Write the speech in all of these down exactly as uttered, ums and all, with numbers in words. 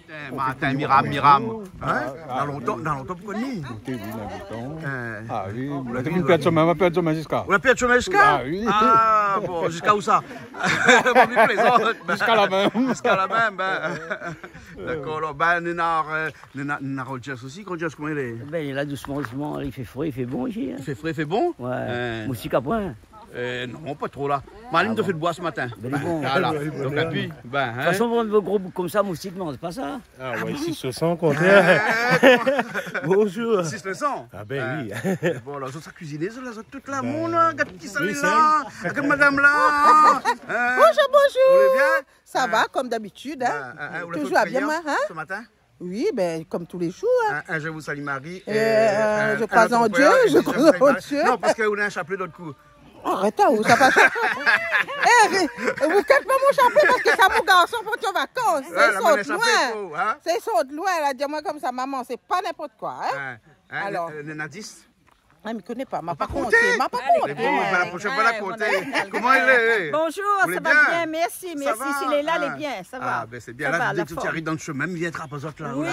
Eh, Martin, Miram, Miram. Hein ? Ah, na lontan, na lontan pou koni. Ékout, oui, na lontan. Eh. Ah oui, ou la pèrd shomin, ou la pèrd shomin ziska. Ou la pèrd shomin ziska ? Ah oui. Ah, bon, ziska ousa ? Bon, mi plézant. Ziska la mèm. Ziska la mèm, bin. Dakor, alor, bin, néna, euh, néna, néna Rogers osi. Rogers, koman i lé ? Bin, li lé la dousman, dousman. I fé fré, i fé bon isi, hein. I fé fré, i fé bon ? Ouais. Eh. Moustik, a poin ? Euh, non, pa tro la. Ah bon. Malim té fé d'boi se matin. Bin, bon. Voilà. Donk, épi, bin, hein. De tout fason, in gro boug konmsa, moustik i manz pa sa. Ah ouais, sis le san, o kontrèr. Eh, koman ? Bonjour. Sis le san ? Ah bin oui. Bon, la zot sa kuiziné, zot la, zot tout la, mon, la, gard kisa lé la. Gard madam la. Hein ? Bonjour, bonjour. Ou lé bien ? Ça va, comme d'habitude, hein. Toujours bien, moi, hein. Ou la fé lo kriyèr se matin ? Oui, ben, comme tous les jours, hein. Un, un, je vous salue, Marie, et, euh, je crois en Dieu, je crois en Dieu. Non, parske ou néna in shapelé lot kou. Arèt, hein, ou sa pa shapelé. Eh, ou kèt pa mon shapelé parske sa mon garson parti an vakans. Ouais, la mèn in shapelé pou ou, hein. Sé sort loin, la di amoin konmsa, momon, sé pa ninport koi, hein. Hein, hein, alor. Néna dis. Ah, mi koné pa, ma pa konté, ma pa konté. Bon, bin, la proshèn foi, la konté. Koman i lé ? Bonjour, sa va bien, mèrsi, mèrsi. Sa va ? Si lé la, lé bien, sa va. Ah, bin, sé bien. La, dèk ou ariv dan shomin, mi vien trap azot la. Oui.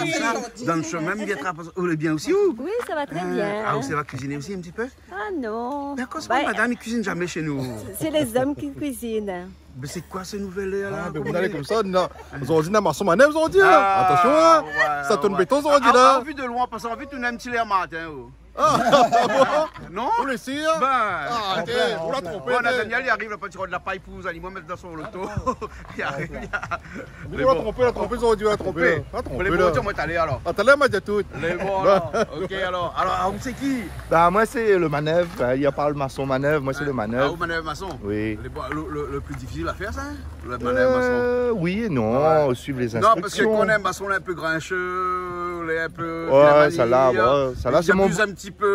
Dan shomin, mi vien trap azot. Ou lé bien osi, ou ? Oui, ça va très bien. Ah, ou sa kuiziné osi in ti pé ? Ah non. Dakor, sé pa madam i kuizine zamé shé nou. C'est les hommes qui cuisinent. Mé sé koi se nouvèl èr la ? Ah, bin, ou lé konmsa, non. Zordi, na mason manèv zordi, hein. Ah, atansion, hein. Ouais, sa tourn béton zordi la. Ah, an vi de loin, parske an vi tourn in ti lèr Martin, oh. Ah bon ? Non ? Ou lé sir ? Bin. Ah, arèt, ou la tronpé. Bon, Daniel i ariv, la, parti rod la pay pou zot, li mèt dan son loto. I ariv, i ariv. Ou la tronpé, ou la tronpé zordi, ou la tronpé. Ou la tronpé la. Bon, alé, alor. Atann, la, ma di tout. Lé bon, alor. Ok, alor. Alor, ou sé ki ? Bah, moin sé le manèv. Hein, i apèl mason manèv, moin sé le manèv. Ah, ou manèv mason ? Oui. Lé bon, le, le, le pli difisil a fèr, sa, hein ? Le manèv mason. Euh, oui et non, suivre les instructions. Non, parske kan mèm, mason lé in pé grinshé, lé in pé... Ouais, sa la, ouais, sa la, sé mon... i abiz in ti pé.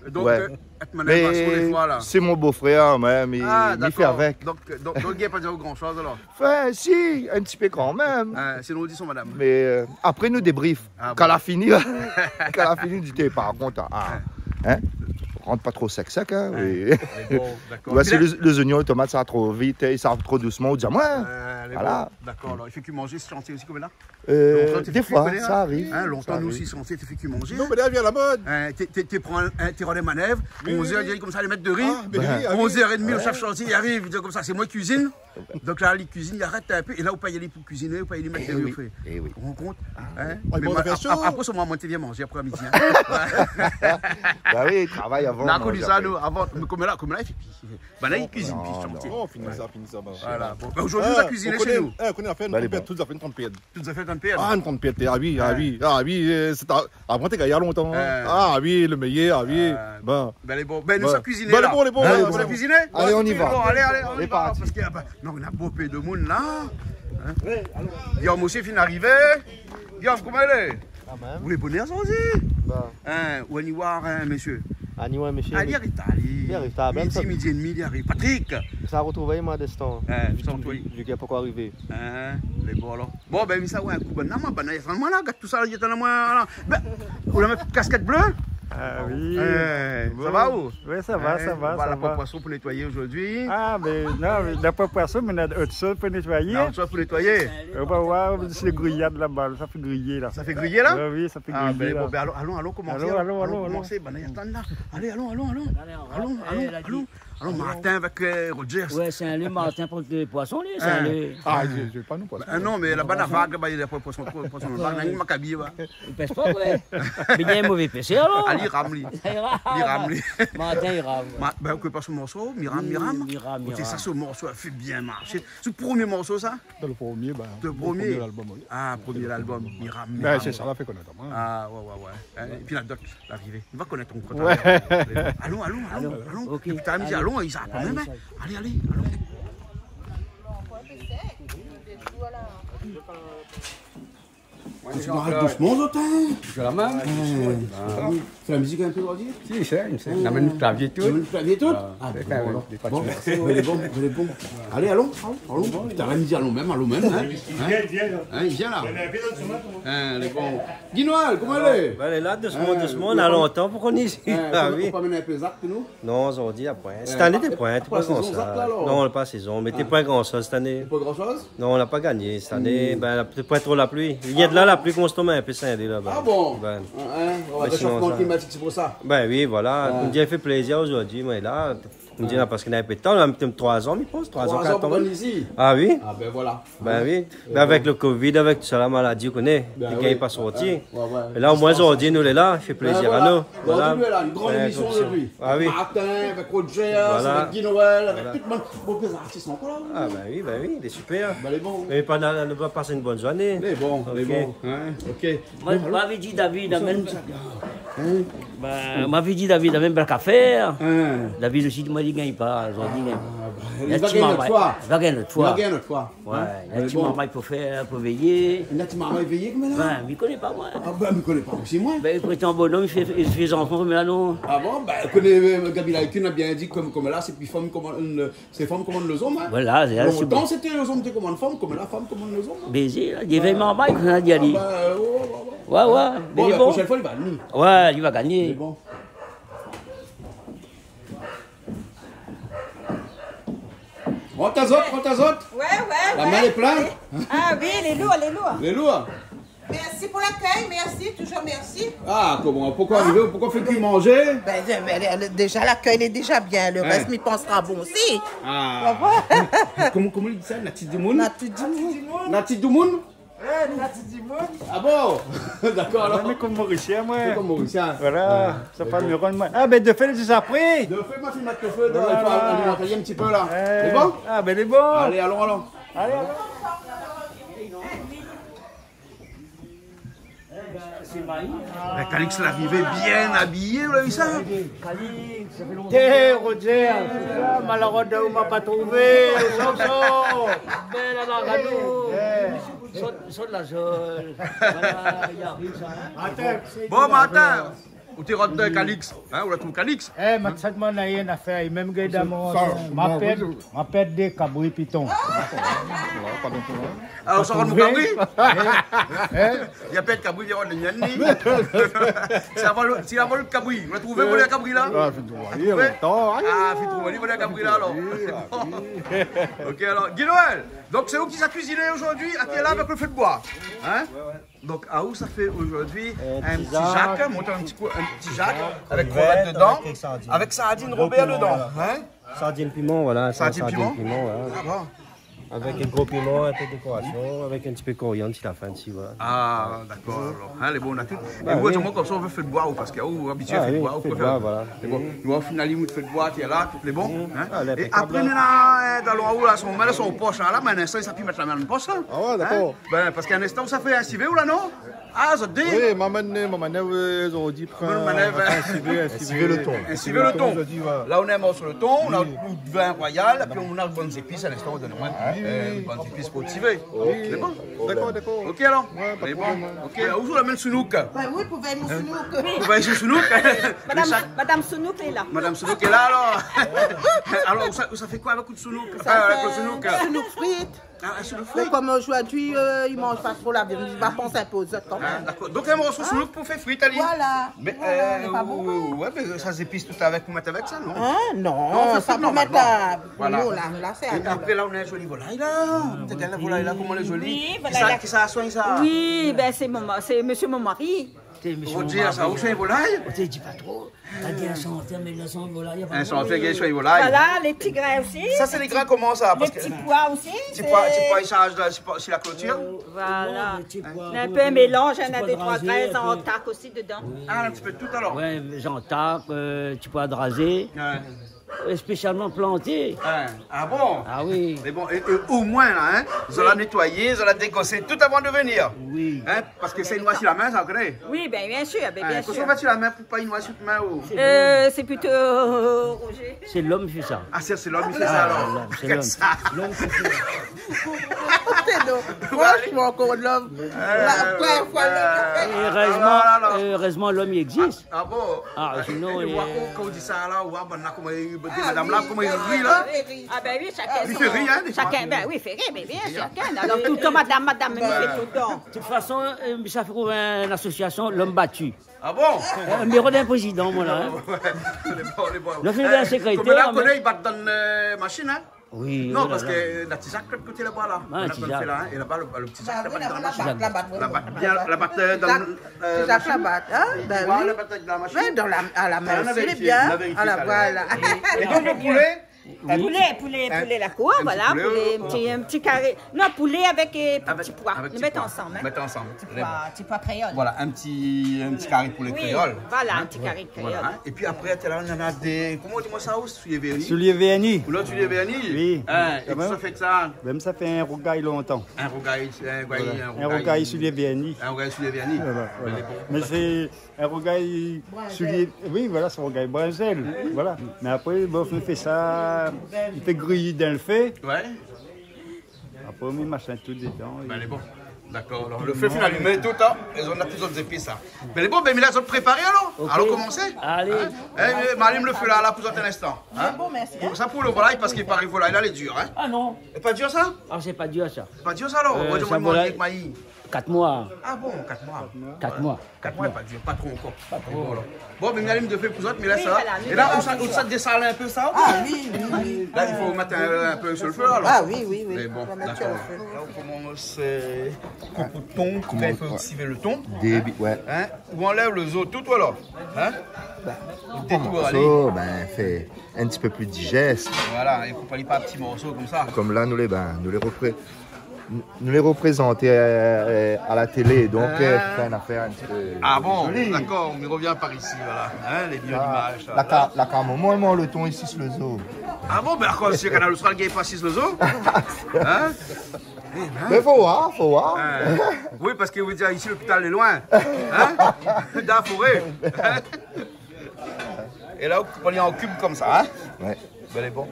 Donk, euh, èt manèv mason, défoi, la. Mé sé mon bofrèr, moin, mi, mi fé avèk. Ah, dakor. Donk, donk, donk, li la pa di aou gran shoz, alor ? Anfin, si, in ti pé kan mèm. Ah, sinon, ou di son madam. Mé, euh, apré, nou débrif. Ah bon. Kan la fini, kan la fini, di, té, par kont, ah, hein, rant pa tro sèk sèk, hein, oui. Mé bon, dakor. Ou oi, si le, lé zoignon, lé tomat, sa va tro vit, i sava tro dousman, ou di amoin. Euh, mé bon, dakor, alor, i fé ke manzé, sé shantié osi, konm la ? Euh, défoi, sa i ariv. Lontan, té fé ke kuiziné, hein ? Hein, lontan, nou osi, shantié, té fé ke manzé, hein ? Non, mé la, vien la mod. Hein, té, té, té pran, hein, té rod in manèv, oui, oui, oui. Onz èr, i di konmsa, alé mèt do ri. Ah, mé oui, ah oui. Onz èr é dmi, le shèf shantié i ariv, i di konmsa, sé moin ki kuizine. Donk la, li kuizine, li arèt in pé, é la, ou pé alé pou kuiziné, ou pé alé mèt do ri o fé. Eh oui, eh oui. Ou rann kont, hein ? Ah, mé bon, moin, sa i fé sho. Apré, sé moin, moin té vien manzé apré-midi, hein. Bah oui, travay avan, manzé apré. Nou la koni sa, nou, avan, mé konm la, konm la, i fé pi. Banna i kuizine pi, shantié. Non, non. Oh, fini sa, fini sa, banna. Voilà, bon. Bah, zordi, nou la kuiziné shé nou. Eh, ou koné, ou koné, nou la fé in tromp pèrd. Tout zafèr, tromp pèrd. Ah, in tromp pèrd, ah oui, ah oui, ah oui, euh, sé ta-, avan, té gayar lontan, hein. Ah oui, le méyèr, ah oui. Bon. Bin, lé bon. Bin, nou sa kuiziné la. Bin, lé bon, lé bon, lé bon. Alé, on y va. Bon, alé, alé, on y va, parske, ah, bin, non, néna bonpé de moun la. Hein ? Guillaume osi fine arivé. Guillaume, koman i lé ? Ah, mèm. Ou lé bonèr, sa osi ? Bah. Hein, ou la ni oir, hein, mésyé. Ah, ni oir, mésyé. Ah, li ariv ta, li. Li ariv ta, midi, midi é dmi, li ariv. Patrick ! Sa i artrouv amoin a déstan. Hein, sa i artrouv. Li, li, li lé pankor arivé. Hein, lé bon, alor. Bon, bin, mi sa, ouais, in kou banna, moin, banna, i atann amoin la, gard tousa, i atann amoin la. Bin, ou la mèt kaskèt blé ? Ah oui. Eh, sa va, ou ? Oui, sa va, sa va, sa va. Hein, ou va la pran poison pou nétoiyé zordi. Ah, mé non, mé na pa poison, mé na ot shoz pou nétoiyé. Na ot shoz pou nétoiyé. Ou va oir, sé griyad laba, sa i fé griyé la. Sa i fé griyé la ? Oui, oui, sa i fé griyé la. Ah, bin, bon, bin, alon, alon, alon, komans. Alon, alon, alon, alon. Komans, banna i atann la. Alé, alon, alon, alon. Alon, alon, alon. Alon, Martin avèk, euh, Rogers. Ouais, sé in lié Martin pou le poison, li, sé in lié. Ah, je, je, pa nou poison. Bin, non, mé laba, na vag, laba, i pran poison, poison, laba, na in makabi, va. Li pès pa, ouais. Mé li lé mové pèsèr, alor. Ah, li ram, li. Li ram. Li ram, li. Martin, li ram, ouais. Ma-, bin, ou koné pa se morso, Miram, Miram. Miram, Miram. Oté, sa, se morso la fé bien marshé. Sé le promié morso, sa ? Sé le promié, bin, le promié album, oui. Ah, promié album, Miram, Miram. Bin, sé sa la fé konèt amoin. Ah, ouais, ouais, ouais. Hein, épi la dot, larivé. Li va konèt ankor. Ouais. Alon, alon, alon, alon. Ok. Épi, ta di alon, i sa pa mèm, hein. Alé, alé, alon. Ou té maré dousman, zot, in ? Dousman. Fé la mizik in pé, ou di ? Si, sé, sé. Ou la amenn lo klavié tout. Ou la amenn lo klavié tout ? Ah, bin, voilà. Bon, lé bon, lé bon. Alé, alon, alon, alon. Putain, la mizik, alon mèm, alon mèm, in. In, vien la. In, lé bon. Guy Noël, koman i lé ? Bin, lé la, dousman, dousman, na lontan pou k'ou lé isi. Ah oui. Ou la pa amenn in pé zak pou nou ? Non, zordi, la poin. Sèt ané, té poin, té poin gran shoz. Non, la pa sézon, mé té poin gran shoz sèt ané. Té poin gran shoz ? Non, la pa gagné sèt ané. Bin, la, té poin tro la pli. Yèr la, la pli komansé tonm in pé, sèt ané laba. Ah bon ? Bin. Réshofman klimatik, sé pou sa. Bin oui, voilà. Konm di, i fé plézir zordi, moin la. Konm di, parské na in pé d'tan, la, mèm troi zan, mi pans, troi zan, kat zan. Troi zan pou vni isi. Ah oui. Ah bin voilà. Bin oui. Bin, avèk lo covid, avèk tout sa, la maladi, ou koné, i gingn pa sorti. É la, omoin, zordi, nou lé la, i fé plézir anou. Voilà. Zordi, nou lé la, in gran émision zordi. Ah oui. Avèk Martin, avèk Roger, avèk Guy Noël, avèk tout lo moun. Bon, plézir artis ankor la, oui. Ah bin oui, bin oui, lé super. Bin, lé bon. É pa, nou va pasé in bone zourné. Lé bon, lé bon, in, OK. Moin, moin la di David, amenn. Bin, moin la di David, amenn bèl kafé. David osi, moin, li gingn pa, zordi, li gingn pa. Ah, bin, li va gingn in ot foi. Li va gingn in ot foi. Ouais, na ti marmay pou fé, pou véyé. Na ti marmay véyé, koméla ? Bin, mi koné pa, moin. Ah bin, mi koné pa osi, moin. Bin, i prétan bonom, i fé, i fé zanfan, koméla, non. Ah bon ? Bin, koné, Gaby Laïtune la bien di, konm, koméla, sé pi fanm komann, sé fanm komann lé zom, in. Voilà, sé sa. Lontan, sété lé zom té komann fanm, koméla, fanm komann lé zom, in. Bézé, la, i véy marmay, konm sa, di ali. Ah bin, ouais, ouais, ouais. Ouais, ouais. Bon, bin, la proshèn foi, li va gagné. Ouais, li va gagné. Mé bon. Rant azot, rant azot. Ouais, ouais, ouais. La min lé plin. Ah oui, lé lour, lé lour. Lé lour. Mèrsi pou lakèy, mèrsi, toujour mèrsi. Ah, koman, poukosa arivé, poukosa fé kui manzé ? Bin, bin, bin, déza, lakèy lé déza bien, lo rès, mi pans, sra bon osi. Ah. Koman, koman i di sa, nati doumoun ? Nati doumoun. Nati doumoun ? Eh, nati doumoun. Ah bon ? Dakor, alor. Moin, konm Morisien, moin. Konm Morisien. Voilà, sa pa mi rann, moin. Ah bin, dofé, lé déza pri. Dofé, ma fine mèt lo fé dan, i fo alimant in ti pé la. Lé bon ? Ah bin, lé bon. Alé, alon, alon. Alé, alon. Bin, Calix la arivé bien abiyé, ou la vi sa ? Calix, sa fé lontan. Té, Roger, sé sa, maléré d'ou ma pa trouvé, ou sa, ou sa. Bèl alargado. Sort, sort la zol. Voilà, i ariv sa. Bon, Martin, ou té rant, Calix, in, ou la trouv Calix ? Eh, ma tèt, moin, na rien a fèr, mèm gèt damor. Ma pèrd, ma pèrd dé kabri piton. Ah, ou sa rant mon kabri ? Li la pèrd kabri, li la rant lo mien, li. Si la vol, si la vol kabri, ou la trouvé volèr kabri la ? Ah, fine trouvé, li, volèr kabri la, alor. OK, alor, Guy Noël, donk sé ou ki sa kuiziné zordi, até la, avèk lo fé d'boi, in ? Donk, aou sa fé zordi in ti jak, mont in ti kou, in ti jak, avèk krevèt dedan, avèk sardine, avèk sardine robèr dedan, in ? Sardine piman, voilà, sardine piman, voilà. Ah bon. Avèk in gro piman, in pé dékorasion, avèk in ti pé koriann si la fine, si, voilà. Ah, dakor, alor. In, lé bon, na tout. É ou, moin, konmsa, ou fé d'boi, ou, parské ou abitié fé d'boi, ou fé d'boi, voilà. Lé bon. Nou, o final, ou fé d'boi, té la, tout lé bon, in ? É apré, mé la, in, dalon aou la, son min la, son posh la, la, mé in instan, sa pi mèt la min dan posh la. Ah ouais, dakor. Bin, parské in instan, sa fé in sivé, ou la, non ? Ah, zot dé ? Oui, ma amenn, ma amenn, euh, zordi, pran in sivé, in sivé lo ton. In sivé lo ton. Zordi, voilà. La, ou na in morso lo ton, ou na lo vin royal, épi ou na lo bann zépis, in instan, ou done amoin, euh, bann zépis pou lo sivé. OK. Lé bon ? Dakor, dakor. OK, alor. Ouais, pa de problèm. OK, ou la amenn sounouk. Bin oui, pou véy mon sounouk. Pou véy son sounouk. Madam, Madam Sounouk lé la. Madam Sounouk lé la, alor. Alor, ou sa, ou sa fé koi avèk lo sounouk ? Sa, avèk lo sounouk. Sounouk frit. Ah, sé lo frit. Mé konm zordi, euh, i manz pa tro la viann, mi va pans in pé zot kanmèm. Ah, dakor. Donk, in morso sounouk pou fé frit, ali. Voilà. Mé, voilà, euh, lé pa bon, ouais, mé sa zépis tout avèk, pou mèt avèk sa, non ? In, non, sa pou mèt la, voilà. Nou, la, la, sé a nou, la. É apré, la, ou na in zoli volay, la. Té gard la volay, la, koman lé zoli. Oui, voilà. Kisa, kisa la soign sa ? Oui, bin, sé mon ma-, sé mésyé mon mari. Té, mésyé mon mari. Roger, sa, ou soign volay ? Té, di pa tro. La di in santé, mé la santé, voilà, na pa de problèm. In santé, gingn soign volay. Voilà, lé ti grin osi. Sa, sé lé grin koman, sa ? Lé ti poi osi, ti poi, ti poi i sharz la, si la klotir. Voilà. Non, lé ti poi, in pé mélanz, na dé troi grin zantak osi dedan. Ah, in ti pé tout, alor. Ouais, zantak, euh, ti poi drazé. Ouais. Spésialman planté. Ouais. Ah bon ? Ah oui. Mé bon, é, é omoin, la, in, zot la nétoiyé, zot la dégosé tout avan de vnir. Oui. In, parské sé in noir si la min, sa, ou koné ? Oui, bin, biensir, bin, biensir. Kosa ou fé si la min pou pa in noir si out min, ou ? Euh, sé plito, euh, Roger. Sé lom i fé sa. Ah, sé, sé lom i fé sa, alor. Ah, lom, sé lom. Lom i fé sa. Sé don. Fransman, ankor lom. La, ankor in foi, lom. É érèzman, alor, alor, érèzman, lom i égzis. Ah bon ? Ah, sinon, kan ou di sa la, ou oi bann la koman i, madam la koman i ri la. Ah ben oui, shakinn son, shakinn, ben oui, i fé rir, mé bien sir, shakinn. Alor toultan madam, madam, mé i fé toultan. De tout fason, sa fé trouv in asosiasion, Lom Bati. Ah bon ? Mé mi rod in prézidan, moin la. Lé bon, lé bon. Non, sé in sékrétèr, koman la, mé koman i bat dann mashine, in ? Oui, non, parske na ti zak lot koté laba la. Ah, ti zak. É laba, lo, lo ti zak, la bat dann mashine. La bat, la bat bien, la bat dann, ti zak, la bat, in ? Ben oui. La bat dann mashine. Oui, dann la, a la min osi, lé bien. Voilà. É donk lo poulé, poulé, poulé, poulé la kour, voilà, poulé, in ti, in ti karé. Non, poulé avèk ti poi. Avèk ti poi. Nou mèt ansanm, in. Mèt ansanm. Ti poi, ti poi kréol. Voilà, in ti, in ti karé poulé kréol. Oui, voilà, in ti karé kréol. Voilà, in. Épi apré, talèr, nana dé, koman i di sa, soulié vèrni ? Soulié vèrni. Ou la soulié vèrni ? Oui. In, é kosa ou fé èk sa ? Ben, sa fé in rougay lontan. In rougay, in rougay, in rougay soulié vèrni. In rougay soulié vèrni. Voilà, voilà. Mé sé in rougay soulié, oui, voilà, sé in rougay brinzèl. Voilà. Mé apré, bon, i fé sa, i fé griy dann lo fé. Ouais. Apré, mi mèt tout dedan. Ben, lé bon. Dakor. Alor, lo fé fine alimé, tout, in. É zot na tout zot zépis, in. Ben, lé bon, ben, mi lès azot préparé, alor. Ok. Alon komansé. Alé. In ? É, ma alim lo fé la, la, pou zot in instan. In ? Lé bon, mèrsi, in. Sa pou lo volay, parske i paré volay la lé dir, in. Ah non. Lé pa dir sa ? Ah, sé pa dir sa. Pa dir sa, alor. Ou va dir sa, moin, volay, manz èk mayi. Kat moi. Ah bon, kat moi. Kat moi. Kat moi, pa dir, pa tro ankor. Pa tro. Voilà. Bon, ben, mi alim lo fé pou zot, mi lès sa. Oui, voilà. É la, ou sa, ou sa désal in pé sa ? Ah oui, oui, oui. La, i fo mèt in, in pé su lo fé, alor. Ah oui, oui, oui. Mé bon, dakor. La, ou komans, euh, koup lo ton, apré i fo sivé lo ton. Débit, ouais. In ? Ou anlèv lo zo tout, alor. In ? Ou détourn ali. Ben, fé in ti pé pli dijès. Voilà, é koup ali par ti morso konmsa. Kom la, nou lé, ben, nou lé repré-, nou lé reprézanté, euh, euh, a la télé, donk, euh, fé in afèr in ti pé zoli. Ah bon, dakor, mi revien par isi, voilà. In, lé bien, limaz, sa. La ka-, la ka moman, lo ton isi lo zo. Ah bon, ben, akoz si Kanal Austral i gingn pa isi lo zo ? In ? Mé fo oir, fo oir. Euh, oui, parske ou vé dir, isi, lopital lé loin. In ? Dan la foré. In ? É la, ou koup ali an kib konmsa, in ? Ouais. Ben, lé bon.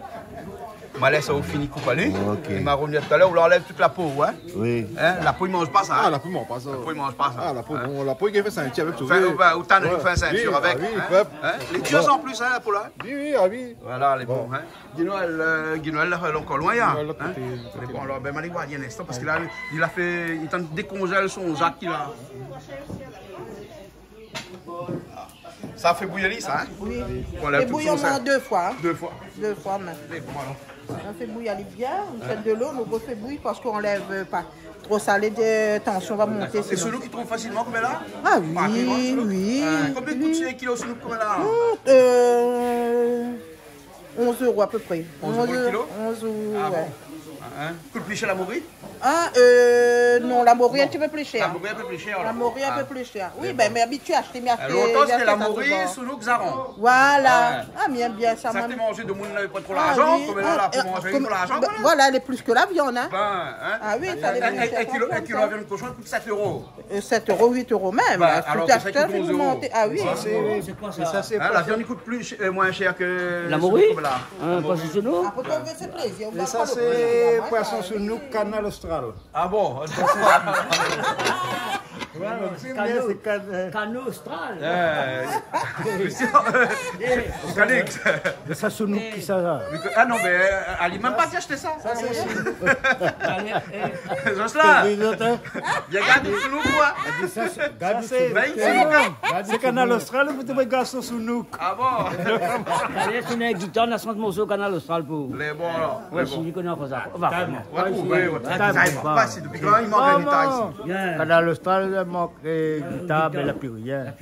Ma lès aou fini koup ali. Ok. É ma revien talèr, ou anlèv tout la po, in ? Oui. In ? La po, i manz pa sa, in ? Ah, la po, i manz pa sa. La po, i manz pa sa. Ah, la po, non, la po, i fé sintir avèk tout. Anfin, ou, ben, ou tann, ou fé in sintir avèk, in ? Oui, ah oui, pèp. In ? Lé dir an plis, in, la po la. Oui, oui, ah oui. Voilà, lé bon, in. Guy Noël, euh, Guy Noël, la, lé ankor loin, in ? Guy Noël, lot koté, lot koté. Mé bon, alor, ben, ma alé oir ali in instan, parske la, li la fé, li tann dékonzèl son zak, li la. Sa fé bouyi ali, sa, in ? Oui. Voilà, fé bouyi omoin dé foi, in. Dé foi. Dé foi mèm. Mé bon, alor. Ou fé bouyi ali bien, ou mèt dolo, nou fé bouyi parske ou anlèv pa tro salé, de, tansion va monté, sinon. Dakor. É sounouk i trouv fasilman konm la ? Ah oui, oui. Konbien i kout in kilo sounouk konm la ? Hmm, euh, onz euro a pé pré. Onz euro lo kilo ? Onz euro, ouais. Ah bon ? In ? Kout pli shèr la mori ? Ah, euh, non, la mori in ti pé pli shèr. La mori in pé pli shèr, alor. La mori in pé pli shèr. Oui, ben, mi lé abitié ashté, mi ashté. Lontan, sété la mori, sounouk, zaran. Voilà. Ouais. Ah, mi èm bien sa, moin. Sa té manzé, demoun navé pa tro larzan, konm la, la, pou manzé, pou larzan, ben, voilà, lé pli ke la viann, in. Ben, in. Ah oui, sa lé pli shèr. In kilo, in kilo la viann koshon i kout sèt euro. Euh, sèt euro, uit euro mèm. Ben, alor ke sa i kout onz euro. Ah oui. Sa sé, sa sé, in, la viann i kout pli shèr, euh, moin shèr ke la mori, konm la. In, poison sounouk. Apré, kan ou vé fé plézir, ou va pa lo plézir, in. É sa sé poison sounouk Kanal Austral. Ah bon ? Ouais, sé Kanal, Kanal Austral. Euh, Calix. Mé sa, sounouk, kisa sa ? Ah non, mé, euh, ali mèm pa ashté sa. Sa sé sounouk. Alé, eh. Jocelyn. Vien gard in sounouk, koi. Gard sa, sé, gard sa, sé Kanal Austral, ou té vé gard son sounouk. Ah bon ? Alé, si néna in gitar, na sat morso Kanal Austral pou. Lé bon, alor. Ouais, lé bon. Si li koné ankor sa. Ou va trouvé, ou va trouvé. Kanal Austral, mank gitar, mé la pi rien.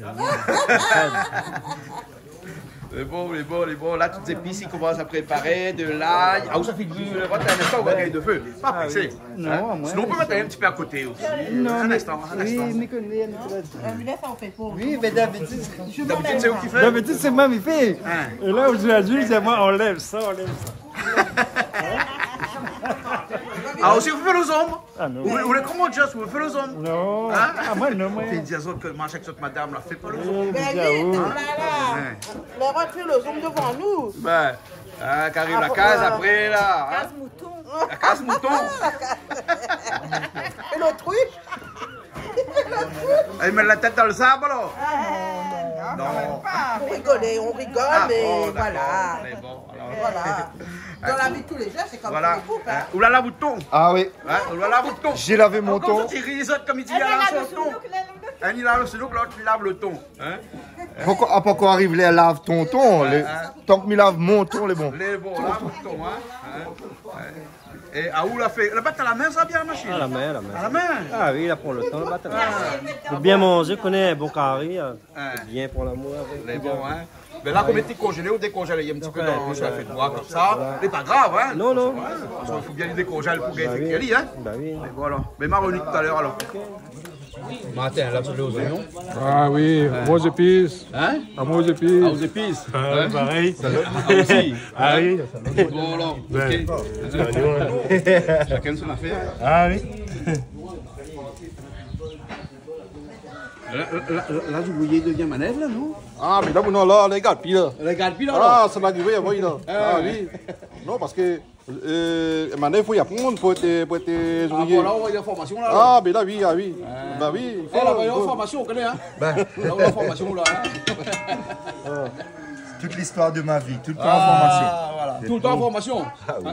Lé bon, lé bon, lé bon. La, tout zépis i komans a préparé, de lay. Ah, ou sa fé bouyi lo rot, in instan, ou va gingn do fé. Pa présé. Non, moin. Sinon, ou pé mèt in ti pé a koté osi. Non, in instan, in instan. Oui, mé d'abitid, d'abitid, sé ou ki fé. D'abitid, sé moin ki fé. In. É la, zordi, sé moin, ou anlèv sa, ou anlèv sa. Ah, osi, ou fé lo zonm ? Ah non. Ou, ou lé koman, Joss, ou fé lo zonm ? Non. In ? Ah, moin, non, moin. Fé dir azot ke marsh èk zot madam la, fé pa lo zonm. Oui, mé oui, oh la la. In ? Lé roi fé lo zonm dovan nou. Ben, ah, kan i ariv la kaz, apré, la, in ? Kaz mouton. La kaz mouton. Et l'autruche ? Li mèt la tèt dan le sab, alor ? Ah, non, non, quand même pas. On rigole, on rigole, ah, mais bon, voilà. D'accord, mais bon, alors. Voilà. Dans la vie de tous les jours, c'est comme tous les couples, hein. Voilà. Hein, ou la lav out ton. Ah oui. Hein, ou la lav out ton. J'ai lavé mon ton. Ankor zot i ri, zot, konm i di, la, son ton. Inn i lav son look, lot i lav le ton. Hein ? Pankor, ah, pankor ariv lèr lav ton ton, lé, ah, tan ke mi lav mon ton, lé bon. Lé bon, lav out ton, hein. Hein ? Ouais. É aou la fé, la bat a la min, sa, bien la machine ? A la min, a la min. A la min ? Ah oui, la pran le tan, la bat a la min. Ah. Pou bien manzé, koné in bon kari, hein. Ah. Bien pou lamour avèk. Lé bon, hein. Mé la, konm lété konzélé ou dékonzélé, néna in ti pé dan, sa fé doi konmsa. Voilà. Lé pa grav, hein. Non, non. Ouais, parske i fo bien li dékonzèl pou gingn fé kui, hein. Bah oui. Mé voilà. Mé ma revni talèr, alor. Martin, la, tu veux aux oignons ? Ah oui, ouais, amour aux épices. Hein ? Amour aux épices. Ah, aux épices. Ah, ouais, pareil. Hein ? Ah, aussi. Ah oui. Bon, alors, ok. Chacun son affaire. Ah oui. La, la, la, la, zot i gingn manèv la, non ? Ah, mé la, non, la, la, gard pi la. La gard pi la, alor. Ah, sa la arivé avan la. Ah, oui. Non, parske, euh, manèv, fo aprann, fo èt, fo èt, euh, ouvrié. Ah, voilà, ou la an formasion la, alor. Ah, mé la, oui, ah, oui. Ah. Bah oui, i fo, la, ou la an formasion, ou koné, hein. Bah. La, ou la an formasion la, hein. Ah. Toute l'histoire de ma vie, tout le temps en formation. Ah, voilà. Tout le temps en formation. Ah oui.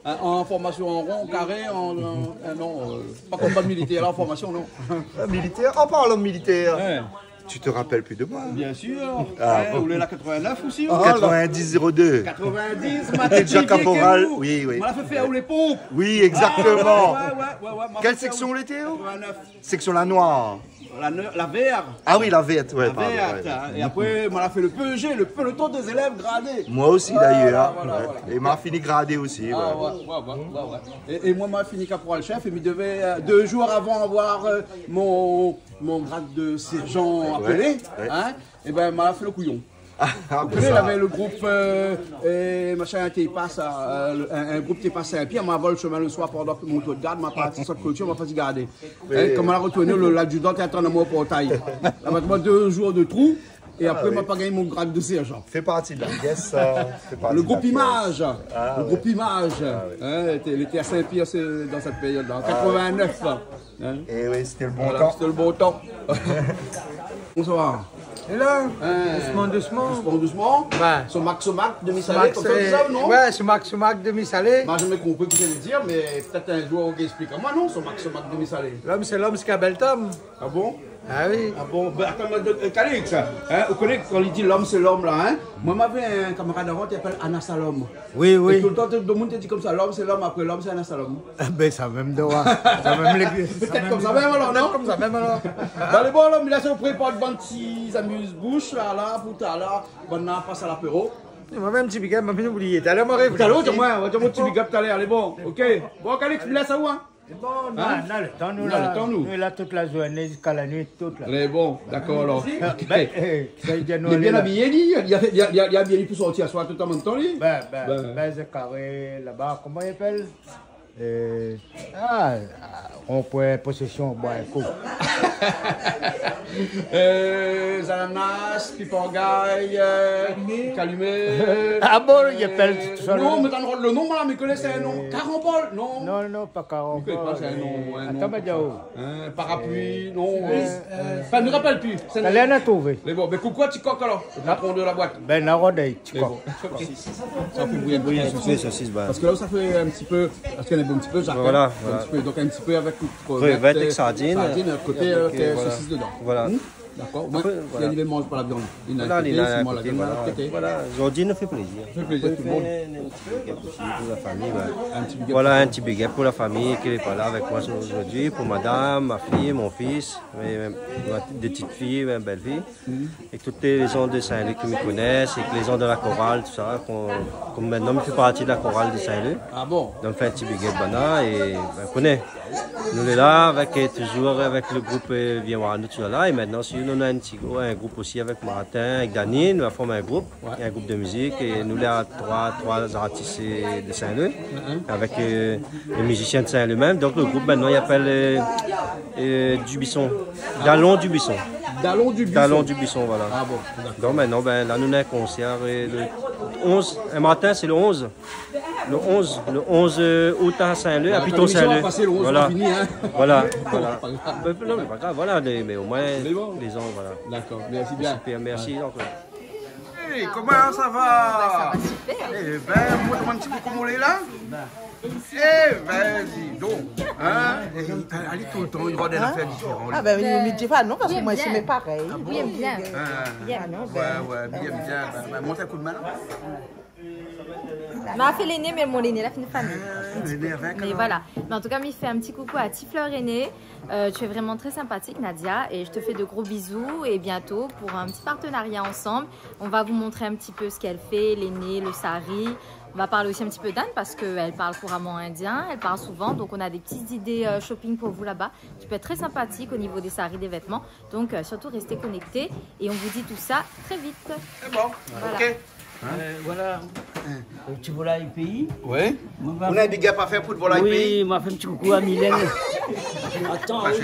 Hein, an formasion an ron, karé, an, an, euh, non, euh, pa konm bann militèr la, an formasion, non. Ah, militèr, an parlan de militèr, ouais, tu te rappelles plus de moi. Bien sûr. Ah, hein, bon. Ou lé la quatre-vingt-neuf aussi, hein ? Quatre-vingt-dix zéro deux. Quatre-vingt-dix, ma ti déja kaporal, oui, oui. Ma la fé fé aou lé ponp. Oui, exactement. Ah, ouais, ouais, ouais, ouais, ma la fé fé aou. Quelle section ou lété, ou ? Quatre-vingt-neuf. Section la noire. La ne-, la vèr. Ah oui, la vèr, ouais, pardon, ouais, ouais. La vèr, hein. É apré, moin la fé le P E G, le peloton des élèves gradés. Moin osi, d'ailleurs, hein. Voilà, voilà, voilà. É moin la fini gradé osi, ouais. Ah, ouais, ouais, ouais, ouais. É, é moin, moin la fini kaporal shèf, é mi devé, euh, dé zour avan avoir, euh, mon, mon grad de sèrjan apélé, hein. Ouais, ouais. É bin, moin la fé le kouyon. Ah, ah, ou koné, sa. Lavé le group, euh, euh, machin, té i pas, euh, le, in, in group té i pas Sin-Pièr, moin la vol shomin le soir pandan ke mon tour de gard, moin la parti sot kloti, moin la parti gardé. Oui. Hein, kan moin la retourné, le, ladjudan té i atann amoin o portay. La, moin, moin, dé zour de trou, é apré, ah oui, moin la pa gingn mon grad de sèrjan. Fé parti de la pièce, sa. Fé parti de la pièce. Le group Image. Ah, ouais. Le group Image. Ah, ouais. Hein, lété, lété a Sin-Pièr, sé dan sèt périod-la, an quatre-vingt-neuf. Ah, ouais. Hein ? Eh oui, c'était le bon temps. Voilà, c'était le bon temps. Bonsoir. É la, hein, dousman, dousman. Dousman, dousman. Bah. Somak, somak, demi-salé, konmsa, sé, ou di sa, non ? Ouais, somak, somak, demi-salé. Moin la zamé konpri kosa i vé dir, mé pétèt in zour, ou va ésplik amoin, non, somak, somak, demi-salé. Lom sé lom, sak i apèl Tom. Ah bon ? Ah oui. Ah bon ? Bin, atann, moin, euh, Calix, hein, ou koné, kan i di lom sé lom la, hein ? Moin, moin lavé in kamarad avan, té i apèl Anna Salom. Oui, oui. É toultan, tout le moun té i di konmsa, lom sé lom, apré lom sé Anna Salom. Ah bin, sa mèm droi. Sa mèm lé, sa mèm, pétèt konmsa mèm, alor, non ? Konmsa mèm, alor. Bin, alé, bon, alor, mé la, sé ou prépar bann ti zamuse-bouche la, la, pou talèr, bann la pas a lapéro. Moin mèm, ti big up, moin la fine oublié. Talèr, moin la réfléshi. Talèr, moin, moin, mon ti big up talèr, alé, bon, ok. Bon, Calix, mi lès aou, hein. Sé bon, nou, hein ? Nou na le tan, nou, nou na le tan, nou. Nou lé la tout la zourné ziska la nuit, tout la. Lé bon, dakor, alor. Ah, bin, euh, sa i di anou, lé bien abiyé, li, li la, li la, li la, li la abiyé pou sorti aswar, tout an mèm tan, li. Bin, bin, bin, bin, zé karé laba, koman i apèl ? Euh, ah, ah, ron-poin, Posésion, boir in kou. Euh, Zananas, Pipangay, euh, Kalimé. Ah bon, i apèl tout sa, non, non ? Mé atann, le non, moin la, mi koné, sé in non. Euh, Karambol, non. Non, non, pa Karambol, mi koné pa, sé in non, mé in non atann, konmsa. Hein, parapluie, non, euh, euh, anfin, mi rapèl pi. Sé in non. Talèr nou va trouvé. Mé bon, mé koukou a Tikok, alor, le patron de la boîte. Bin, nou va rod ali. Mé bon, sosis. Sa fé bouyi in pé sosis. Sosis, bin. Parske la, sa fé in ti pé, parske néna in ti pé, Jacques, voilà, hein, voilà. In ti pé, donk in ti pé avèk krevèt, krevèt avèk, euh, sardine, sardine, é a koté, avèk, euh, euh, voilà, sosis dedan. Voilà. Hmm ? Dakor. Apré, voilà. Li, li manz pa la viann. Li na, voilà, li na koté, sinon la viann, voilà, koté. Voilà, zordi nou fé plézir. Fé plézir tout le monde. Apré, nou fé in ti big up osi pou la fami, bin. In ti big up. Voilà, in ti big up pou la fami ki lé pa la avèk moin zordi, pou madam, ma fiy, mon fis, mé, mé, dé ti fiy, mé bèl-fiy. Mhm. É tout lé zan de Sin-Lé ke mi koné, é lé zan de la koral, tousa, kon, konm mintnan, mi fé parti de la koral de Sin-Lé. Ah bon ? Donk, fé in ti big up banna, é, bin, koné. Nou lé la avèk, é touzour avèk le group, euh, Vien War Anou, tousa la. É mintnan, si nou na in ti grou-, in group osi avèk Martin, avèk Dany, nou la form in group, ouais, in group de mizik, é nou lé a troi, troi artis, euh, de Sin-Lé, mhm, avèk, euh, lé mizisien de Sin-Lé mèm. Donk, le group, mintnan, i apèl, euh, euh, Dubuisson. Dalon Dubuisson. Dalon Dubuisson. Dalon Dubuisson, voilà. Ah bon, dakor. Donk, mintnan, bin, la, nou na in konsèr, euh, le onz. In mardi, sé le onz. Le onze, le onze, euh, août à Saint-Leu, à Piton-Saint-Leu. Voilà. Voilà, voilà. Euh, non, mais pas grave, voilà, mais, mais au moins, les gens, voilà. D'accord, merci bien. Super, merci encore. Hey, koman sa va ? Sa va super. Eh ben, moin, koman ti kou koman lé la ? Eh ben, di don. Hein ? Eh, alé toultan, i rod in afèr diféran. Ah ben, mi, mi di pa non, parske moin sé mé parèy. Ah bon ? Oui, bien. Ah non, ouais, ben, ouais, bien, bien. Ben, ben, mont in kou d'min la. Ma fé Léné, mé mon Léné la fine fami. Ah, Léné avèk, alor. Mais voilà. Mais en tout cas, mi fé un petit coucou à Tifleur René. Euh, tu es vraiment très sympathique, Nadia, et je te fais de gros bisous et bientôt pour un petit partenariat ensemble. On va vous montrer un petit peu ce qu'elle fait, Léné, le sari. On va parler aussi un petit peu d'Inde parce qu'elle parle couramment indien, elle parle souvent, donc on a des petites idées, euh, shopping pour vous là-bas. Tu peux être très sympathique au niveau des saris, des vêtements. Donc, euh, surtout, restez connectés et on vous dit tout ça très vite. C'est bon. Voilà. Ok. Hein ? Euh, voilà. Hein. Le ti volay péi. Oui. Ou na in big up à faire pou le volay péi ? Oui, ma fé in ti coucou à Mylène. Attends, oui,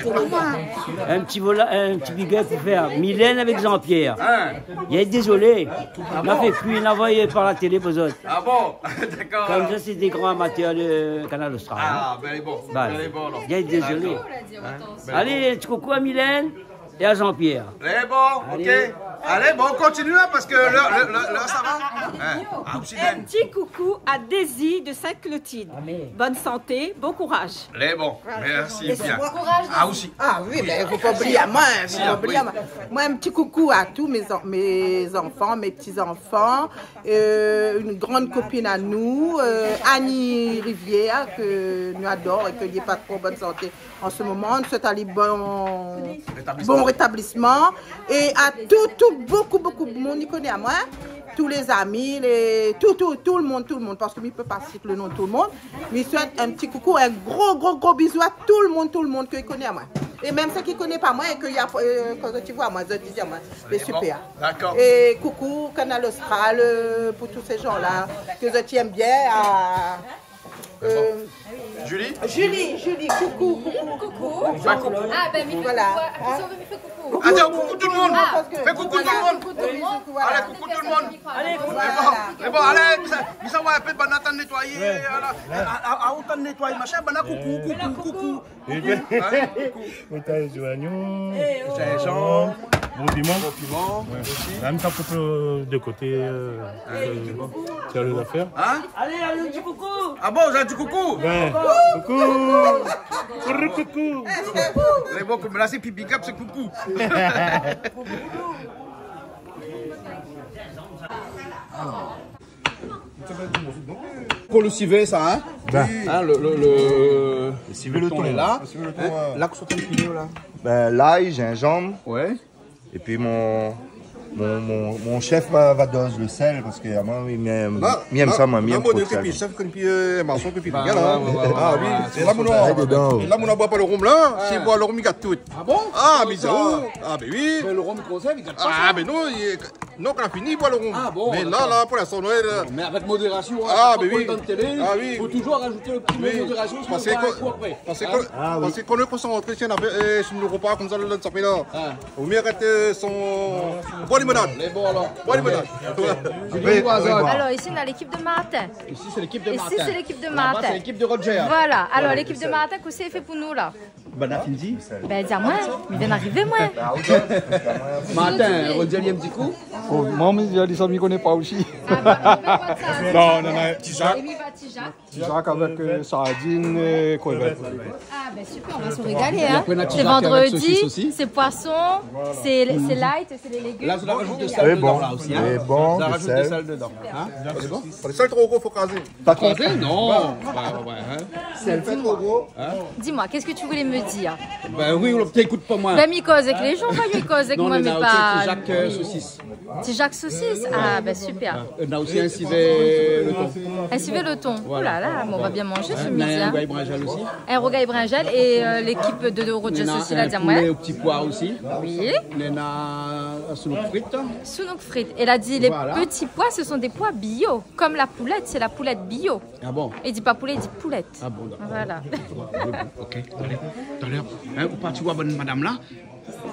un petit vola-, un petit big up pou fé. Mylène avec Jean-Pierre. Hein ? Lé désolé. Ma fé kui, na voyé par la télé pou zot. Ah bon ? D'accord. Comme ça, c'est des grands amateurs de Canal Austral, hein. Ah, ben, lé bon. Voilà. Ben, lé bon, alors. Lé désolé. D'accord. Hein ? Ben, lé bon. Allez, un petit coucou à Mylène. Et à Jean-Pierre. Lé bon, ok. Allez. Allez, bon, on continue, hein, parce que l'heure, l'heure, l'heure, l'heure, ça va. Hein, ah, aussi bien. Un petit coucou à Daisy de Sainte-Clotilde. Bonne santé, bon courage. Lé bon, merci bien. Courage, Daisy. Ah, aussi. Ah oui, ben, fo pa oublié amoin, hein, fo pa oublié amoin. Moi, un petit coucou à tous mes en-, mes enfants, mes petits-enfants, euh, une grande copine à nous, euh, Annie Rivière, ke nou ador é ke li lé pa tro bonne santé. En ce moment, nou souèt ali bon, bon rétablissement. É a tout, tout, bokou, bokou d'moun i koné amoin. Tout lé zami, lé, tout, tout, tout le monde, tout le monde. Parske mi pé pa sit le nom de tout le monde. Mi souèt in ti koukou, in gro, gro, gro bizou a tout le monde, tout le monde ke i koné amoin. É mèm sak i koné pa moin é ke i a, euh, kan zot i voi amoin, zot i di amoin, sé super. D'accord. É koukou Kanal Austral, euh, pou tout sé jan-la ke zot i èm bien, a Euh, Julie ? Julie, Julie, koukou, koukou. Koukou. Fé koukou. Ah, ben, mi fé koukou. Voilà. Hein ? Atann, koukou tout le monde. Ah. Fé koukou tout le monde. Voilà. Allez, koukou tout le monde. Allez, koukou. Voilà. Lé bon, lé bon, allez, mi sa, mi sa oir in pé banna tann nétoiyé, voilà. Ouais. A, a, a, ou tann nétoiyé, machin, banna koukou, koukou, koukou. Hein ? Koukou. Ou ta zoignon, zinzanm, gro piman. Gro piman, ouais. Osi. La, mi sa koup, euh, de koté, euh, euh, fé lé zafèr. Hein ? Allez, allez, di koukou. Ah bon, ou la di koukou ? Ben, koukou. Koukou, koukou. Lé bon, koman la, sé pi big up, sé koukou. Pou le sivé, sa, hein ? Ben. Hein, le, le, le, le sivé le ton, lé la. Le sivé le ton, hein, ouais. La, kosa ou fine piné, la ? Ben, lay, zinzanm. Ouais. Épi mon, mon, mon, mon chef va, va doz le sèl, parske amoin, mi èm, mi èm sa, moin, mi èm tro le sèl. Chef, kan pi, euh, mason, kan pi, ouais, ouais, ouais. Ah oui, sé la, mon, é la, mon boi pa le rom, la. Si i boi le rom, i gat tout. Ah bon ? Ah, mé sa. Ah, ben oui. Mé le rom i konsèrv, i gat pa sa. Ah, ben non, i Non, kan la fini, boi le rom. Ah bon, d'accord. Mé la, la, pou linstan, Noël, euh... Mé avèk modérasion, hein, pa pou étan télé, fo toujour rajout le ti mo modérasion, sinon i pran in kou apré. Parske kan, parske kan nou lé konsantré si in afèr, euh, si nou ropa konmsa, la, sa fé la. Ah. Ou mèt, euh, son, boi limonad. Lé bon, alor. Boi limonad. Julie, au hasard. Alors, ici, on a l'équipe de Martin. Ici, c'est l'équipe de Martin. Ici, c'est l'équipe de Martin. Là-bas, c'est l'équipe de Roger. Voilà. Alors, l'équipe de Martin, kosa i fé pou nou, la ? Banna fine di. Ben, di amoin, mi vien arivé, moin. Martin, ou di ali in ti kou ? Oh, moin, mi di ali sa, mi koné pa osi. Ah, ben, on va voir ça. Non, non, non, ti zak. Ti zak avèk, euh, sardine, euh, crevette. Ah, ben, super, on va se régaler, hein. C'est vendredi, c'est poisson, c'est, c'est light, c'est les légumes. Là, je rajoute du sel dedans, là aussi, hein. Lé bon, lé bon, du sel. Hein ? Lé bon ? Lé bon ? Lé bon ? Lé bon ? Pas trop gros, fo krazé. Pas trop. Krazé, non. Bah, ouais, hein. Sèl fé tro gro. Hein ? Dis-moi, qu'est-ce que tu voulais me dire ? Ben oui, ou té ékout pa moin. Ben, mi koz avèk lé jan, pa mi koz avèk moin, mé pa... Non, non, non, ti zak, euh, sosis. Ti zak sosis ? Ah, ben, super. Euh, on a aussi un civet le thon. Un civet le thon. Voilà. Oh là là, mais on va bien manger ce midi, hein. On a un rougail brinjal aussi. Un rougail brinjal et, euh, l'équipe de, de Roger aussi, la di amoin. On a un poulet au petit pois aussi. Oui. On a un sounouk frit. Sounouk frit. Elle a dit les petits pois, ce sont des pois bio. Comme la poulette, c'est la poulette bio. Ah bon ? I di pa poulé, i di poulette. Ah bon, d'accord. Voilà. Ok, allez, tout à l'heure. Hein, ou parti voir bann madam la.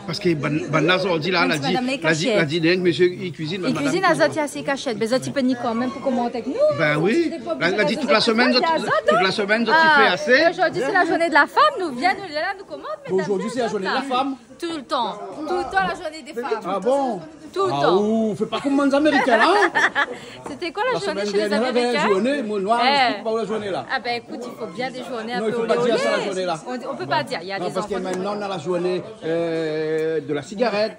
Parske bann, bann la, zordi la, la di, la di, la di, néna in mésyé i kuizine, i kuizine, azot i asé kashèt. Mé zot i pé ni kanmèm pou komant avèk nou. Bin oui. La, la di tout la semèn, zot, tout la semèn, zot i fé asé. É zordi sé la journée de la femme, nou vien, nou lé la, nou komant, médam. Zordi sé la journée de la femme. Toultan. Toultan la journée des femmes. Ah bon ? Toultan. Ah, ou fé pa konm bann Amérikin la, hein ? C'était quoi la journée chez les Américains ? La semèn dèrnièr, la journée, moin, noir, mi ésplik pa la journée la. Ah ben, écoute, il faut bien des journées un peu olé olé. Non, i fo pa dir sa, la journée la. On, on peut pas dire. Il y a des enfants. Non, parske mintnan, na la journée, euh, de la cigarette,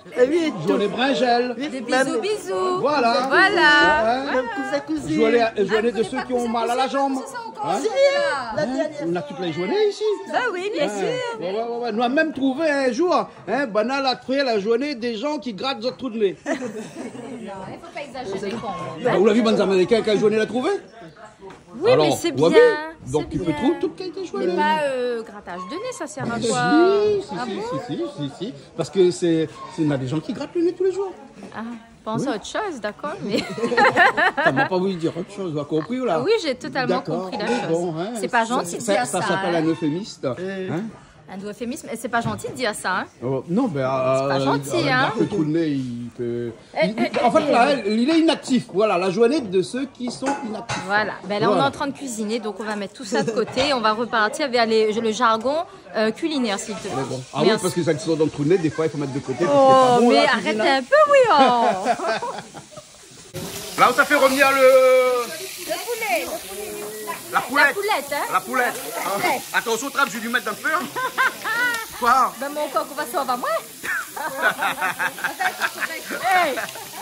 journée brinzèl. Des bisous, bisous. Voilà. Voilà. Hein ? Même cousin, cousine. Journée, journée de ceux qui ont mal à la jambe. Hein ? Hein ? On a toutes les journées ici. Bah oui, bien sûr. Ouais, ouais, ouais. Nou la mèm trouvé in jour, hein, banna la fé la journée des gens qui grattent zot trou de nez. Non, i fo pa égzazéré kanmèm. Bah, ou la vi bann Amérikin, kèl journée la trouvé ? Oui, mais c'est bien, c'est bien. Alors, ouais, mais donc, tu peux trouver toute qualité de journée. Mais pas, euh, grattage de nez, ça sert à quoi ? Si, si, si, si, si, si. Parce que c'est, c'est, on a des gens qui grattent le nez tous les jours. Ah, pense à autre chose, d'accord, mais... T'as même pas voulu dire autre chose, ou la konpri, ou la ? Oui, j'ai totalement compris la chose. D'accord, mais bon, hein, c'est pas gentil de dire ça, hein. Ça, ça s'appelle un euphémiste, hein. Un euphémisme, et c'est pas gentil de dire ça, hein. Oh, non, ben, euh, c'est pas gentil, hein. Regarde le trou de nez, il peut, il, il, en fait, là, il est inactif. Voilà, la journée de ceux qui sont inactifs. Voilà. Ben là, on est en train de cuisiner, donc on va mettre tout ça de côté. On va repartir vers les, le jargon, euh, culinaire, s'il te plaît. Merci. Ah oui, parce que ça, qui sont dans le trou de nez, des fois, il faut mettre de côté parce que c'est pas bon, la cuisine, hein. Oh, mais arrête un peu, oui, oh. Là où ça fait revenir le... Le poulet, le poulet. La poulette. La poulette, hein ? La poulette. La poulette. Attention, trap, je vais lui mettre dans le feu, hein. Quoi ? Ben, mon coq, on va sauver, moi. Hey,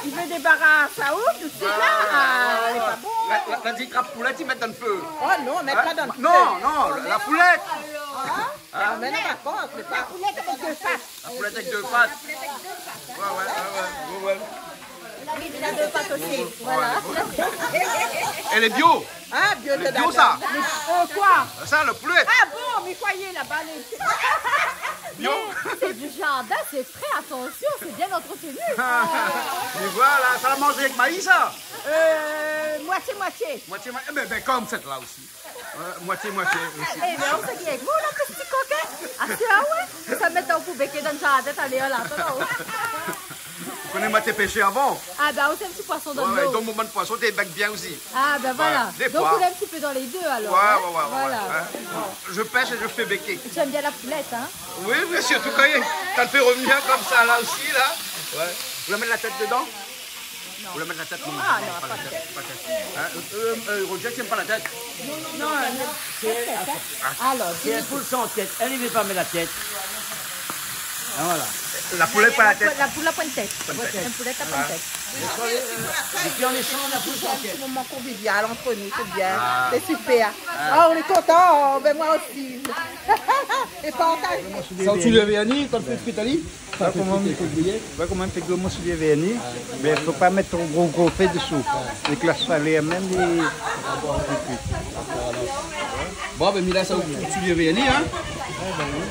il veut débarrasser ça, tout de suite, là. Ah, c'est pas bon. La, la, la di trap poulette, i mèt dan lo fé. Oh non, mèt pa dan lo fé. Non, non, la poulette. Hein ? Ah, mais non, par contre, c'est pas... La poulette avec deux pattes. La poulette avec deux pattes. Ouais, ouais, ouais, ouais, ouais, ouais. Il a deux pattes aussi, voilà. Elle est bio. Ah, bio, elle est bio, ça. Mais, euh, quoi ? Ça, le poulet. Ah bon, mais croyez, là-bas, les... Bio. Mais c'est du jardin, c'est frais, attention, c'est bien entretenu. Mais voilà, ça la manzé avec maïs, ça ? Euh, moitié, moitié. Moitié, moitié. Eh ben, ben, comme cette là aussi. Euh, moitié, moitié aussi. Eh ben, on se dit avec vous, là, petit coquin. Ah, c'est, ah ouais. Sa mèt aou pou béké dan jardin, talèr la, atann. Ou koné moin té pèshèr avan. Ah, ben, ou sé in ti poisson dan lo. Ouais, ouais, donk mon bann poisson té bèk bien osi. Ah, ben voilà. Ouais, des fois. Donc, on est un petit peu dans les deux, alors, hein. Ouais, ouais, ouais, ouais, voilà, hein. Bon. Je pêche et je fais béquer. Tu aimes bien la poulette, hein ? Oui, oui, surtout quand il, quand il fait revenir comme ça, là aussi, là. Ouais. Ou la mèt la tèt dedan ? Ou la mèt la tèt, non, non, pa la tèt, pa la tèt. Hein, euh, euh, Roger, t'aimes pas la tête ? Non, non, non, non. Alors, c'est un poule sans tête. Elle, il veut pas mettre la tête. Ah, voilà. La poulette, pas la tête. La poule, la pointe tête. Pointe tête. Un poulet, la pointe tête. Et puis, on échange la poule sans tête. C'est un petit moment convivial entre nous, c'est bien. Ah. C'est super. Ah, on est content. Ben, moi aussi. Et partagez. Sa ou sou lo vèrni, kan ou fé frit ali ? Sa, koman ou fé griyé ? Ouais, koman ou fé griyé, mon soulié vèrni. Mé fo pa mèt tro gro, gro fé dsou. Avèk la shalèr mèm, li... Bon, ben, mi la sa, ou soulié vèrni, hein ? Ouais, ben oui.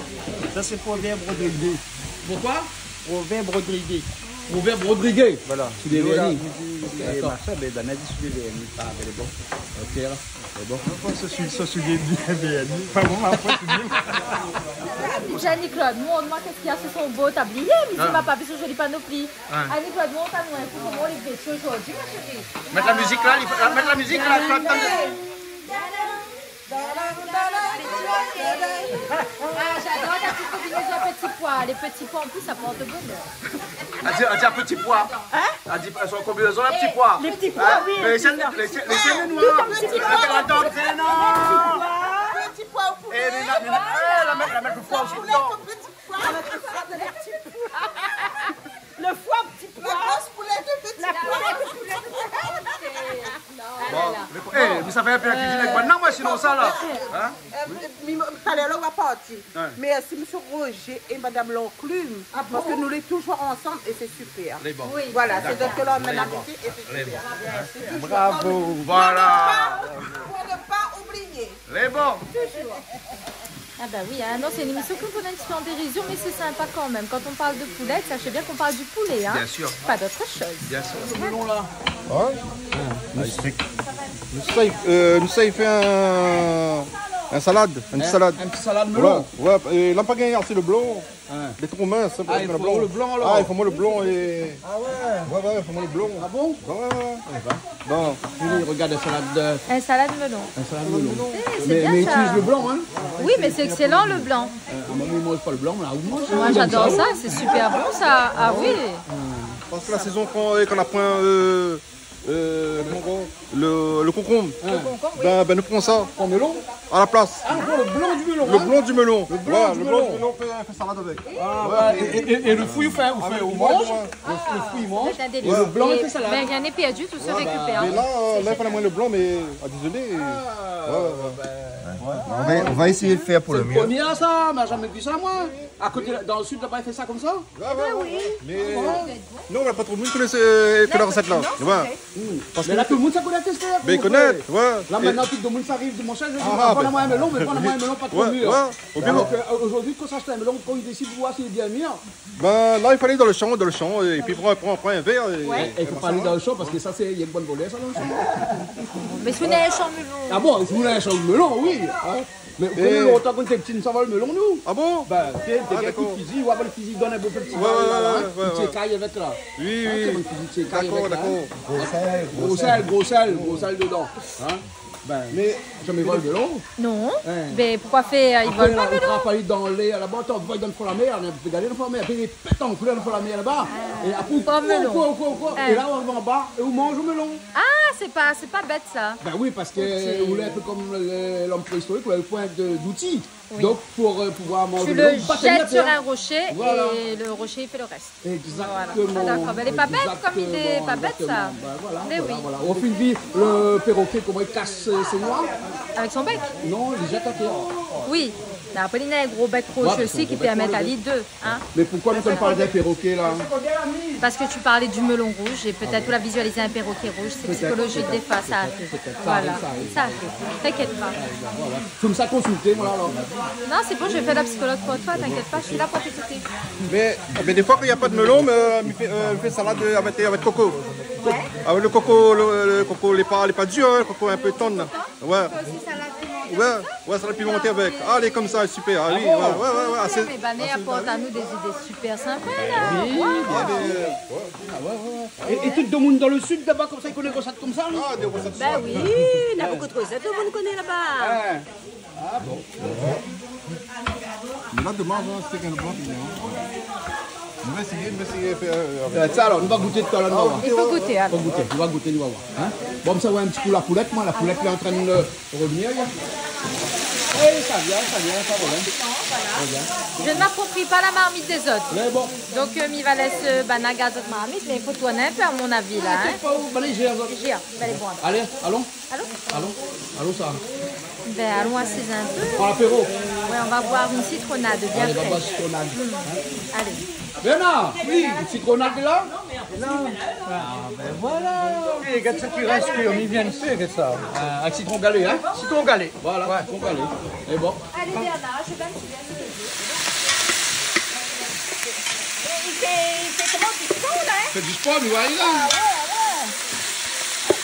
Sa, sé Proverb Rodriguez. Pourquoi ? Proverb Rodriguez. Proverb Rodriguez. Voilà. Soulié vèrni. Voilà, mi di, é... D'accord. Machin, ben, ben, na di soulié vèrni. Ah, ben, bon. Ok, alors. Sé bon. Ankor sa, sa, sa, sa, sa, sa, pa bon, ma foi, sé bien. Annie-Claude, montre-moi qu'est-ce qu'il y a sur son beau tablier. Mi di, ma pa vi son joli panopli. Ah. Annie-Claude, montre anou in kou koman ou lé véti zordi, ma chérie. Mèt la mizik la, li fo, mèt la mizik la, Claude, tann. Ah, j'adore ta petite combinaison à petits pois. Les petits pois, en plus, ça porte bonheur. Èl i di, èl i di pti poi. Hein ? Èl i di, èl i di pti poi. Hein ? Pti poi, oui. Mé sé, sé, sé noir. Tout pti poi. Atann, atann, sé noir. Pti poi o poulé. É, mé la, mé la, é, la mèt, la mèt lo foi osi dedan. Pti poi. Lo foi, pti poi. La gros poulé, pti poi. La poulette, pti poi. Bon, é, mé sa fé in pé la kuizine avèk moin. Non, moin, sinon sa la. Hein ? Euh, mi, talèr la, ou va parti. Ouais. Mèrsi, mésyé Roger é madam Lanclume, parske nou lé toujour ansanm é sé super. Lé bon. Oui. Voilà, sé donk ke la, mintnan, sé super. Lé bon. Bravo. Voilà. Pour ne pas, pour ne pas oublier. Lé bon. Toujours. Ah ben oui, hein, non, c'est une émission qu'on tourne un petit peu en dérision, mais c'est sympa quand même. Quand on parle de poulet, sachez bien qu'on parle du poulet, hein. Bien sûr. Pas d'autre chose. Bien sûr. Ouais. Nou sa, euh, nou sa fé in In salad, in ti salad. In ti salad melon. Oué, oué, é la pa gingn asé lo blan. Lé tro mins, sa. Ah, i fo lo blan, alor. Ah, i fo lo blan é... Ah oué. Oué, oué, i fo lo blan. Ah bon ? Oué, oué, oué. Bon. Julie, regard in salad de... In salad melon. In salad melon. Sé, sé bien sa. Mé, mé itiliz lo blan, in. Oui, mé sé ékselan, lo blan. Euh, ah, moin, mi manz pa lo blan, la, ou manz ? Moi, j'adore ça, c'est super bon, ça. Ah oui. Parske la sézon, kan, kan na poin, euh, euh, koman i di, lo, lo konkonm. Lo konkonm, oui. Bin, bin, nou pran sa. Pran melon ? A la plas. Ah, nou pran lo blan du melon, in ? Lo blan du melon. Lo blan du melon. Voilà, lo blan du melon, nou fé, fé salad avèk. Ah, oué. É, é, é lo frui, ou fé, ou fé, ou manz. Oué, oué. Lo, lo frui, ou manz. Sé in délice. É lo blan, i fé salad. É, bin, rien n'est perdu, tout se récupère. Ah, bin. Mé la, euh, la, i fo amoin lo blan, mé, ah, dézolé. Ah, oué, oué, oué. Bin, oué. On va, on va essayer de faire pour le mieux. Sé lo promié, sa, ma zamé vi sa, moin. A koté, dan lo sud, laba, i fé sa konmsa ? Oué, oué, oué. Mé, euh, non, na pa tro moun i koné, euh, la rosèt la. Non, sé vré. Parske la, tout lo moun sa koné, tèsté. Bin, i koné, oué. La, mintnan, tout lo moun sa ariv, di mon shèr, mi di, ah, pran amoin in melon, mé pran amoin in melon pa tro mir. Oué, oué. Donk, euh, zordi, kan sa ashèt in melon, kan i désid, oua, si lé bien mir. Bin, la, i fo alé dan lo shan, dan lo shan, épi pran, pran, pran in vèr, é... Oué. É i fo pa alé dan lo shan, parske sa, sé, néna bonpé volèr, sa, dan lo shan. Mé si ou néna in shan melon. Ah bon, si ou néna in shan melon, oui, in. Mé ou koné, lontan, kan nou té pti, nou sava lo melon, nou. Ah bon ? Bin, té, té, ah, dakor. Kout fizi, oué, kout fizi, i donn in bon pti bal, la, in. Oué, oué, oué. Ti ékay avèk, la. Oui, oui. In, koman i di, ti ékay avèk, la, in. Dakor, dakor. Gro sèl, gro sèl, gro sèl dedan, in. Bin, mé, zamé vi lo melon ? Non. In. Bin, poukoué fé, euh, i vol pa, melon ? Apré, ou travay dan lèr, laba, atann, ou va dan fon la mèr, ou pé gardé dan fon la mèr, épi i pèt an koulèr dan fon la mèr, laba. Ah. É apré, ou kour, ou kour, ou kour, é la, ou ariv anba, é ou manz lo melon. Ah, sé pa, sé pa bèt, sa. Bin oui, parske, OK, ou lé in pé konm le, lom préistorik, ou lavé poin de, d'outi. Oui. Donk, pou, euh, pouvoir manz lo melon, ou té jèt atèr. Tu le jettes sur un rocher et le rocher, il fait le reste. Voilà. Exactement. Ah, dakor. Bin, lé pa bèt konm idé, pa bèt, sa. Exactement, exactement. Bin voilà, voilà, voilà. Mé oui. Ou la fine vi lo pérokè, koman i kas, euh, sé noi ? Avèk son bèk ? Non, li jèt atèr. Oui. Mé apré, li na in gro bèk rosh osi ki pèrmèt ali de, in. Mé poukoué nou parl d'in pérokè, la ? Parce que tu parlais du melon rouge et peut-être ou la vizualiz in pérokè rosh, sé psikolozik défoi, sa ariv. Pétèt, pétèt, pétèt. Voilà, sa ariv, sa ariv. T'inquiète pas. Voilà. Fo mi sa konsilté, moin, la, alor. Non, c'est bon, je vais faire la psychologue pour toi, t'inquiète pas, je suis là pour t'écouter. Mé, mé défoi, kan na pa de melon, mé, euh, mi fé, euh, mi fé salad, euh, avèk, avèk koko. Oué. Avèk lo koko, lo, lo koko, lé pa, lé pa dir, in, lo koko in pé tann, la. Oué. Koko osi, salad, oué, salad pimanté avèk. Alé, konmsa, super. Ah oui, oué, oué, oué, asé, mé Bané i aport anou dé zidé super sinpa, la. Oui, bien sûr. Ah, oué, oué, oué. É, é tout domoun dan lo sud, laba, konmsa, i koné rosèt konmsa, non ? Ah, dé rosèt. Bin oui, na bonpé de rosèt, tout domoun i koné laba. Oué. Ah bon. Mé la, domann, in, sé kèl blan ki vien, in. Nou va éséyé, nou va éséyé fé, euh, avèk... Euh, sa, alor, nou va gouté talèr, nou va voir. I fo gouté, alor. Fo gouté, nou va gouté, nou va voir, in. Bon, sa, oué, in ti kou la poulèt, moin, la poulèt lé antrin de revenir, la. Eh, sa vien, sa vien, pa de problèm. Voilà. Je ne m'approprie pas la marmite des autres. Mé bon. Donc, euh, mi va lès, euh, banna gard zot marmit, mé i fo tourn in pé, à mon avis, la, in. T'inquiète pas, ou va lès zot. Zot. Bin, lé bon. Alé, alon. Alon ? Alon, alon, sa. Bin, alon asiz in pé. Pou lapéro. Oué, on va boire une citronnade bien fraîche. Alé, on va boire citronnade. Mm. Alé. Bernard, oui, une citronnade la ? Ah, bin voilà. É, gard sak i rès, mi vien fé sa. Ah, avèk sitron galé, in ? Sitron galé. Voilà, oué, sitron galé. É bon. Alé, Bernard, je vais me souvenir de... Mé i fé, i fé koman, du spor, la, in ? Fé du spor, mé voilà, la. Ah, oué, oué.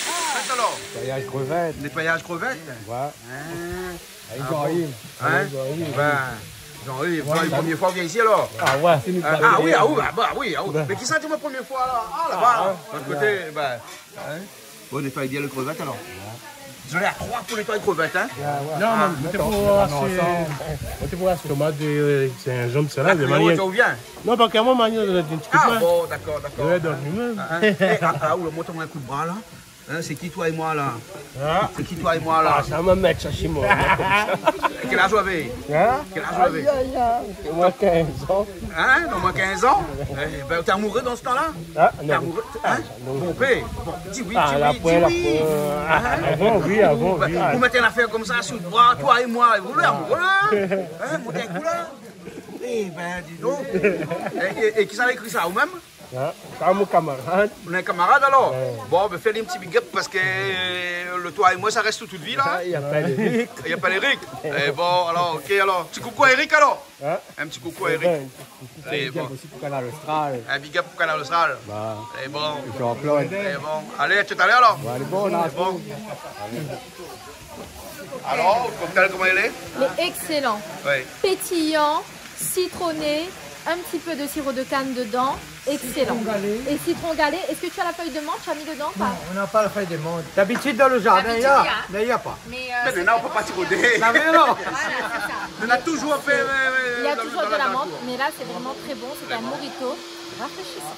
Ah, ah. Fé alor. Nétoyaz krevèt. Nétoyaz krevèt ? Oué. Ah. Ah, Jean-Yves. In ? Jean-Yves. Bin, Jean-Yves, oué, Jean-Yves, promié foi ou vien isi, alor ? Ah oué. Ah, ah oui, ah oui, ah bah oui, ah oui. Oué. Mé kisa i di amoin promié foi, la ? Ah, laba, de l'ot koté, bin. In ? Bon, nétoy bien lo krevèt, alor. Zot lé a troi pou nétoy krevèt, in ? Oué, oué. Non, mé atann, sé, sé in janm, sa la, mé ou vien. Non, pa ke moin, manièr, donn in ti kou d'min. Ah bon, dakor, dakor. Oué, donk, li mèm. In, in. É, ah, ah, ou la mont amoin in kou d'bra, la. In, sé ki toi é moin, la ? In ? Sé ki toi é moin, la ? Ah, sa, ma mèt sa, sé moin. Kèl az ou lavé ? In ? Kèl az ou lavé ? Ay, ay, ay. Moin kinz an. In ? Non, moin kinz an ? Eh bin, ou té amouré dan se tan-la ? Ah, non. Té amouré ? Ah, non. Bon, pé, bon, di oui, di oui, di oui. Ah, la première, la première. In ? Avan, oui, avan, oui. Ou mèt in afèr konmsa sou le bra, toi é moin, ou lé amouré, in ? In, mont in kou la. Eh bin, di donk. É, é, é kisa la ékri sa, ou mèm ? In ? Sa mon kamarad. Ou néna in kamarad, alor ? Oué. Bon, bin, fé ali in ti big up parske, euh, le toi é moin, sa i rès pou tout vi, la. Ah, i apèl Eric. I apèl Eric. Eh bon, alor, OK, alor. Ti koukou à Eric, alor. In ? In ti koukou à Eric. Oué, in ti koukou. Eh bon. Big up osi pou Kanal Austral. In big up pou Kanal Austral. Ba. Eh bon. Jean-Claude. Eh bon. Alé, a tout à l'heure, alor. Oué, alé, bon, la. Eh bon. Alé. Alors, le cocktail, comment il est ? Il est excellent. Ouais. Pétillant, citronné, un petit peu de sirop de canne dedans. Excellent. Citron galé. Et citron galé. Est-ce que tu as la feuille de menthe ? Tu as mis dedans ou pas ? Non, on n'a pas la feuille de menthe. D'habitude, dans le jardin, il y a, mais il y a pas. D'habitude, il y a. Mais, euh, cette année, on peut pas trop dire. Non, mais non. Voilà, c'est ça. On a toujours fait, euh, euh, dans le, dans la nature. Il y a toujours de la menthe, mais là, c'est vraiment très bon. C'est un mojito rafraîchissant.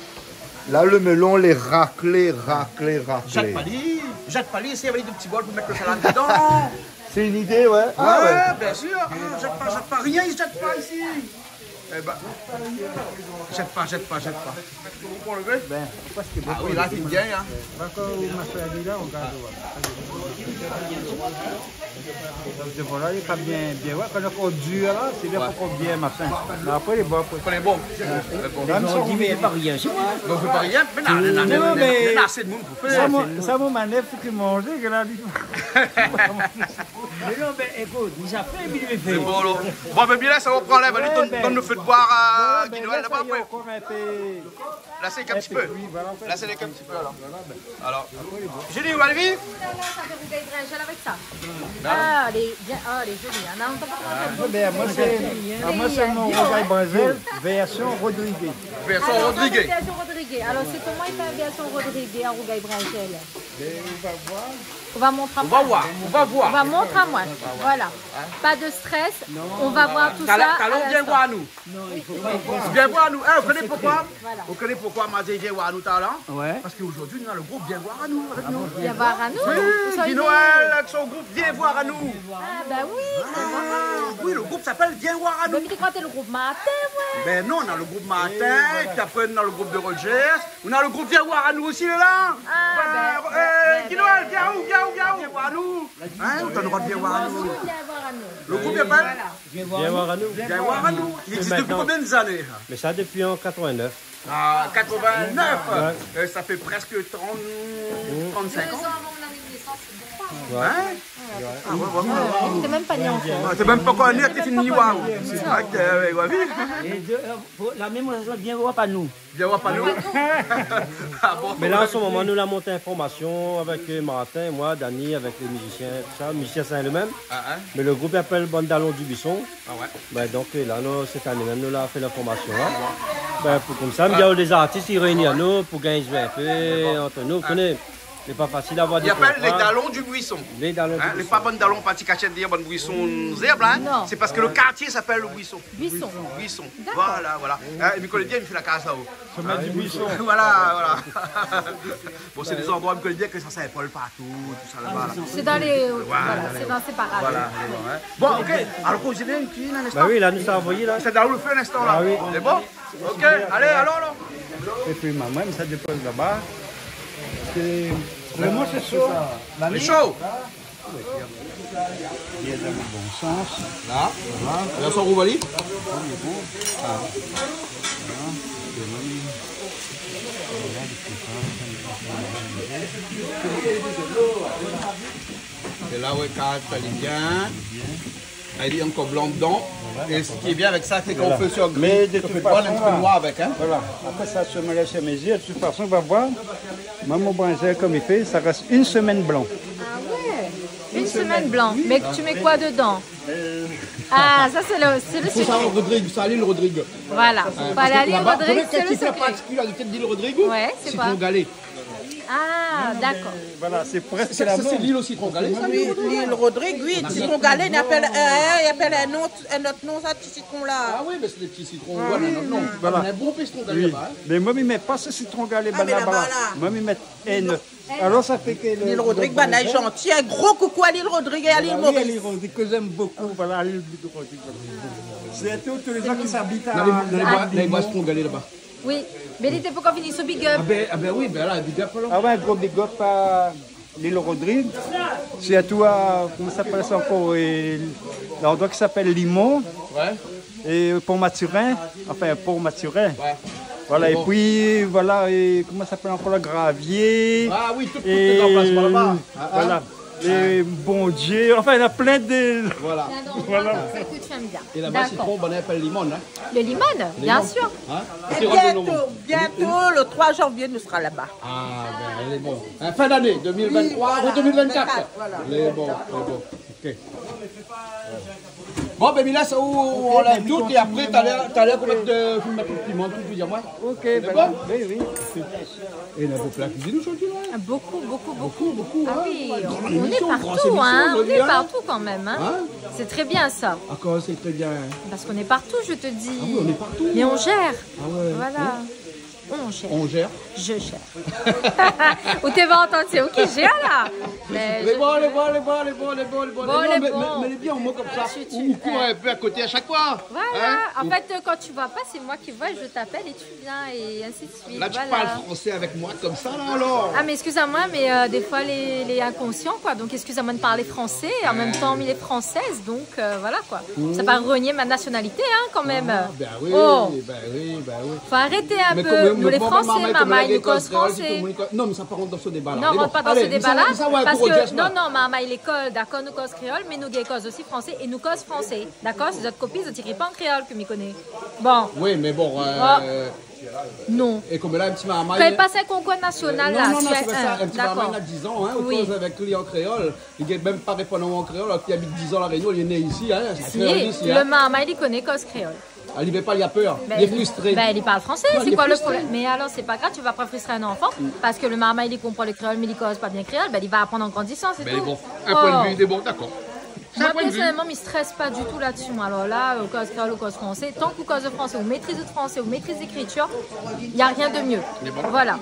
Là, le melon, il est raclé, raclé, raclé. Jèt pa li, jèt pa li, si, avèk dé ti bol pou mèt le salad dedan. C'est une idée, ouais. Ah, ouais, bien sûr. Ah, jèt pa, jèt pa, rien, i jèt pa isi. Eh ben, jèt pa, jèt pa, jèt pa. Ou pran le vèr ? Ben, parce que... Ah oui, la, c'est bien, hein. D'accord, ma sœur, elle est là, on regarde, ouais. Paske vola, li lé pa bien, bien, ouais, kan lé ankor dir la, sé bien, ouais, pa ankor bien, machin. Mé apré, lé bon, apré. Apré, lé bon. Ouais. Lé bon. Mé nou, sa, nou fé pa rien, sé vré. Non, nou fé pa rien, mé na, na, na, na, na asé d'moun pou fé. Sa, mon, sa, mon manèv, sé ke manzé, ke la, li. Mé non, mé ékout, li sa fé, li fé. Lé bon, alor. Bon, mé bien la, sa va pran la, va li donn, donn le fé de boir à Guy Noël laba, apré. Ouais, ben, ben, la, sa y est, ankor in pé. La, sé k'in ti pé. La, sé k'in ti pé, alor. Alor, Julie, ou va alé vit ? Oh là là, sa fé rougay brinzèl avèk sa. Ah, lé bien, ah, lé zoli, hein. Non, t'as pas trop fait de... Ah, ben, moi, c'est, ah, moi, c'est mon rougay brinzèl, version Rodriguet. Version Rodriguet. Alors, version Rodriguet. Alors, c'est comment il fait une version Rodriguet en rougay brinzèl ? Ben, on va voir. On va montrer à moi. On va voir, on va voir. On va montrer à moi. Voilà. Pas de stress. On va voir tout ça à l'instant. Talèr, talèr, vien voir anou. Non, il faut pas voir. Vien voir anou. Eh, ou koné poukoi ? Voilà. Ou koné poukoi ma di vien voir anou talèr ? Ouais. Paske zordi nou néna le group Vien voir anou avèk nou. Ah bon ? Vien voir anou. Oui, Guy Noël avèk son group Vien voir anou. Ah, ben oui. Ah, oui, le group i apèl Vien voir anou. Mé mi té kroi té le group Martin, ouais. Ben non, nou néna le group Martin, épi apré nou néna le group de Rogers. Nou néna le group Vien voir anou osi, lé la. Ah, ben, euh, ben, Guy Noël, vien ou, vien ou, vien ou, vien voir anou. Hein, ou néna le droi de vien voir anou. Vien voir anou. Le group i apèl Vien voir anou. Vien voir anou. Li égzis dopi konbien d'zané, sa ? Mé sa, dopi an quatre-vingt-neuf. Ah, quatre-vingt-neuf. Ouais. Euh, sa fé prèsk trente, trente-cinq an. Deux ans avant mon année de naissance, c'est bon. Ouais. Hein ? Ah, ouais, ouais, ouais. Té mèm pa né ankor. Ah, té mèm pa ankor né, té fine ni voir. Té mèm pa ankor né. Ah, ouais, ouais, oui. É de, euh, pou la mémorisation, vien voir pa nou. Vien voir pa nou. Ah bon ? Mé la, an se moman, nou la mont in formasion avèk, euh, Martin, moin, Dany, avèk lé mizisien, tousa, mizisien Saint-Leu mèm. Ah, hein. Mé le group i apèl Bann Dalon du Buisson. Ah ouais. Ben, donk, euh, la, nou, sèt ané mèm, nou la fé la formasion, hein. Ah bon. Ben, pou konmsa, ah, nou néna dé zartis i réini anou pou gingn zoué in pé ant nou. Ou koné, lé pa fasil avoir dé kontra. I apèl lé Dalon du Buisson. Lé Dalon du Buisson. Hein, lé pa bann dalon parti kashèt dèrièr bann bouison zèrb, hein. Non. Sé paske le kartié i apèl le Buisson. Buisson. Buisson. D'accord. Voilà, voilà. Hein, é mi koné bien, mi fé la kaz laba. Chemin du Buisson. Voilà, voilà. Bon, sé dé zandroi, mi koné bien ke sa, sa i vole partou, tousa laba, la. C'est dans les, voilà, c'est dans ces parages. Voilà, lé bon, hein. Bon, ok. Alor, koz in ti, in instan. Bah oui, la, nou sa anvoyé, la. Sa i doi le fé in instan, la. Ah oui. Lé bon ? Ok, alé, alon, alon. Épi, maman, sa dépoz laba. Sé, vréman, sé sho. Lé sho. Bien dan le bon sans. La. Voilà. La, sa rouv ali. Oui, bon. Ah. Voilà. É la, ouais, kan sa lé bien. Bien. Ah, li lé ankor blan dedan. Voilà, d'accord. É sak lé bien avèk sa, sé kan ou fé sur gri, ou fé bwar in ti pé noir avèk, hein. Voilà. Apré sa, sur mon lès mezir, de tout fason, ou va voir. Mèm mon brinzèl, kom li fé, sa rès in semèn blan. Ah ouais. Une semaine blanc. Mais tu mets quoi dedans ? Euh. Ah, ça, c'est le, c'est le secret. Fo sa, Rodrig, sa, lil Rodrig. Voilà. Hein, fo alé a lil Rodrig, sé le sekré. Parske la, la partikilarité de lil Rodrig, sé sitron galé. Ouais, c'est quoi ? Ah, d'accord. Voilà, sé prèsk la mèm. Sé, sé, sé lil o sitron galé, sa, lil Rodrig ? Oui, lil Rodrig, oui, sitron galé, i apèl, euh, i apèl in ot, in ot non, sa, ti sitron la. Ah oui, mé sé dé ti sitron, voilà, non, non. Voilà. Néna in bon pé sitron galé laba, hein. Mé moin, mi mèt pa sitron galé laba, la. Ah, mé laba, la. Moin, mi mèt in ot. Alor, sa fé ke le, lil Rodrig, le bann la, bann la, zanti. In gro koukou a lil Rodrig é a lil Moris. Voilà, oui, lil Rodrig, ke j'aime beaucoup. Voilà, lil Rodrig, voilà. Sirtou tout lé zan ki abit a, dan lé bwa, dan lé bwa sitron galé laba. Oui, mé li té pankor fini son big up. Ah ben, ah ben oui, ben la, big up, alor. Ah ouais, gro big up a lil Rodrig. Sirtou a, koman i apèl sa ankor, euh, landroi ki apèl Limon. Ouais. É Pon Mathurin, anfin, Pon Mathurin. Ouais. Voilà, é pi, voilà, é koman i apèl ankor la, Gravier. Ah oui, tout, tout lé an plas par laba. Ah, ah. Voilà. Les Bondié, enfin, il y en a plein de... Voilà. Voilà. Celle que tu aimes bien. Et là-bas, d'accord, citron, bon, on appelle limone, hein. Le limone, bien sûr. Limone, hein. Et bientôt, bientôt, le trois janvier, nous serons là-bas. Ah, ben, lé bon. Hein, fin d'année deux mille vingt-trois, oui, voilà, deux mille vingt-quatre. Vingt-quatre, voilà. Lé bon, lé bon. Ok. Bon, ben, mi lès aou, on lès tout, et après, talèr, talèr, koman, euh, fine mèt lo piman, tout, tu dis à moi. Ok, ben, bon ? Oui, oui. Et la, vos plats cuisinés aujourd'hui, là ? Beaucoup, beaucoup, beaucoup. Beaucoup, beaucoup, hein. Ah oui, on est partout, hein, on est partout quand même, hein. Dans l'émission, grande émission aujourd'hui, hein. Hein ? C'est très bien, ça. Ah, comment c'est très bien ? Parce qu'on est partout, je te dis. Ah oui, on est partout. Mais on gère. Ah ouais. Voilà. Hein ? On gère. On gère. Je gère. Ou té va antann, sé ou ki gère, la. Lé bon, lé bon, lé bon, lé bon, lé bon, lé bon. Bon, non, lé bon. Mais, mais, mais lé bien, au moins, comme ça, on court un peu à côté à chaque fois. Voilà. Hein ? En fait, euh, quand tu vois pas, c'est moi qui vois, je t'appelle et tu viens, et ainsi de suite. Là, tu parles français avec moi comme ça, là, alors. Ah, mais excuse-moi, mais, euh, des fois, les, les inconscients, quoi. Donc, excuse-moi de parler français, et en même temps, mi lé française, donc, euh, voilà, quoi. Ça va renier ma nationalité, hein, quand même. Ah, ben oui, ben oui, ben oui. Faut arrêter un peu. Nous, les Français, marmay, nou koz français. Non, mais ça, par contre, dans ce débat-là. Non, on rentre pas dans ce débat-là, parce que, non, non, marmay lékol, d'accord, nou koz kréol, mais nou gingn koz aussi français, et nou koz français, d'accord ? Si zot kopi, zot i ékri pa an kréol, ke mi koné. Bon. Oui, mais bon, euh, non. Et comme là, un petit marmay, quand il passe un concours national, là, non, non, non, c'est pas ça. Un petit marmay, il a dix ans, hein, on cause avec lui en créole. Li gingn mèm pa réponn aou an kréol, alor ke li abit dix ans La Réunion, li lé né isi, hein, sé kréol isi, hein. Si, le marmay, li koné koz kréol. Ah, li vé pa, li la pèr, li lé frustré. Ben, li parl fransé, sé koi le problèm ? Non, li lé frustré. Mais alors, c'est pas grave, tu vas pas frustrer un enfant, parce que le marmay, li konpran le kréol, mais li koz pa bien kréol, ben, li va apprendre en grandissant, c'est tout. Ben, bon, un point de vue, bon, d'accord. C'est un point de vue. Moi, personnellement, mi strès pa du tout là-dessus, moi. Alors là, euh, koz kréol ou koz fransé, tant que ou koz fransé, ou maîtrise le français, ou maîtrise l'écriture, il y a rien de mieux. Mais bon. Voilà.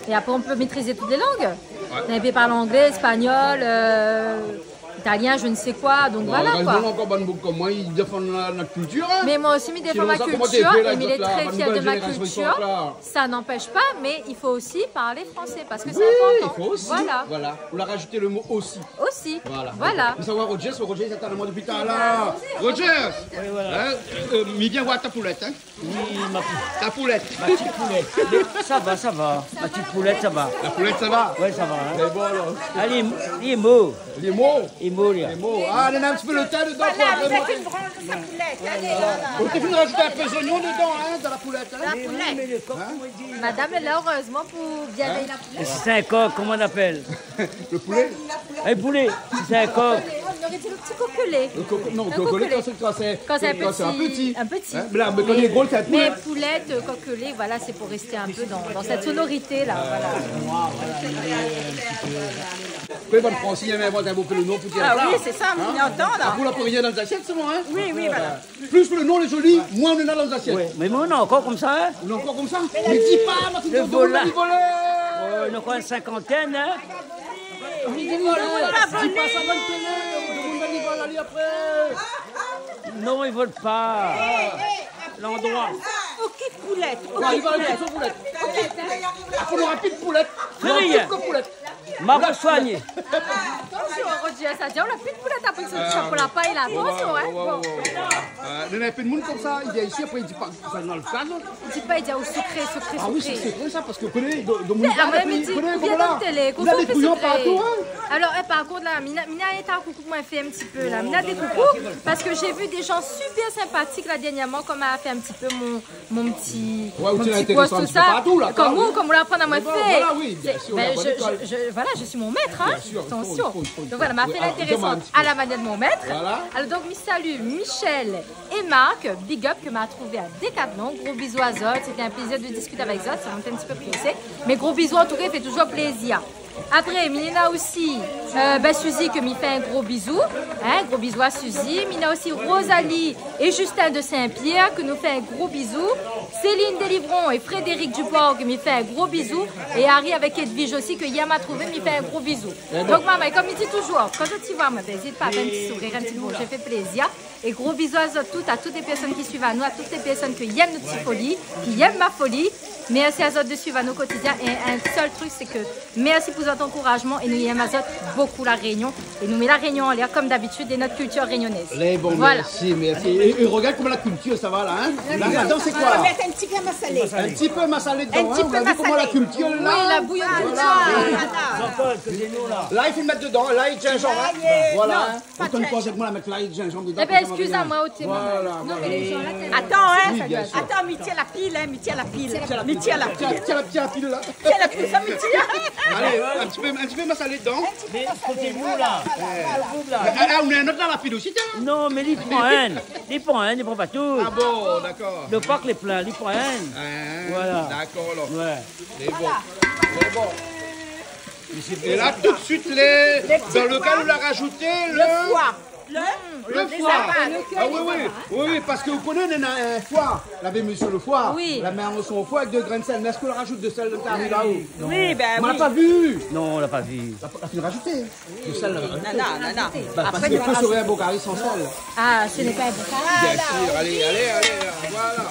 Et après, on peut maîtriser toutes les langues. Ouais. Ou pé parl anglé, espagnol, euh, italien, je ne sais quoi, donc voilà, quoi. Bon, heureusement, ankor bann boug kom moin, i défann la, nout kiltir, hein. Mais moi aussi, mi défann ma kiltir, é mi lé très fière de ma culture. Sinon, sa, koman té fé la, zot la, la nouvelle génération i sort la ? Ça n'empêche pas, mais il faut aussi parler français, parce que c'est important. Oui, il faut aussi. Voilà. Voilà. On a rajouté le mot aussi. Aussi. Voilà. Voilà. Nous avons Roger, Roger, il attend la main depuis tout à l'heure. Roger ! Oui, voilà. Hein, euh, mi vien voir ta poulette, hein. Oui, ma pou-, ta poulette. Ma petite poulette. Mais ça va, ça va. Ma petite poulette, ça va. La poulette, ça va ? Ouais, ça va, hein. Lé bon, alors. Allez, il est mort. Li lé mor ? Li lé mor, li. Li lé mor. Ah, néna in ti pé lo tin dedan, voilà, pou apré, avèk in bransh de sa poulette. Allez, voilà. Ou té fine rajout in pé zoignon dedan, hein, dan la poulette, hein ? La poulette. Hein ? Madame lé la, heureusement, pou bien... Hein ? É si sé in kok, koman i apèl ? Le poulet ? In poulé. Si sé in kok. On aurait dit le petit coquelet. Le coco-, non, le coquelet, quand c'est, quand c'est, quand c'est un petit. Quand c'est un petit. Hein ? Mais là, mais quand il est gros, c'est un poulet. Mais poulette, euh, coquelet, voilà, c'est pour rester un peu dans, dans cette sonorité-là, voilà. Fé bann fransé, i invant in bonpé lo non pou dir sa. Ah oui, c'est ça, on entend, là. Apré, ou la pli rien dan lé zasièt, solman, hein ? Oui, oui, voilà. Plis lo non lé zoli, moin néna dan lé zasièt. Oui, mé moin, non, ankor konmsa, hein ? Non, ankor konmsa. Mé di pa, Martine, le voleur. Voleur. Oh, néna ankor in sinkantèn, hein ? Di pa sa, bann télé, demoun va vni voir ali apré. Non, i vol pa. Landroi. Okip poulette. Non, li va okip son poulette. Okip. Apré, nora pi de poulette. Fé rien. Nora pi de poulette. Ma pou soigné. Atansion, Roger, sa di, ou la pi de poulette apré sa, sa pou la pay la. Atansion, hein. Bon. Euh, néna in pé de moun konmsa, i vien isi, apré i di pa, sa dan le kaz. I di pa, i di, ah, ou sikré, sikré, sikré. Ah oui, c'est, c'est vrai ça, parce que, koné, dan, dan mon... Mé, ah, mé, mé di, koné, bien koman la, dan télé, ou la dé trouyan partou, hein. Alors, eh, par contre, là, mi na, mi na in ta koukou, moin fé in ti pé, là. Mi na dé koukou, parce que j'ai vu des gens super sympathiques, là, dernièrement, comme a fé in ti pé mon, mon ti, mon ti post, tout sa. Ouais, ou lé intéressant in ti pé partou, la, koi, oui. Kom ou, kom ou la aprann amoin fé. Mé bon, voilà, oui, bien sûr, ben, la bonne école. Je, je, je, voilà, je suis mon maître, hein. Bien sûr, il faut, il faut, il faut. Attention. Donc voilà, ma fé l'intéressante à la manière de mon maître. Oui, alors, je demande. Voilà. Alors donc, mi salu Michel et Marc, big up, ke ma trouvé à Decathlon. Gros bisous à zot, c'était un plaisir de discuter avec zot, sa la fé in ti pé présé. Mé gros bisous, en tout cas, i fé toujours plaisir. Apré, mi néna osi, euh, ben, Suzy, ke mi fé in gro bizou, hein, gro bizou à Suzy. Mi néna osi Rosalie et Justin de Saint-Pierre, ke nou fé in gro bizou. Céline Délivron et Frédéric Duport, ke mi fé in gro bizou. Et Harry avec Edwige osi, ke yèr ma trouvé, mi fé in gro bizou. Donk, marmay, kom mi di toujours, kan zot i voi amoin, ben, ézit pa fé in ti sourir, in ti bonjour, sa i fé plézir. Et gros bisous à zot tout, à toutes les personnes qui suivent anou, à toutes les personnes ke i èm nout ti foli, ki èm ma foli. Mèrsi azot de suiv Anou Quotidien. É in sèl trik, sé ke mèrsi pou zot ankourazman é nou yèm azot bokou La Rényon. É nou mèt La Rényon anlèr, kom dabitid, é nout kiltir rényonèz. Lé bon, voilà. Mèrsi, mèrsi. É, é rogard koman la kiltir, sa va la, in ? La, ladan, sé koi ? Mèt in ti pé masalé. In ti pé masalé dedan, in ? Ou la vi koman la kiltir la ? Oui, la bouyon. Voilà. Jean-Paul, koté nou la. La, i fo mèt dedan, lay, zinzanm, in ? Voilà, in. Ou antann pa, moin la mèt lay, zinzanm dedan. Ébin, konmsa, eskiz amoin, oté. Voilà, voilà. Non, mé lé jan la, atann, in. Oui, bien sûr. Atann, mi tir la pil, in, mi tir la pil. Mi tir la pil. Tir la, tir la pil la. Tir la pil, sa, mi tir. Alé, in ti pé, in ti pé masalé dedan. Mé koté nou la. Voilà, voilà. Ah, ah, ou mèt in not dan la pil osi, tiens. Non, mé li pran inn. Li pran inn, li pran pa tout. Ah bon, dakor. Lo pak lé plin, li pran inn. Ah, dakor, alor. Ouais. Lé bon. Lé bon. É la, tout de suit, lé, dan lo kal ou la rajout lo foi. Lo foi. Ah oui, oui. Oui, oui, parske ou koné, néna in foi. Lavé mésyé lo foi. Oui. La min an son foi avèk de grin sèl. Mé èske ou la rajout de sèl dan kari la-o ? Oui, bin oui. Ou la pa vi ? Non, ou la pa vi. La, la fine rajout. De sèl la. Non, non, non, non. Bin, parske i fo sové in bon kari san sèl. Ah, ce n'est pas un bon kari. Bien sûr, alé, alé, alé, voilà.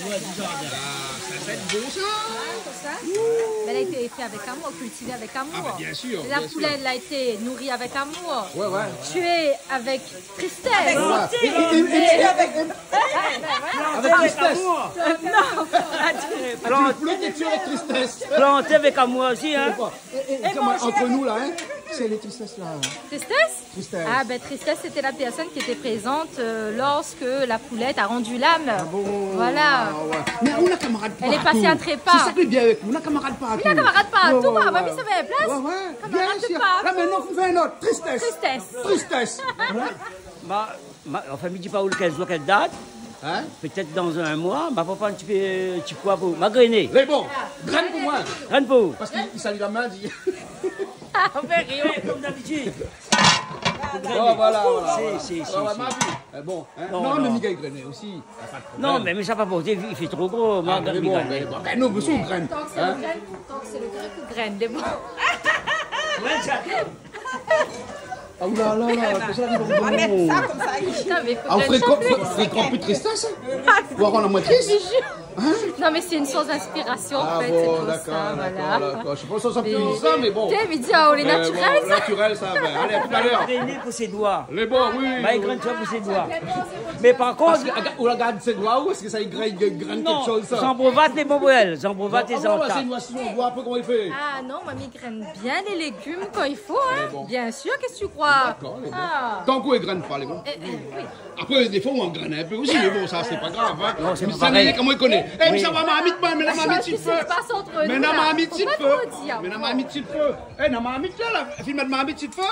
Ah, sa, sa va èt bon, sa. Mé la, la été fé avèk amour, kiltivé avèk amour. Ah, bah, bien sûr, bien sûr. La poulèt la été nouri avèk amour. Ouais, ouais. Tué avèk tristès. Avèk santé. É, é, é, é, é, avèk tristès. Non, pa di. Plante. Poulèt lé tué avèk tristès. Planté avèk amour osi, in. Pourquoi ? É, é, é, ant nou la, in, sé lé tristès la. Tristès ? Tristès. Ah, bin, tristès, sété la pèrsone ki lété prézant, euh, lorske la poulèt la rann lam. Ah bon ? Voilà. Ah ouais. Mé ou na kamarad partou. Èl lé pasé a trépa. Sé sa ki lé bien avèk ou, ou na kamarad partou. Oui, na kamarad partou. Ouais, ouais, ouais. Moin, mi sava in plas. Ouais, ouais. Kamarad partou. Bien sûr. La, mintnan, ou fé in not. Tristès. Tristès. Tristès. Voilà. Bah, Ma, anfin, mi di pa ou kèl zour, kèl dat. In ? Pétèt dan in moi, ma pran in ti pé, ti poi pou, ma gréné. Lé bon, grin pou moin. Grin pou. Parske li, li sali la min, di. Ah, mé rien. Ouais, kom dabitid. Oh, voilà, voilà, voilà. Si, si, si, si. Ouais, ouais, ma vi. Eh, bon, in ? Non, non, mé mi gingn gréné osi. Pa de problèm. Non, mé, mé sa pa porté, li fé tro gro. Ah, mé bon, mé bon. Bin, nou, nou grin. Tank sé lo grin, tank sé lo grin pou grin, lé bon. Ouais, sa. Ah, oula, la, la, la, kosa li va... Ah, mé sa, konmsa, i... Putain, mé fo... Ah, ou frékan, frékan pi tristès, in ? Ou va rann amoin tris ? Je te jure. In ? Non, mé sé in source d'inspiration, en fait, c'est pour ça, voilà. Ah bon, dakor, dakor. Mi pans sa, sa pli sa, mé bon. Té, mi di, ah, lé natirèl, sa. Natirèl, sa, bin, alé, a talèr. Gréné pou sé doi. Lé bon, oui, oui. Mé i grin sa pou sé doi. Mé par kont... Parske, ou la gard sé doi, ou èske sa i grin, i grin kèk shoz, sa ? Non, zanbrovat lé bon pou èl. Zanbrovat lé bon. Ah, sé in noua, sé son doi, in pé koman i fé. Ah non, moin, mi grin bien lé légim kan i fo, in. Lé bon. Bien sûr, qu'est-ce que tu crois ? Dakor, lé bon. Ah. Tank ou i grin pa, lé bon. Eh, eh, oui. Apré, défoi, ou grin in pé osi, mé bon, sa, sé pa grav, in. Non, sé pa parèy. Mé sa, koman i koné ? Eh, mé sa va, marmit, mé la marmit, si fé. Mé la marmit, si fé. Mé la marmit, si fé. Eh, la marmit, la, la, fine mèt marmit, si fé.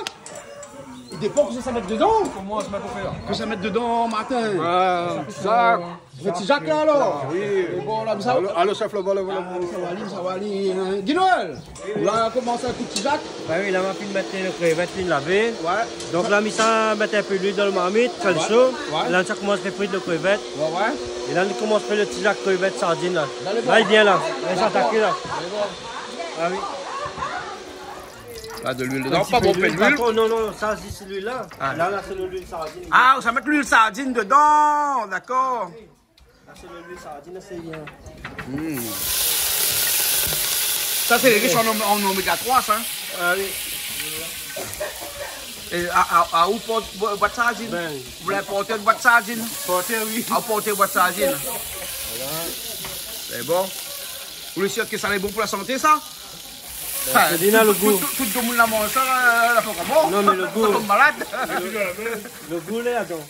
I dépan kosa sa mèt dedan. Koman sa mèt pou fé ? Kosa sa mèt dedan, Martin ? Euh, sa. Fé ti zak la, alor. Oui. É bon, la, sa... Allo, allo, chef, la, voilà, voilà. Ah, sa va alé, sa va alé, in. Guy Noël, la, koman sa, kout ti zak ? Bin oui, la, ma fine mèt lo krévèt, fine lavé. Ouais. Donk la, mi sa mèt in pé luil dan lo marmit, fé lo sho. Ouais. La, sa komans fé frir lo krévèt. Ouais, ouais. É la, nou komans fé lo ti zak krévèt sardine, la. La, lé bon. La, li vien, la. Lé bon. Ah oui. La, de luil dedan, pa bonpé luil. In ti pé luil, pa tro, non, non, sa, zis luil, la. Ah. La, la, sé lo luil sardine. Ah, ou sa mèt luil sardine dedan, dakor. La, sé lo luil sardine, la, sé bien. Hmm. Sa, sé rich an om-, an oméga trois, sa, in. Ah oui. É a, a, a, ou port bo-, boit sardine ? Bin. Ou la port boit sardine ? Port, oui. A, ou port boit sardine. Voilà. Sé bon. Ou lé sir ke sa lé bon pou la santé, sa ? Bin, anfin, sé bien, tout, lo gou. Tout, tout, tout demoun la manz sa, la, la fé koman ? Non, mé lo gou. Sa tonm malad. Lo gou lé ladan.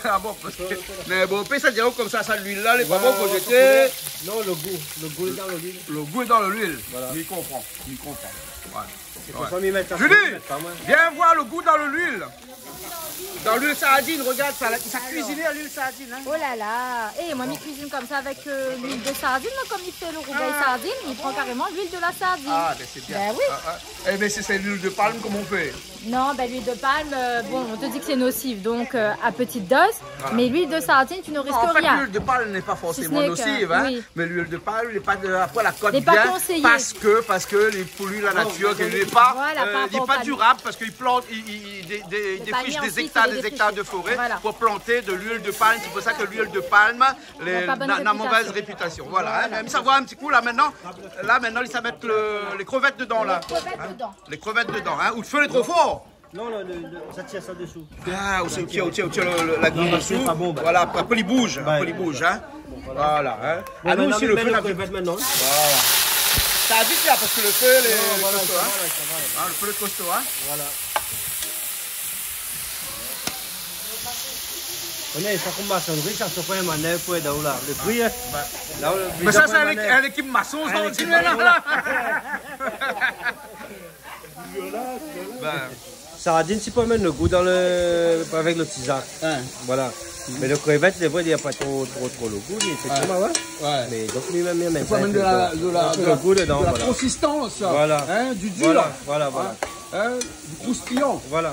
Ah bon, parske, mé bon, pé sa di aou konmsa, sa, luil la, lé pa bon pou zété. Non, lo gou. Lo gou lé dan luil. Lo gou lé dan luil. Voilà. Mi konpran, mi konpran. Ouais. Sé pou sa mi mèt sa, Julie, mi mèt pa moin. Vien voir lo gou dan luil. Dan luil sardine, rogard sa, la, sa kuiziné a luil sardine, in. Oh là là. Eh, moin, mi kuizine konmsa avèk, euh, luil de sardine, moin, kom mi fé lo rougay sardine, mi pran karéman luil de la sardine. Ah, bin, sé bien. Bin oui. Ah, ah. Eh bin, si sé luil de palm, koman ou fé ? Non, bin, luil de palm, euh, bon, on te dit que c'est nocif, donc, euh, à petite dose. Voilà. Mais l'huile de sardine, tu ne risques rien. Non, en fait, l'huile de palme n'est pas forcément nocive, hein. Si ce n'est que, oui. Mais l'huile de palme, lé pa de, apré la kot bien, lé pa konsèyé. Parske, parske lé pou luil la natir, ke lé pa, euh, lé pa dirab, parske i plant, i, i, i, dé, dé, dé Frish dé zéktar, dé zéktar de foré pou plant de luil de palm. Sé pou sa ke luil de palm, lé, na, na mové répitasion. Voilà, in. Mé sa voi in ti kou la, mintnan. La, mintnan, li sa mèt le, lé krevèt dedan, la. Lé krevèt dedan, in. Ou le fé lé tro for. Non, non, non, non, sa i tir sa desou. Ah, ou tir, ou tir, ou tir le, le, la gril desou. Voilà, apré li bouj, apré li bouj, in. Voilà, in. Bon, nou, mintnan, osi, le fé, la krevèt mintnan. Voilà. Sa va vit, la, parske le fé lé kosto, in. Non, voilà, sa va, la, sa va, la. Ah, le fé lé kosto, in. Voilà. Ou koné, sa, konm masonri, sa, sé pa in manèv pou èd aou la. Le bri, in. Mé sa, sé in ékip mason, sa, ou di, la. Sardine, sé pou amenn le gou dan le, avèk le tizak. Voilà. Mé le krevèt, sé vré, li na pa tro, tro, tro le gou, li, éfèktivman, ouais. Mé donk, li mèm, li amenn in pé le gou dedan, voilà. Konsistans, in, du dir. Voilà, voilà. In, du kroustiyan. Voilà.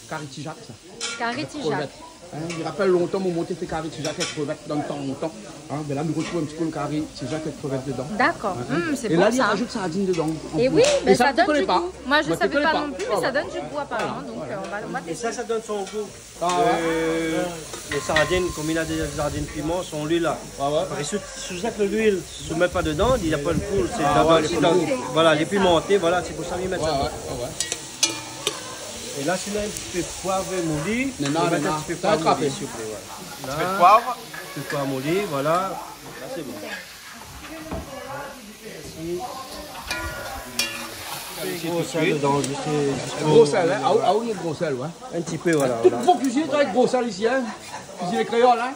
Kari tizak, sa. Kari tizak. Avèk krevèt. In, mi rapèl lontan, mon momon té fé kari tizak avèk krevèt dan le tan lontan. In, bin la, nou artrouv in ti kou le kari tizak avèk krevèt dedan. Dakor. Sé bon, sa. É la, li rajout sardine dedan, an plis. É oui, mé sa, mi koné pa. Moin, mi té koné pa non pli, mé sa i donn du gou, aparaman. Donk, euh, on va, on va tester. É sa, sa i donn son gou. Le sardine, konm li na dé sardine piman, son luil la. Parske si, si ou zèt le luil, si ou mèt pa dedan, li na pa le gou, sé dan, voilà, lé pimanté, voilà, sé pou sa mi mèt sa. É la, si ou na in ti pé poiv moli, mintnan, ou mèt in ti pé poiv moli, siouplé, voilà. In ti pé poiv. In ti pé poiv moli, voilà. La, sé bon. Gro sèl dedan, zis, zis pou... Gro sèl, in. Ah, ah oui, gro sèl, ouais. In ti pé, voilà. Tout bon kuizinié i travay avèk gro sèl isi, in. Kuizinié kréol, in.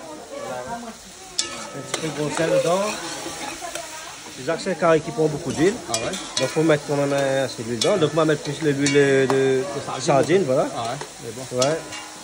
In ti pé gro sèl dedan. Sé sa, sé in kari ki pran bonpé luil. Ah ouais. Donk, fo mèt kan mèm asé luil dedan. Donk, ma mèt plis luil de sardine, voilà. Ah ouais, mé bon. Ouais.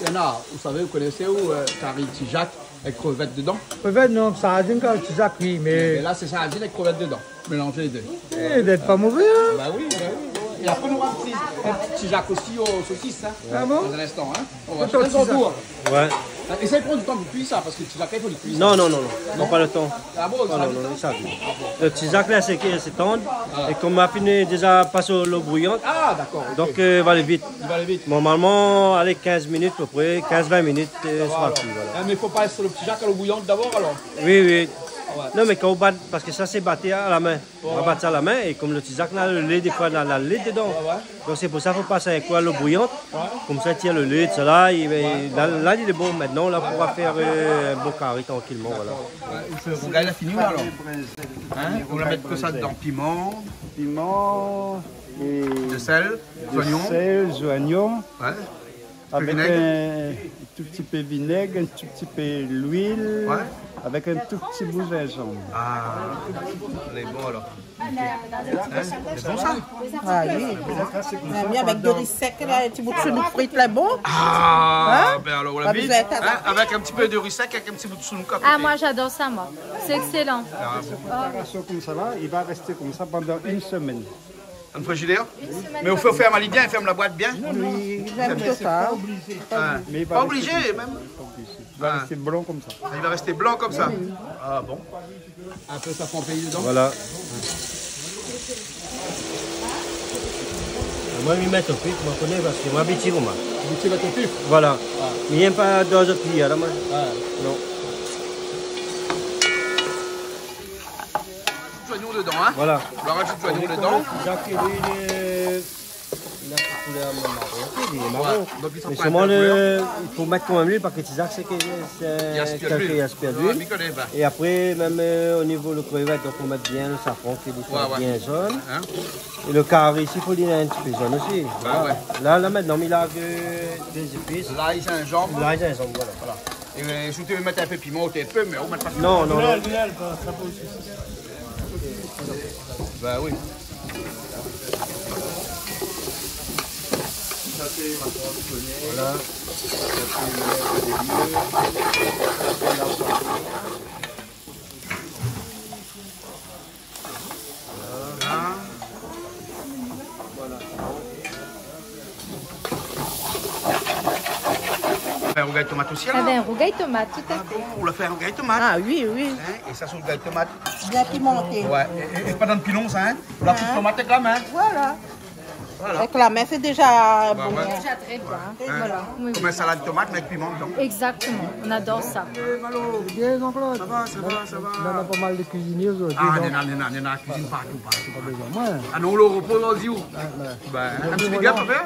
Néna, ou savé, ou koné, ou, euh, kari tizak avèk krevèt dedan. Krevèt, non, sardine, kari tizak, oui, mé... Mé la, sé sardine avèk krevèt dedan. Mélanzé lé dé. Eh, lé pa mové, in. Bah oui, bah oui. É apré, nou nora in ti, in ti tizak osi o sosis, in. Ah bon ? Dans un instant, in. On va faire son tour. Ouais. É sa i pran du tan pou kui sa, parske tizak, i fo li kui sa. Non, non, non, non. Non ? Pran pa le tan. Ah bon, non, non, non, sa i kui. Le tizak la, sé ke, sé tann. Ah. É konm ma fini déza pasé o lo bouyan. Ah, dakor, ok. Donk, euh, va alé vit. Li va alé vit. Normalman, alé, kinz minit apepré, kinz vin minit, euh, sa va kui, voilà. Ah, mé fo pas lo tizak a lo bouyan dabor, alor ? Oui, oui. Ah ouais. Non, mé kan ou bat, parske sa, sé baté a la min. Ouais, ouais. Ou bat sa a la min, é konm lo tizak la, lo lé, défoi, na, na lo lé dedan. Ouais, ouais. Donk, sé pou sa, fo pas in kou a lo bouyan. Ouais. Konmsa, i tir lo lé, sa la, i, la, la, lé bon. Mintnan, la, nou va fé, euh, in bon kari trankilman, voilà. Dakor. Ouais. Lo rougay la fini, alor ? In ? Ou va mèt kosa dedan ? Piman. Piman é de sèl, de sèl, zoignon. Ouais. Avèk in tou ti pé vinèg, in tou ti pé luil, avèk in tou ti bout zinzanm. Ah, lé bon, alor. In ? Lé bon, sa ? Ah oui. Mé avèk do ri sèk, la, in ti bout sounouk frit, lé bon. Ah, bin alor, ou la vi, in, avèk in ti pé do ri sèk, avèk in ti bout sounouk a koté. Ah, moi, j'adore ça, moi. C'est excellent. Ah bon. Préparasion konmsa la, li va rès konmsa pandan in semèn. Dann frizidèr ? Mé ou fé, ou fèrm ali bien, ou fèrm la boit bien ? Oui, j'aime ça. Mé pa oblizé, mèm. Pa oblizé. Li va rès blan konmsa. Ah, li va rès blan konmsa. Ah bon. Apré, sa i pran péi dedan. Voilà. Moin, mi mèt o pif, moin koné, parske moin abitié konmsa. Abitié mèt o pif. Voilà. Ah. Mi yèm pa dan zot kui la, moin. Ah. Non. Zoignon dedan, in ? Voilà. Ou rajout zoignon dedan. Tizak, li, li, li na in koulèr maron, li lé maron. Ouais, donk li sa... Mé solman, i fo mèt kan mèm luil, parske tizak, sé ke, sé... I aspir luil. Ouais, mi koné pa. É apré, mèm, euh, o nivo lo krevèt, donk, fo mèt bien lo safran, ke li soi bien zone. In ? É lo kari isi, fo li néna in ti pé zone osi. Voilà. Ouais. La, la, mintnan, mi larg, euh, dé zépis. Lay, zinzanm. Lay, zinzanm, voilà. Voilà. É, euh, si ou té vé mèt in pé piman, ou té pé, mé ou mèt pa piman. Non, non, non. Bin oui. Voilà. Voilà. Fé in rougay tomat osi, alor ? Ah bin, rougay tomat, tout à fait. Ah bon, ou la fé in rougay tomat ? Ah oui, oui. In ? É sa, sé in rougay tomat bien pimanté. Ouais. É, é, é pa dann pilon, sa, in ? Ou la koup tomat èk la min. Voilà. Voilà. Avèk la min, sé déza bon. Déza trè bien. Voilà. Oui, oui. Konm in salad tomat, mé avèk piman dedan. Exactement. On adore ça. Eh, Malo. Bien, Jean-Claude. Ça va, ça va, ça va. Nana pa mal de kuizinié zordi, non ? Ah, nana, nana, nana kuizine partou, partou. Pa bezoin. Ah non, lo ropo zordi. Bin, in ti big up a fé ?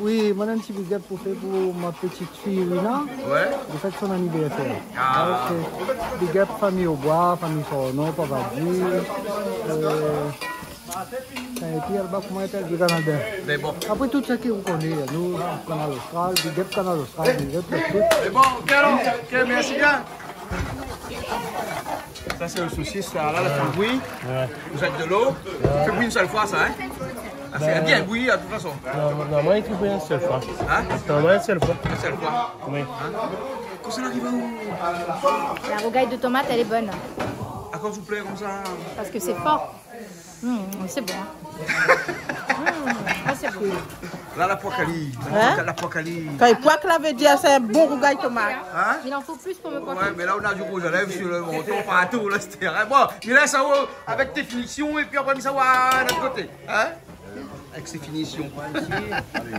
Oui, moin néna in ti big up pou fé pou mon ti fiy Rina. Ouais. Li fèt son anivèrsèr. Ah. Donk, euh, big up famiy Oboi, famiy Sornon, Pavadi. Euh, épi laba, koman i apèl, de Kanada. Mé bon. Apré tout sak ou koné, nou, Kanal Austral, big up Kanal Austral, big up tout. Mé bon, OK, alor, OK, mèrsi bien. Ça, c'est le saucisse, là, là, là, ça bouillit. Ouais. Vous faites de l'eau. Ouais. Fais bouillir une seule fois, ça, hein ? Ah, c'est bien bouilli, de toute façon. Non, non, moin, li fé bouillir in sèl foi. Hein ? Non, moin, in sèl foi. Une seule fois. Oui. Hein ? Quand ça arrive à où ? La rougail de tomate, elle est bonne. À quoi vous plaît comme ça ? Parce que c'est fort. Mmh, c'est bon. Mmh, ah, c'est bon. Là, la poakali. Hein ? La poakali. Kan i poak, la vé dir sé in bon rougay tomat. Hein ? Il en faut plus pour me poiker. Ouais, mais là, on a du rouge à lèvres sur le menton, partout, là, c'était vrai. Bon, mi lès sa, ouais, avec tes finitions, et puis après, mi sa, ouais, de l'autre côté. Hein ? Avec ses finitions.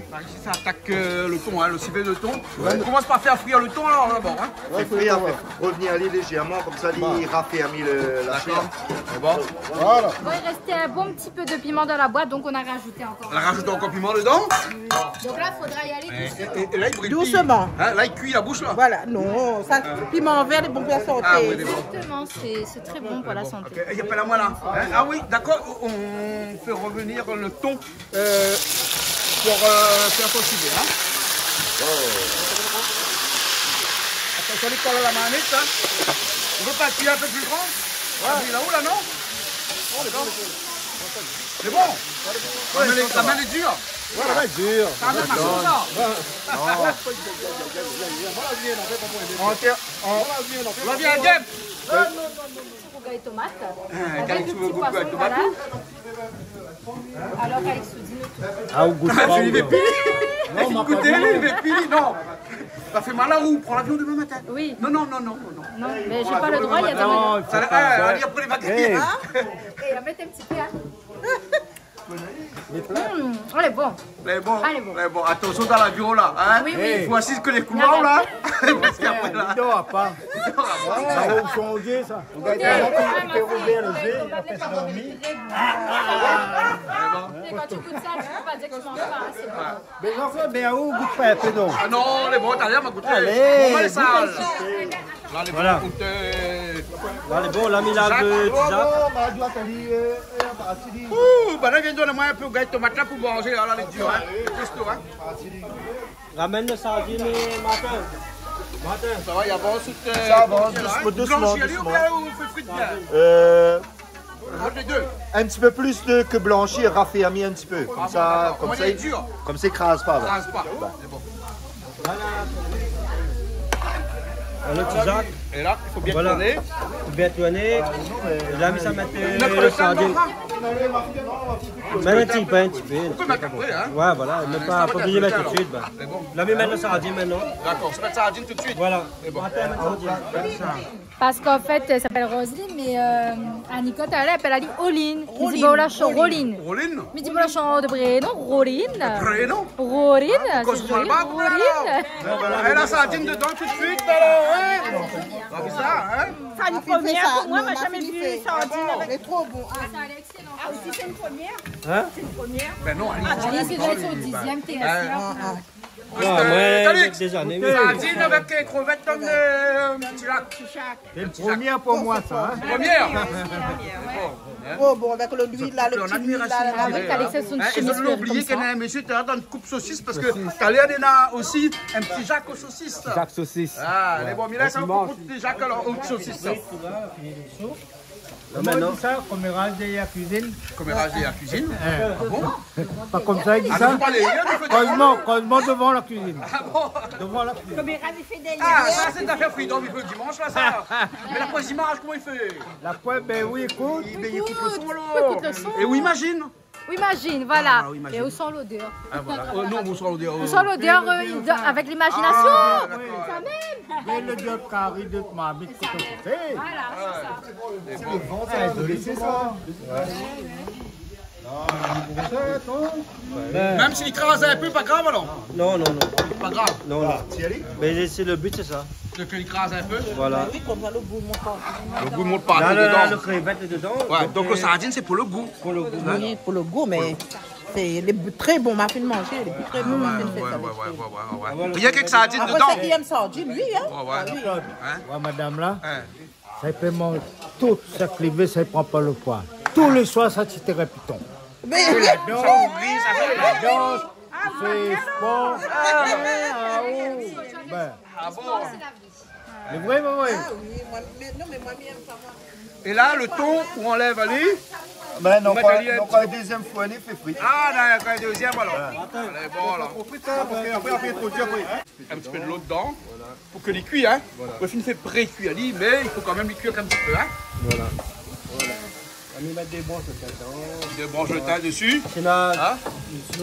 Par ici, ça attaque, euh, le thon, hein, le civet de thon. Ouais. On commence par faire frire le thon, alors, d'abord, hein. Ouais, faut frire, faut revenir à lui légèrement, comme ça, il raffermit le, la chair. D'accord. C'est bon. Voilà. Bon, il restait un bon petit peu de piment dans la boîte, donc on a rajouté encore. On a rajouté encore piment dedans ? Oui. Donc là, il faudra y aller doucement. Et, et, et là, il brûle plus. Doucement. Hein, là, il cuit la bouche, là. Voilà, non, ça, piment vert, les bons plats sautés. Ah, oui, les bons. Exactement, c'est, c'est très bon pour la santé. Ok. Et il y a pas la moelle, là. Hein ? Ah oui, d'accord, on fait revenir le thon. Euh, pour, euh, faire ton civet, hein. Oh. Attention, les colle à la manette, hein. On veut pas appuyer un peu plus grand ? Ouais. Appuie là-haut, là, non ? Oh, c'est bon, c'est bon. C'est bon. Ouais, mais les, la main est dure. Ouais, la main est dure. Ça ramène ma sauce, ça. Non. On tient, on, on revient à game. Petit rougail tomate. Ah, avec un petit poisson, voilà. Alors, Calixte, dis-nous tout. Ah, ou gout pa, ou non. Non, ma pa gout. Li vé pi, li, non. Ça fait mal à ou, prends l'avion demain matin. Oui. Non, non, non, non, non. Non, mais j'ai pas le droit, il y a des... Non, il faut pas, ah, ça. Allez, après, il va crier. Eh. Hein ? Et on met un petit peu, hein. Hmm, elle est bon. Lé bon, lé bon. Attention dans l'avion, là, hein. Oui, oui. Faut assis que les couloirs, là. Parce qu'après, là. Non, pas. Ça va vous changer, ça. Vous avez vraiment fait ouvrir les yeux, il a fait dormir. Et quand tu goûtes ça, tu peux pas dire que tu manges pas, hein, c'est bon. Mais Jean-Claude, mais où goûte pas un peu, non ? Ah non, lé bon, talèr ma gout. Allez, goûte un petit peu. Là, lé bon, goût, euh, là, lé bon, la mi lav, euh, ti zak. Ouh, bah là, vien donn amoin in pé rougay tomat la pou manzé, la, lé dir, hein. Kosto, hein. Ramèn lo sardine, Martin. Martin. Ça va, i avans tout, euh, ça avance, hein. Doucement, doucement, doucement. Blanchi ali oubien ou fé frir bien ? Euh, Un petit peu plus de, que blanchi, raffermi un petit peu. Comme ça, comme ça, il, comme ça, il crase pas, là. Crase pas. Bon. Voilà, ti zak. Et là, il faut bien tourner. Voilà. Faut bien tourner. Et là, mi sa mèt, euh, lo sardine. Mèt in ti pé, in ti pé. On peut mettre après, hein. Ouais, voilà, mais pas, pas obligé de mettre tout de suite, bah. C'est bon. Là, mi mèt lo sardine maintenant. D'accord, on se met sardine tout de suite. Voilà. C'est bon. Attends, mèt sardine. Parce qu'en fait, elle s'appelle Roselyne, mais, euh, Annie, kan èl i apèl ali Roline. Mi di, Roline. Bon, la, Roline. Roline. Mi di, bon, la, chanj de prénom, Roline. Prénom ? Roline, ah, c'est joli, Roline. Bon, voilà. Et la sardine dedans tout de suite, alors, hein ? On a vu ça, hein ? C'est une première pour moi, on m'a jamais vu sardine avec... C'est trop bon, hein. Ah, aussi, c'est une première ? Hein ? C'est une première. Ben non, Alice, c'est son dixième T S R. Ah, ah. Ah, ouais, Calixte, des années, oui. Sardine avec, euh, crevette, euh, ti zak. C'est une première pour moi, ça, hein. Première. Bon, hein. Oh, bon, avec l'huile, là, le petit huile, là, là. Ah oui, Calixte, c'est une chemise comme ça. Hein, et je l'ai oublié, qu'il y a un monsieur qui est dans une coupe saucisse, parce que tout à l'heure, il y en a aussi un petit zak aux saucisses. Zak saucisse. Ah, lé bon, mé la, sa, ou pé gout ti zak, alor, ou ti saucisse, sa. Koman i di sa ? Koméraz dèrièr kuizine. Koméraz dèrièr kuizine. Eh. Ah bon ? Pa konmsa i di sa. Ah, nou parl, nou fé... Krozman, krozman dovan la kuizine. Ah bon ? Dovan la kuizine. Koméraz i fé dèrièr. Ah, sa, sé in afèr Freedom, i fé le dimansh, la, sa. Mé la poin zimaz, koman i fé ? La poin, ben oui, ékout. Ékout le son, alor. Ékout le son. É ou imazine. Ou imazine, voilà. Ah, ou imazine. É ou san lodèr. Ah, voilà. Oh, non, ou san lodèr, euh, avèk limazinasion. Ah, d'accord. Sa mèm. Mé le diab kari de marmit, sé sa. Voilà, sé sa. Ah, sé bon. Sé le van, sa, sé sa. Ouais. Mèm si li kraz in pé, pa grav alor ? Non, non, non. Pa grav. Non, non. Mé sé le but, sé sa. Ke li kraz in pé ? Voilà. Oui, konmsa le gou i mont pa. Le gou i mont pa dedan. La, la, la, le krevèt lé dedan. Ouais, donk, donk, euh, le sardine, sé pou le gou. Pou le gou. Oui, pou le gou, mé sé, lé trè bon, ma fine manzé, lé trè bon, ma fine fé sa, lé trè bon. Ouais, ouais, ouais, ouais. Néna kèk sardine dedan. Apré, sak i èm sardine, oui, hein. Ouais, ouais. Ah oui. Hein ? Ouais, madam la. Hein. Sa i pé manz tout sak li vé, sa i pran pa le poi. Tou lé soir, sa ti té répéton. Mé la dans, la dans, i fé spor. Ah, ah, oh. Ben. Ah bon ? Mé vré, mé vré. Ah oui, moin, mé non, mé moin, mi èm pa, moin. É la, le ton, ou anlèv ali. Ben, ou mèt ali in ti pé. Non, pa, non, pa, dézièm foi, li fé frit. Ah, non, ankor in dézièm, alor. Ouais. Alé, bon, alor. Profit, hein, parske apré, apré, tro dir, apré, hein. In ti pé dolo dedan. Voilà. Pou ke li kui, hein. Voilà. Ou fine fé pré-kui ali, mé i fo kan mèm li kui in ti pé, hein. Voilà. Voilà. Ou mèt dé bransh de tin dedan. Dé bransh de tin desi. Hein ?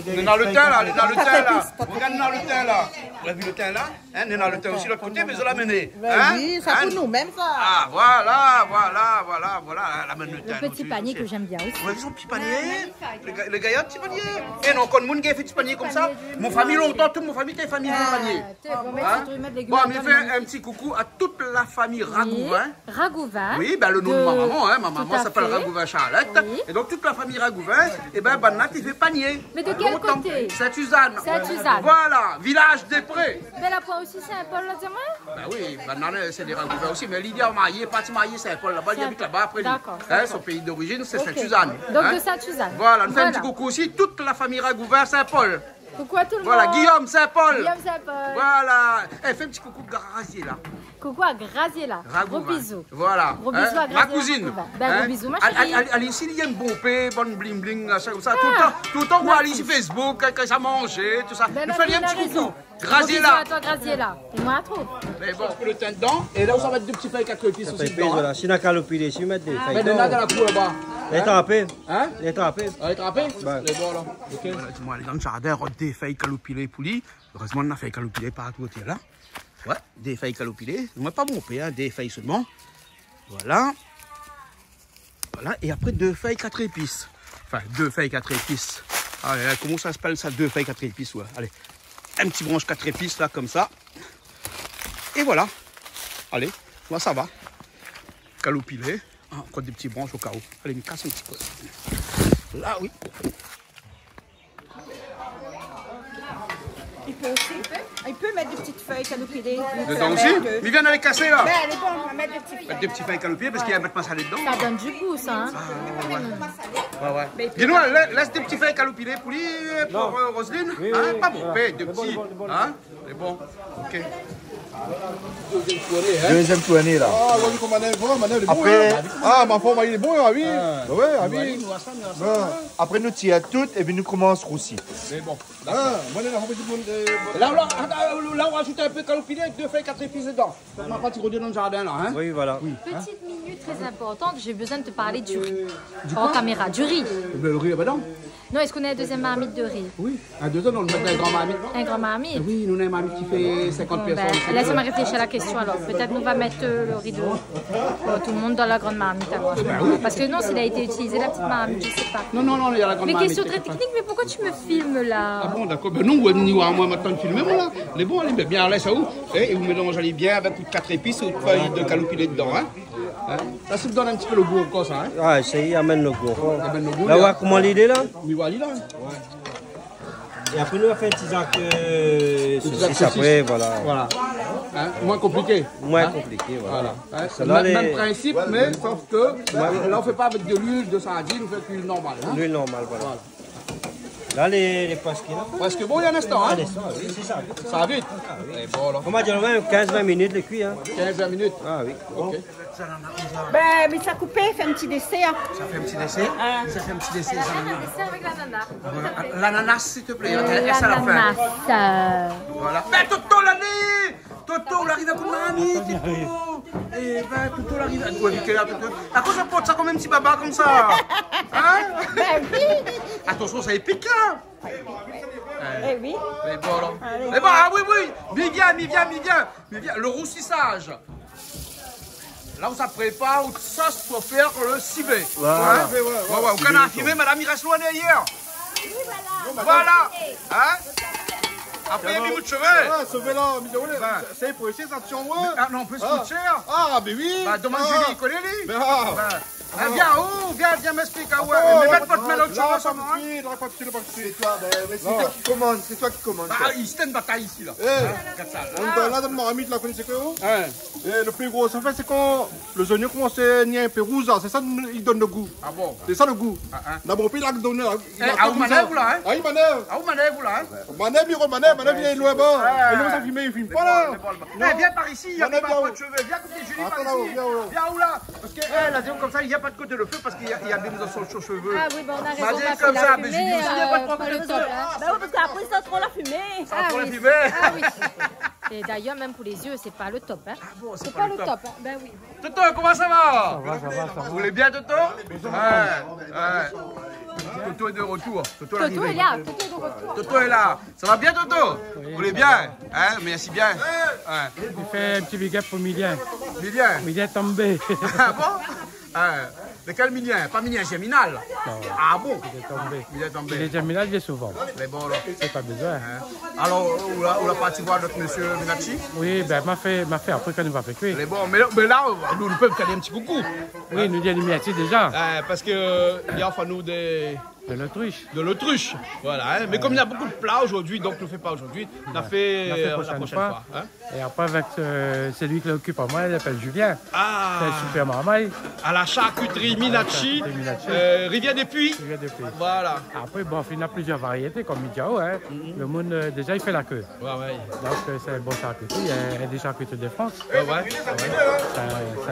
Néna le tin la, néna le tin la. Rogard, néna le tin la. Ou la vi le tin la ? Hein, néna le tin osi lot koté, mé zot la amené. Ben oui, sa pou nou mèm, sa. Ah, voilà, voilà, voilà, voilà. La amenn le tin osi. Le petit panier que j'aime bien aussi. Ouais, son ti panié. Magnifique. Le ga-, le gayar ti panié. É non, konm moun i fé ti panié konmsa. Mon fami lontan, tout mon fami té fé panié. Ah, té bon, mé si ou mèt légim dedan, lé magnifique. Bon, mi fé in ti koukou à toute la famille Ragouvin. Oui, Ragouvin. Oui, ben, le nom de ma maman, hein, ma maman s'appelle Ragouvin Charlotte. Tout à fait. Oui. Et donc, toute la famille Ragouvin, eh ben, banna té fé panié. Lontan. Mais de quel côté ? Sainte-Suzanne. Sainte-Suzanne. Voilà, village des Prés. Mé la poin osi Saint-Paul la, di amoin ? Ben oui, banna sé dé Ragouvin osi, mé li la marié, parti marié Saint-Paul, laba, li abit laba, apré li. D'accord, d'accord. Hein, son pays d'origine, c'est Sainte-Suzanne. Ok. Donc, hein, de Sainte-Suzanne. Voilà, nou fé in ti koukou osi, toute la famille Ragouvin Saint-Paul. Coucou à tout le monde. Voilà, Guillaume Saint-Paul. Guillaume Saint-Paul. Voilà. Eh, fé in ti koukou Graziella. Coucou à Graziella. Ragouvin. Gros bisous. Voilà. Gros bisous à Graziella. Hein, ma cousine. Ragouvin. Ben, gros bisous, ma chérie. Hein, ali, ali, ali, si li èm bonpé, bann bling bling, machin konmsa, toultan, toultan, ou ali si Facebook, kan, kan sa manzé, tousa. Ben, ma fine, ou fé ali in ti koukou. Raison. Graziella. Gros bisous à toi, Graziella. Et moi, à toi. Mé bon, pou le tin dedan. É la, ou sa mèt dé ti fèy kat épis osi dedan, hein. Voilà. Si néna kaloupilé, si mèt dé fèy dedan. Mé néna dan la kour laba. Lé trapé. Hein ? Lé trapé. Ah, lé trapé ? Ben. Lé bon, alor. Ok. Voilà, di amoin, alé dan le zardin, rod dé fèy kaloupilé pou li. Erèzman, néna fèy kaloupilé partou otèr la. Ouais, dé fèy kaloupilé. Moin pa bonpé, hein, dé fèy solman. Voilà. Voilà, é apré dé fèy kat épis. Anfin, dé fèy kat épis. Ah la la, koman sa i apèl sa, dé fèy kat épis, ouais. Alé, in ti bransh kat épis la, konmsa. É voilà. Alé, moin sa va. Kaloupilé. Ah, ankor dé ti bransh o ka ou. Alé, mi kas in ti pé. La, oui. I pé osi, i pé mèt dé ti fèy kaloupilé. Dedan osi ? Mé i vien alé kasé la. Ben, lé bon, nou va mèt dé ti fèy. Mèt dé ti fèy kaloupilé parske i mèt pa salé dedan. Sa i donn du gou, sa, hein. Ah, ouais. Ouais, ouais. Mé i pé... Dis-moi, la-, lès dé ti fèy kaloupilé pou li, euh, pou, euh, Roselyne. Oui, oui, oui. Hein, pa bonpé, dé ti, hein. Lé bon, lé bon. Ok. Dézièm tourné, hein. Dézièm tourné la. Ah, oui, koman i lé bon, koman i lé bon, hein. Apré, ah, ma fanm lé bon, ah oui. Ah. Ouais, ah oui. Bon, apré nou tir tout épi nou komans rousi. Lé bon. Ah, moin, la, la, la, la, la, ou azout in pé kaloupilé avèk dé fèy kat épis dedan. Sa ma parti rod dan le zardin la, hein. Oui, voilà. Oui, hein. Petite minute très importante, j'ai besoin de te parler du riz. Du quoi ? Hors caméra, du riz. Eh ben, le ri lé pa dedan. Non, èske ou néna in dézièm marmit de ri ? Oui, in dézièm, nou mèt in gran marmit. In gran marmit ? Eh oui, nou néna in marmit ki fé sinkant pèrsone. Bon, ben, lès amoin réfléshi à la question alor. Pétèt nou va mèt, euh, le ri de, euh, tout le monde dans la grande marmite alor. Eh ben oui. Parce que non, s'il a été utilisé, la petite marmite, je sais pas. Non, non, non, néna la gran marmit, t'inquiète pas. Mes questions très techniques, mais pourquoi tu me filmes là ? Ah bon, d'accord. Ben non, ouais, ni amoin, ma tann filmé, moin la. Lé bon, alé, ben, bien, alé, sa ou. É, é ou mélanz ali bien avèk out kat épis, out fèy de kaloupilé dedan, hein. Hein ? Sa i donn in ti pé le gou ankor, sa, hein ? Ah, sa i amenn le gou ankor. I amenn le gou, la. La, ouais, koman li lé la ? Mi voi ali la. Ouais. É apré, nou va fé in ti zak, euh, sosis apré, voilà. Voilà. Hein ? Moin konpliké. Moin konpliké, voilà. Voilà. Hein ? Mèm, mèm prinsip, mé sof ke la, ou fé pa avèk de luil de sardine, ou fé avèk luil normal, hein ? Luil normal, voilà. Voilà. La, lé, lé prèsk la. Prèsk bon, in instan, hein ? In instan, oui, sé sa. Sa va vit. Ah, oui. É bon, alor. Koman dir, ouais, kinz vin minit, lé kui, hein. Kinz vin minit. Ah, oui. Ok. Ben, mi sa koupé, fé in ti désèr. Sa fé in ti désèr ? Ah. Sa fé in ti désèr, sa, avèk lanana. Voilà. Lanana, s'il te plaît. Atèr sa la fin. Lanana. Voilà. Ben, Toto, la ni ! Toto, ou la ariv akoz marmit, Toto. É ben, Toto, ou la ariv akoz, Toto. Akoz ou port sa konm in ti baba konmsa ? Hein ? Ben oui. Atansion, sa i pik la. Eh oui. Mé bon, alor. Alé. Mé bon, ah oui, oui. Mi vien, mi vien, mi vien. Mi vien. Le roussissage. La ou sa prépar out sos pou fé le sivé. Voilà. Hein ? Ouais, ouais, ouais. Ou la fimé, madam, i rès loin dèrièr. Voilà. Hein ? Apré, mi bout shové. Ah, sové la, mi di, ouais, sé pou éséyé sa, ti voi. Ah non, an plis, kout shèr. Ah, ben oui. Bah, domann Julie, i koné, li. Ben, ah. Ben, vien, oh, vien, vien, m'ésplik. Ah ouais, mé mèt pa out min dann shové, sa, non, hein. Sé toi, ben, mé sé toi ki komann, sé toi ki komann. Bah, i sté in batay isi, la. Eh, hein, gard sa, la. On donn la dann marmit, la, koné sé koi, oh ? Hein. Eh, le pli gro, sa fé, sé kan le zoignon i komans ni in pé rouz, la. Sé sa, i donn le gou. Ah bon ? Sé sa le gou. Ah, hein. D'abor, pi la, donn, la, Eh, ah, ou manèv, la, hein ? Ah, i manèv. Ah, ou manèv, la, hein ? Manèv, Miro, manèv, manèv, lé loin, ba. Ah. É nou, sa fimé, i fim pa, la. Lé bon, lé bon. Eh, vien par isi, i manèv, pa de shové. Vien kouté Julie par isi. Atann, la, vien, la. Vien ou la ? Parske, eh, la, sé konmsa, i na pa de koté le fé parske i na, i na dé zot shové. Ah oui, bon, on a raison, parce que la fumée, euh, pas le top, hein. Bah oui, parce qu'après, ça sent la fumée. Ah oui. Ah oui. Et d'ailleurs, même pour les yeux, c'est pas le top, hein. Ah bon, c'est pas le top, hein. Ben oui. Toto, koman sa va ? Sa va, sa va, sa va. Vous allez bien, Toto ? Ouais, ouais. Toto est de retour. Toto est arrivé. Toto est là, Toto est de retour. Toto est là. Ça va bien, Toto ? Oui. Vous allez bien ? Hein ? Merci bien. Ouais. I fé in ti big up pou Milien. Milien ? Milien Tombé. Ah bon ? Hein. De kèl Milien ? Pa Milien Germinal ? Non. Ah bon ? Milien Tombé. Milien Tombé. Milien Germinal, i vien souvan. Lé bon, la. Sé pa bezoin. Hein. Alor, ou la, ou la parti voir nout mésyé Minacci ? Oui, ben, ma fé, ma fé apré kan nou va fé kui. Lé bon, mé, mé la, nou, nou pé fé in ti koukou. Oui, nou di ali mèrsi déza. Euh, parske, euh, i ofèr anou dé De l'autruche. De l'autruche, voilà, hein. Mé kom néna bonpé de pla zordi, donk nou fé pa zordi. Nou fé, euh, la proshèn foi, hein. É apré, avèk, euh, sélui ki okip amoin, i apèl Julien. Ah. Sé in super marmay. À la charcuterie Minacci, euh, Rivière des Puits. Rivière des Puits. Voilà. Apré, bon, i fé plizièr variété, kom mi di aou, hein. Le moun, euh, déza, i fé la ké. Ouais, ouais. Donk, euh, sé in bon sharkitri, euh, in dé sharkitri de Frans. Ouais, ouais. Sé in, sé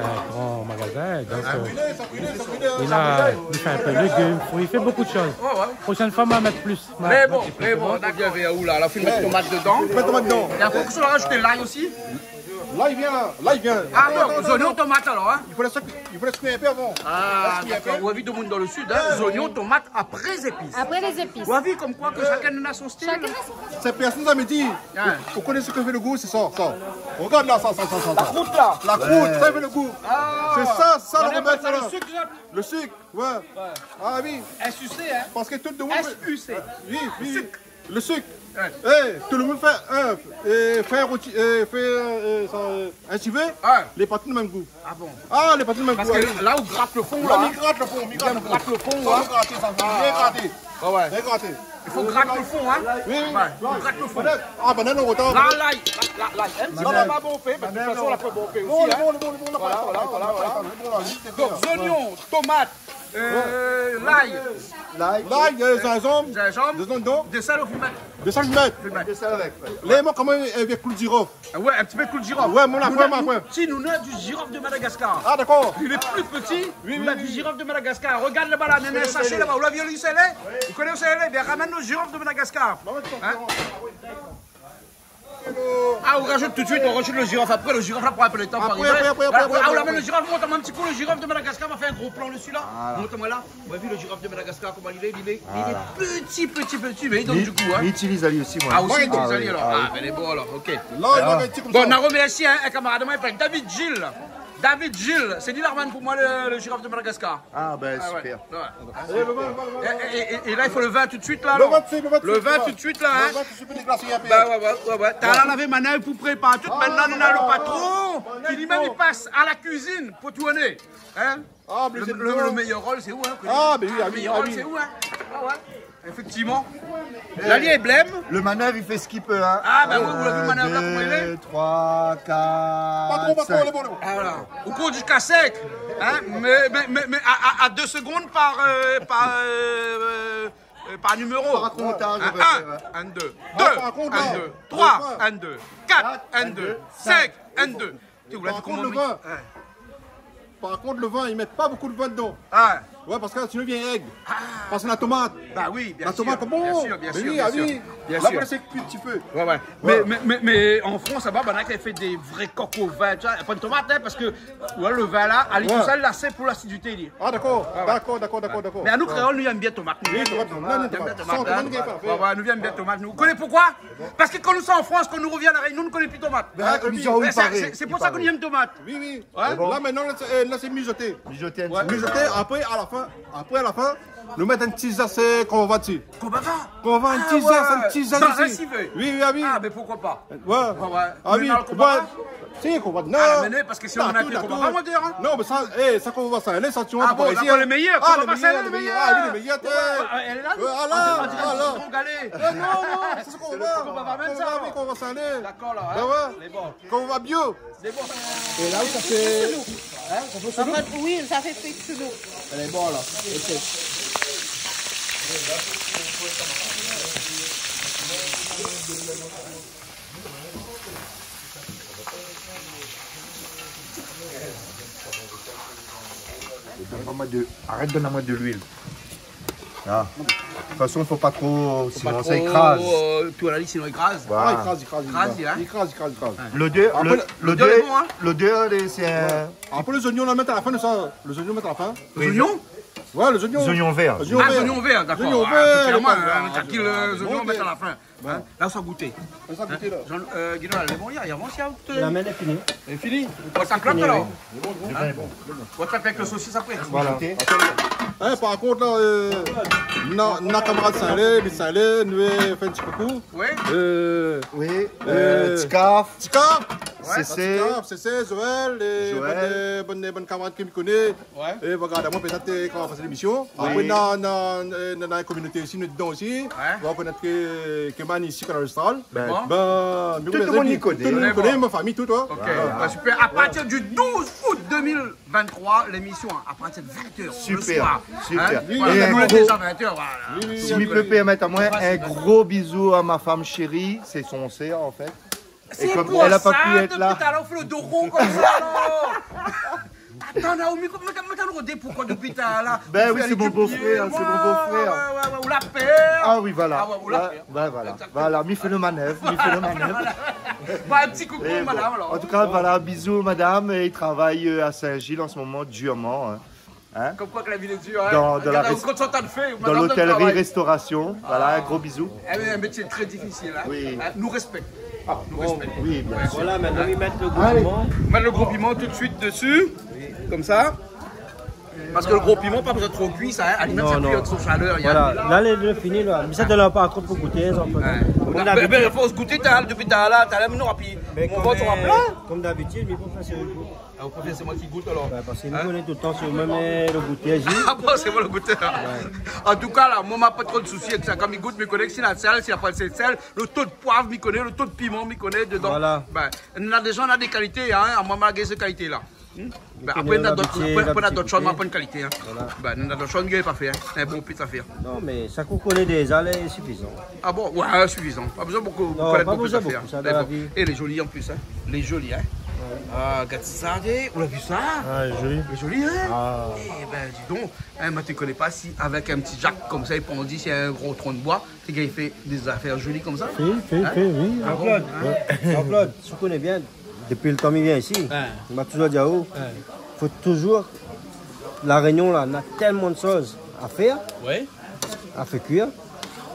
in gran magazin, donk, euh, li la, li fé in pé légim, frui, li fé bonpé de shoz. Ouais, ouais. Proshèn foi, ma mèt plis. Mé bon, mé bon, nou vien vèr ou la, la, ou fine mèt tomat dedan. Mèt tomat dedan. É apré, ou sa rajout lay osi ? Lay i vien, lay i vien. Ah non, zoignon, tomat alor, hein ? I fo lès, i fo lès kui in pé avan. Ah, dakor. Ou la vi demoun dan le sud, hein, zoignon, tomat, apré zépis. Apré lé zépis. Ou la vi konmkoi ke shakinn na son stil. Shakinn na son stil. Sé pèrsone la, mé di, ou koné sak i fé le gou, sé sa, sa. Regard la, sa, sa, sa, sa. La krout la. La krout, sa i fé le gou. Ah. Sé sa, sa, le remèd, sa, la. Le sik, la. Le sik, ouais. Ah oui. S U C, hein. Parske tout demoun... S U C. Oui, oui. Le sik. Le sik. Ouais. Eh, tout le moun fé, euh, euh, fé in roti, euh, fé, euh, sa, euh, in sivé, lé pa tout le mèm gou. Ah bon ? Ah, lé pa tout le mèm gou, oui. Parske la, ou grat le fon, la, hein. Mi grat le fon, mi grat le fon. Ou grat le fon, hein. Sa, ou grat sa, bien graté. Ah ouais. Bien graté. I fo grat le fon, hein. Oui, oui. Ouais, i fo grat le fon. Ah, banane o rotan. La, la, la, la, hein. Banane. Sé pa bon fé, mé de tout fason, la fé bon fé osi, hein. Bon, bon, bon, bon, voilà, voilà, voilà. Donk, zoignon, tomat, euh, lay. Lay. Lay, euh, zinzanm. Zinzanm. Dé sèl o fimé. Dé sèl fimé. Fimé. Dé sèl avèk, ouais. Lé, moin, koman, avèk klou de zirof. Ah ouais, in ti pé klou de zirof. Ouais, mon la, nou, ouais, nou, ouais. Si, nou, nou na du zirof de Madagascar. Ah, dakor. Li lé pli pti, oui, nou na du zirof de Madagascar. Regard laba la, néna in sashé laba. Ou la vi ousa i lé ? Ou koné ousa i lé ? Bin, ramèn le zirof de Madagascar. Hein ? Ah, ou rajout tout de suite, ou rajout le zirof apré, le zirof la pran in pé le tan pou arivé. Apré, apré, apré, apré. Ah, ou ramèn le zirof, mont amoin in ti kou le zirof de Madagascar, ma fé in gro plan desu la. Voilà. Mont amoin la. Ou la vi le zirof de Madagascar, koman li lé, li lé, li lé pti, pti, pti, mé li donn du gou, hein. Mi itiliz ali osi, moin. Ah, osi, mi itiliz ali, alor. Ah, bin, lé bon, alor, OK. La, li la fé in ti kou sa. Bon, nou romèrsi, hein, in kamarad amoin, i apèl David Gilles. David Gilles, sé li la ramèn pou moin le, le zirof de Madagascar. Ah, bin, super. Ouais. É, é, é, é la, i fo le vin tout de suite, la, non ? Le vin tout de suite, le vin tout de suite, la, hein. Le vin tout de suite, pou déglasé in pé. Bin ouais, ouais, ouais, ouais. Talèr la, lavé manèv pou préparé tout. Mintnan, nou na le patron ki li mèm i pas à la cuisine pou tourné. Hein ? Ah, mé le, le, le méyèr rol, sé ou, hein ? Ah, bin oui, ah oui, ah oui. Le méyèr rol, sé ou, hein ? Ah ouais. Éfèktivman. La, li lé blèm. Le manèv, i fé sak i pé, hein. Ah, bin oui, ou la vi le manèv la, koman li lé. Un, deux, trois, quatre, cinq. Pa tro, pa tro, lé bon, lé bon. Ah, voilà. Ou kont ziska sink, hein, mé, mé, mé, mé à, à, à deux secondes par, euh, par, euh, euh, par numéro. Par kontaj, ouais. Un, ouais. Un, deux, deux, un, deux, trois, un, deux, quatre, un, deux, cinq, un, deux. Té, ou la vi koman li... Par kont, le vin. Hein. Par kont, le vin, i mèt pa bonpé de vin dedan. Ah. Ouais, parske sinon li vien èg. Ah. Parske la tomat. Bah oui, bien sûr. La tomat, bon. Bien sûr, bien sûr, bien sûr. Mé oui, ah oui. Bien sûr. La, pou lès kui in ti pé. Ouais, ouais. Ouais. Mé, mé, mé, mé an Frans, laba, banna i fé dé vré kok o vin, tu vois. Pa de tomat, hein, parske, ouais, le vin la, ali tousèl la, sé pou lasidité, li. Ah, dakor, dakor, dakor, dakor. Mé anou, kréol, nou èm bien tomat. Oui, tomat, nou èm bien tomat. San tomat, nou gingn pa fé. Ouais, ouais, nou èm bien tomat, nou. Ou koné poukoi ? Parske kan nou sort an Frans, kan nou revien La Rényon, nou koné pi tomat. Hein, oui, paré. Sé pou sa ke nou èm tomat. Oui, oui. Ouais. Bon. La, mintnan, la, sé, euh, la, sé mizoté. Mizoté, ouais. Mizoté, apré, a la fin, apré, a la fin, nou mèt in ti zès, euh, konva dsi. Konva ? Konva, in ti zès, in ti zès isi. Ah ouais. Dans un civet. Oui, oui, ah oui. Ah, mé poukoi pa ? Ouais. Ah oui. Mé non, konva pa ? Si, konva, non. Ah, mé non, parske si nou mèt konva pa, moin, hein. Non, mé sa, eh, sa konva sa, lé, sa, tu vois, ah bon, par ici, lé méyèr, ah, lé méyèr, lé méyèr. Ah oui, lé méyèr, ouais, ouais, lé la. Ouais, ala, ala. Sitron galé. Eh, non, non, sé konva. Konva pa mèm sa, konva, oui, konva sa, lé. Dakor, la, hein. Ben ouais. Lé bon. Konva bio. Lé bon. É la, sa fé, hein, sa fé solo ? Oui, sa fé fri solo. Lé bon, la. OK. Donn amoin de, arèt donn amoin de luil. Ah. De tout fason, fo pa tro, sinon sa i kraz. Fo pa tro, euh, tourn ali, sinon i kraz. Voilà. Ah, i kraz, i kraz, i kraz. I kraz, hein ? I kraz, i kraz, i kraz. Lodèr, apré, lo-, lodèr lé bon, hein ? Lodèr, lé, sé in... Ouais. Apré, lé zoignon, nou mèt a la fin, nou, sa. Lé zoignon, nou mèt a la fin. Lé zoignon ? Ouais, lé zoignon. Zoignon vèr. Ah, zoignon vèr, dakor. Zoignon vèr, ouais, lé pa mal, hein, trankil, euh, zoignon, mèt a la fin. Hein ? La, sa gouté. Sa gouté, la. Hein ? Jean, euh, Guillaume, lé bon, i a, i a, i a, la mèn lé fini. Lé fini. Ou sa klot, alor ? Lé bon, lé bon. Hein ? Ou sa fé avèk lo sosis apré. Voilà. Hein, par kont, la, euh, na, na kamarad Salé, mi Salé, nou fé in ti koukou. Oui. Euh, oui, euh, Tikaf. Tikaf. Ouais. Sésé. Tikaf, Sésé, Joël, é Joël. Bann, euh, bann, bann kamarad ke mi koné. Ouais. É va gard amoin pétèt, euh, kan va pasé lémision. Oui. Apré, na, na, euh, na, na la kominoté isi, nou lé dedan osi. Ouais. Va konèt ke, ke Mani isi, Kanal Austral. Ben, tout le moun i koné. Tout le moun i koné, mon fami, tout, hein. OK. Voilà. Ben, super. À partir du douze août deux mille vingt-trois, l'émission, hein, à partir de vingt heures le soir. Super, super. Hein ? Voilà, nou lé déza vingt heures, voilà. Oui, oui, oui. Si mi pé pèrmèt amoin, in gro bizou à ma femme chérie, sé son sèr, an fèt. É kom èl la pa pu èt la. Sé pou sa, dopi talèr, ou fé lo do ron konmsa, la. Atann, Naomi, koman, mé, mé, mé, poukoi dopi talèr la ? Ben oui, sé mon bofrèr, sé mon bofrèr. Ouais, ouais, ouais, ou la pèr. Ah oui, voilà. Ah ouais, ou la pèr. Ben voilà. Exactement. Voilà, mi fé lo manèv, mi fé lo manèv. Voilà. Bah, un petit coucou, madame, alors. Mé bon, an tou ka, voilà, bizou, madame, é i travay, euh, à Saint-Gilles en ce moment, durement, hein. Hein ? Comme quoi que la vie est dure, hein. Dans, dans la rest-, dans l'hôtellerie-restauration. Regarde, on continue de travailler. Voilà, un gros bisou. Ah. Eh oui, un métier très difficile, hein. Oui. Hein, nou respèk. Ah, nou respèk. Oui, bien sûr. Voilà, mintnan, i mèt lo gro piman. Allez. Mèt lo gro piman tout de suite dessus, comme ça. Parce que le gros piment, pas besoin de trop cuire, ça, hein. Non, non. À la limite, ça cuit avec son chaleur, il y a... Voilà. La, lé, lé fini, la. Mé sa, té la pa ankor pou gouté, sa, an fèt. Ouais. Kom d'abitid. Ben, ben, fo gouté, talèr, dopi talèr la, talèr, nou, rapi. Mé mon vant sera plein. Kom d'abitid, mi pé fé sa. Ah, ou préfèr sé moin ki gout, alor ? Hein ? Ben, parske nou, nou lé toultan si lo mèm, euh, lo gouté, ah bon, sé moin lo gouté, hein. Ouais. An tou ka, la, moin, ma pa tro de sousi avèk sa. Kan mi gout, mi koné si na sèl, si na pa sèl. Lo to de poiv, mi koné, lo to de piman, mi koné dedan. Voilà. Ben, na dé jan, na dé kalité, hein. Amoin, ma gingn kalité, la. Hmm ? Ben, apré, na d'ot, apré, na d'ot shoz, mé pa in kalité, hein. Voilà. Ben, na d'ot shoz, mi gingn pa fé, hein. In bon pé sa fé. Non, mé sa k'ou koné déza, lé sifizan. Ah bon ? Ouais, sifizan. Pa bezoin bonpé, non, pa bezoin bonpé, sa fé, hein. Mé bon. É lé zoli an plis, hein. Lé zoli, hein. Ouais. Ah, gard sa, té, ou la vi sa ? Ah, lé zoli. Lé zoli, hein. Ah. Eh ben, di donk, hein, moin, mi koné pa si avèk in ti jak konmsa, i pé dir sé in gro tron d'boi, té i fé dé zafèr zoli konmsa. Fé, fé, fé, oui. Hein ? Ah bon ? Jean-Claude, hein ? Jean-Claude, si ou koné bien, dopi lo tan mi vien isi, ma touzour di aou, fo touzour, La Rényon la, na tèlman de shoz a fèr, a fé kuir.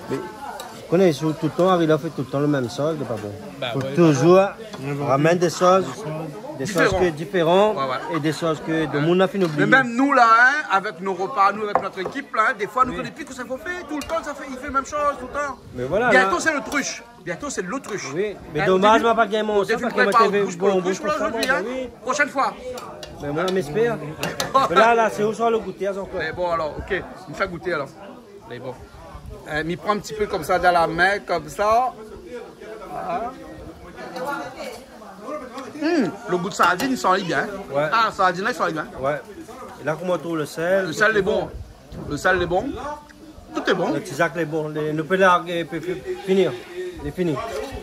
Mé, ou koné, si ou toultan ariv la, fé toultan lo mèm shoz, lé pa bon. Fo touzour ramèn dé shoz, dé shoz ke diféran é dé shoz ke demoun la fine oublié. Mé mèm nou la, hein, avèk nout repa, nou, avèk nout ékip la, hein, défoi nou koné pi kosa fo fé, toultan sa fé, i fé lo mèm shoz toultan. Mé voilà, bientôt, la, sé lotrush. Bientôt, c'est l'autruche. Oui, mé domaz, moin la pa gingn manz sa, parske moin té vé bonbon pou sa, moin, oui. Prochaine fois. Mé moin, mi èspèr. Mé la, la, sé ou soi lo gouté, ankor. Mé bon, alor, OK. Mi fé gouté, alor. Mé bon. Euh, mi pran in ti pé konmsa dan la min, konmsa. Ah. Hmm, lo gou de sardine, i san bien. Ouais. Ah, sardine la, i san bien. Ouais. É la, koman ou trouv lo sèl ? Lo sèl lé bon. Lo sèl lé bon. Tout lé bon. Lo ti zak lé bon. Lé, nou pé largé, pé, pé fini. Lé fini.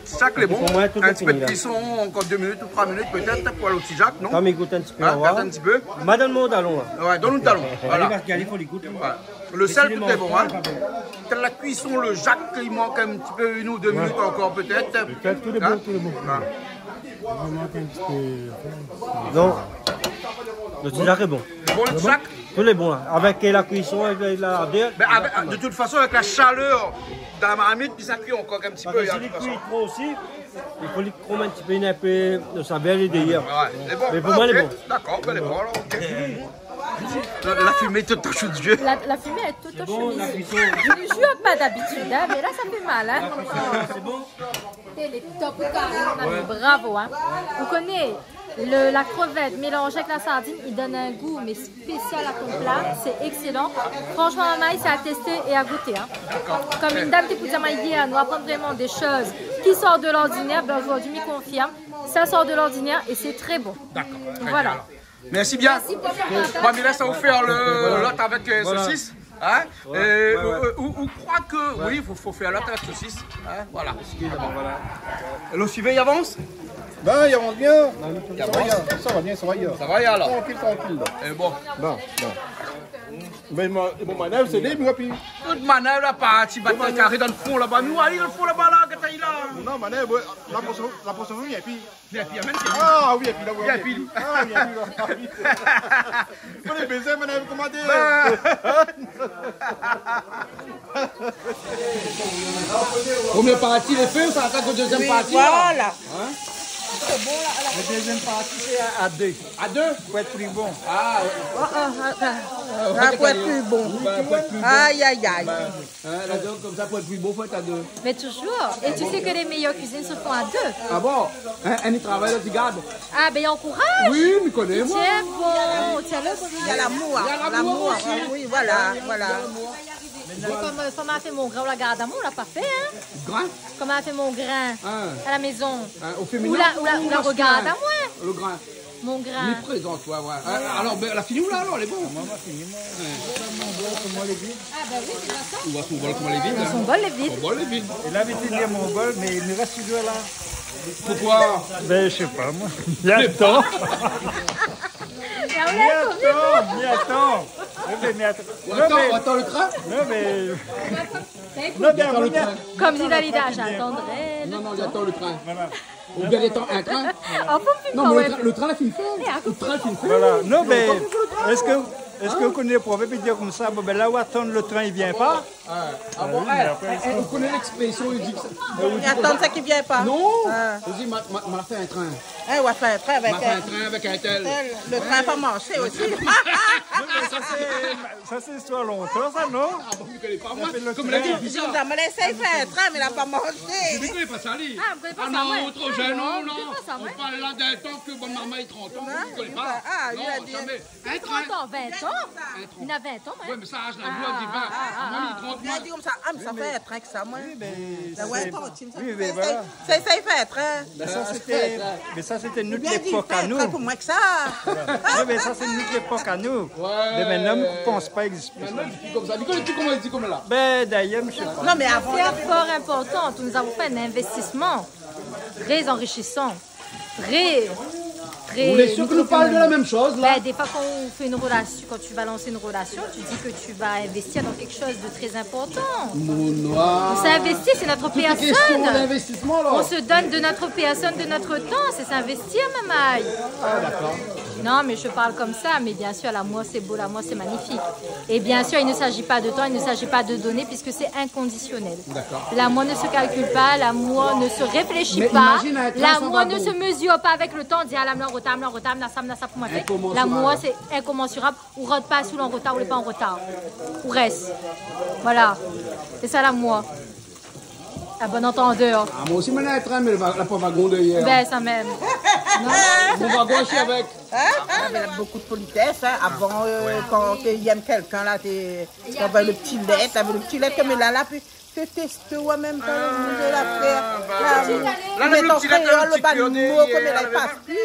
Sak lé bon. Pou moin, tout lé fini la. In ti pé de kuison, ankor dé minit ou troi minit pétèt pou lo ti jak, non ? Atann, mi gout in ti pé, in, gard in ti pé. Ma donn mon talon la. Ouais, donn lo talon. Voilà. Alé, parské alé, fo li gout. Voilà. Lo sèl, tout lé bon, in. Désideman, tout lé bon. Tèl la kuison, lo jak, i mank in ti pé, inn ou dé minit ankor pétèt. Pétèt, tout lé bon, tout lé bon. Voilà. I mank in ti pé. Non. Lo ti jak lé bon. Bon, lo ti jak. Tout lé bon la. Avèk la kuison, avèk la ardèr. Bin, avèk, de tout fason, avèk la shalèr dan la marmit, pi sa kui ankor in ti pé, in, de tout fason. Parské si li kui tro osi, i fo li krom in ti pé, in pé de savèr dèrièr. Ouais, ouais. Mé bon, mé pou moin, lé bon. Dakor, bin, lé bon, alor, OK. La, la fimé lé tout o sho dé zié. La, la fimé lé tout o sho dé zié. Sé bon, la kuison. Mi jir pa dabitid, in, mé la, sa fé mal, in. La kuison, sé bon. Lé top, karéman, bravo, in. Ou koné, le, la krevèt mélanzé avèk la sardine, i donn in gou, mé spésial a ton pla, sé ékselan. Fransman, marmay, sé a tèsté é a gouté, in. Kom in dam té pou di amoin yèr, nou aprann vréman dé shoz ki sort de lordinèr. Bin, zordi, mi konfirm, sa sort de lordinèr é sé tré bon. Dakor, tré bien, alor. Voilà. Mèrsi bien. Mèrsi pou lo partaj. Bon, mi lès aou fé lo, lot avèk, euh, sosis. Voilà. In ? Voilà. Euh, ouais, ouais. Ou, ou kroi ke, oui, fo, fo fé lot avèk sosis. In, voilà. Eskiz amoin, voilà. Lo sivé, i avans ? Bin, i avans bien. I avans. Sa va bien, sa va bien. Sa va, alor ? Trankil, trankil la. É bon. Bon, bon. Mé mon, mon manèv, sé li, mi voi pi. Tout manèv la parti, bat karé dan lo fon laba. Nou, alé dan lo fon laba la, gard ali la. Non, manèv, ouais, la poson, la poson, oui, épi Vien, vien, vien. Ah oui, épi la, oui, épi. Ah oui, épi la. Fo lé bézé, manèv, koman dir ? Bin. Promié parti lé fé, sa atak o dézièm parti la. Oui, voilà. In ? Sé bon, la, la. Lo dézièm parti, sé a, a dé. A dé ? Pou èt pli bon. Ah, ouais. Ah, ah, ah, ah. Ah, pou èt pli bon. Bin, pou èt pli bon. Ay, ay, ay. Bin, In, la, donk, konmsa, pou èt pli bon, fo èt a dé. Mais toujours. Et tu sais que les meilleures cuisines se font à deux. Ah bon ? In, in i travay, lot i gard. Ah, bin, ankouraz. Oui, mi koné, moin. Tiens, bon, tiens le. Il y a l'amour. Il y a l'amour aussi. L'amour, oui, voilà, voilà. Mé kom, euh, kom la fé mon grin, ou la gard amoin, ou la pa fé, in ? Grin ? Kom la fé mon grin a la mézon. In, o féminin ou o maskilin ? Ou la, ou la, ou la rogard amoin. Lo grin. Mon grin. Mi prézant, ouais, ouais. Euh, alor, bin, la fini ou la, alor, lé bon ? Ah, moin, moin la fini, moin. Ouais. Sa, mon bol, koman lé vid ? Ah, bin oui, sé sa. Ou voi son bol, koman lé vid, in ? Son bol lé vid. Son bol lé vid. Li la abitid dir mon bol, mé li rès toultan la. Poukoi ? Bin, mi sé pa, moin. Mi atann. Mi atann, mi atann. Oui, mé mi atann. Ou atann, ou atann lo trin ? Non, mé, non, mé mi atann lo trin. Kom di Dalida, j'attendrai le temps. Non, non, mi atann lo trin. Voilà. Oubien lé tan, in trin. Ah, fo mi fine. Non, mé lo trin, lo trin la fine fé. Eh, atann. Lo trin la fine fé. Voilà. Non, mé èske, èske ou koné lo provèrb i di konmsa, bon, bin, la ou atann lo trin, i vien pa. Ah, ah bon, oui, mé apré, eh, ou koné léksprésyon, i di ke sa. I atann sak i vien pa. Non. Ah. I di, ma, ma, ma fé in trin. Eh, ou la fé in trin avèk, ma fé in trin avèk in tèl. Lo trin la pa marshé osi. Non, mé sa, sé Sa, sé listoir lontan, sa, non ? Ah bon, mi koné pa, moin. Sa fé lo trin. Konm la di, bizar. Zot la mèt sa, i fé in trin, mé la pa marshé. Mi koné pa sa, li. Ah, ou koné pa sa, non, moin. Ah non, tro zèn, non, non. Mi koné pa sa, moin. Ou parl la d'in tan ke bann marmay i trant an, mi koné pa. Ah, non, zamé. In trin. Trant an, vin an. In trin. Li na vin an, moin. Ouais, mé sa, az la, ah, di vin. Ah, ah, ah. Moin, mi trant, moin. Li la di konmsa, ah, mé sa fé in trin ke sa, moin. Oui, mé la, ouais, sa, sé, atann, oui, mé voilà. Sa, sa i fé in trin. Mé sa, sété, mé sa, sété nout lépok anou. Oubien di, fé in trin pou moin ke sa. Voilà. Non, mé sa, sé nout lépok anou. Ouais. Mé mintnan, mi pans pa i égzis pli. Mintnan, i égzis pli konmsa. Li koné, li koné koman i di konmsa la. Bin, dayèr, mi sé pa. Non, mé avan, une affaire fort importante, nous avons fait un investissement très enrichissant. Très, très. Ou lé sir ke nou parl de la mèm shoz, la ? Ben, des fois, quand on fait une relation, quand tu vas lancer une relation, tu dis que tu vas investir dans quelque chose de très important. Mon noir. On s'investit, c'est notre personne. Tout est question d'investissement, là. On se donne de notre personne, de notre temps, c'est s'investir, mamay. Ah, d'accord. Non, mais je parle comme ça, mais bien sûr, l'amour, c'est beau, l'amour, c'est magnifique. Et bien sûr, il ne s'agit pas de temps, il ne s'agit pas de données, puisque c'est inconditionnel. D'accord. L'amour ne se calcule pas, l'amour ne se réfléchit pas, l'amour ne se mesure pas avec le temps. Di, ah, la, mi lé an rotar, mi lé an rotar, mi na sa, mi na sa pou moin fé. Incommensurable. L'amour, c'est incommensurable. Ou rant pa si ou lé an rotar, ou lé pa an rotar. Ou rès. Voilà. C'est ça, l'amour. À bon entendeur. Ah, moin osi, mi néna in trin, mé la, la pa vagon dèrièr. Ben, sa mèm. Non ? Mon vagon, mi lé avèk. Hein, hein, avèk bonpé de politès, hein. Avan, euh, kan té i èm kèlkin la, té, té anvoy lo ti lèt, avèk lo ti lèt konm la, la, pi té tèst, ouais, mèm pa lo bouz la fé. La, mèt an kréol, lo bann mo konm la i pas pi,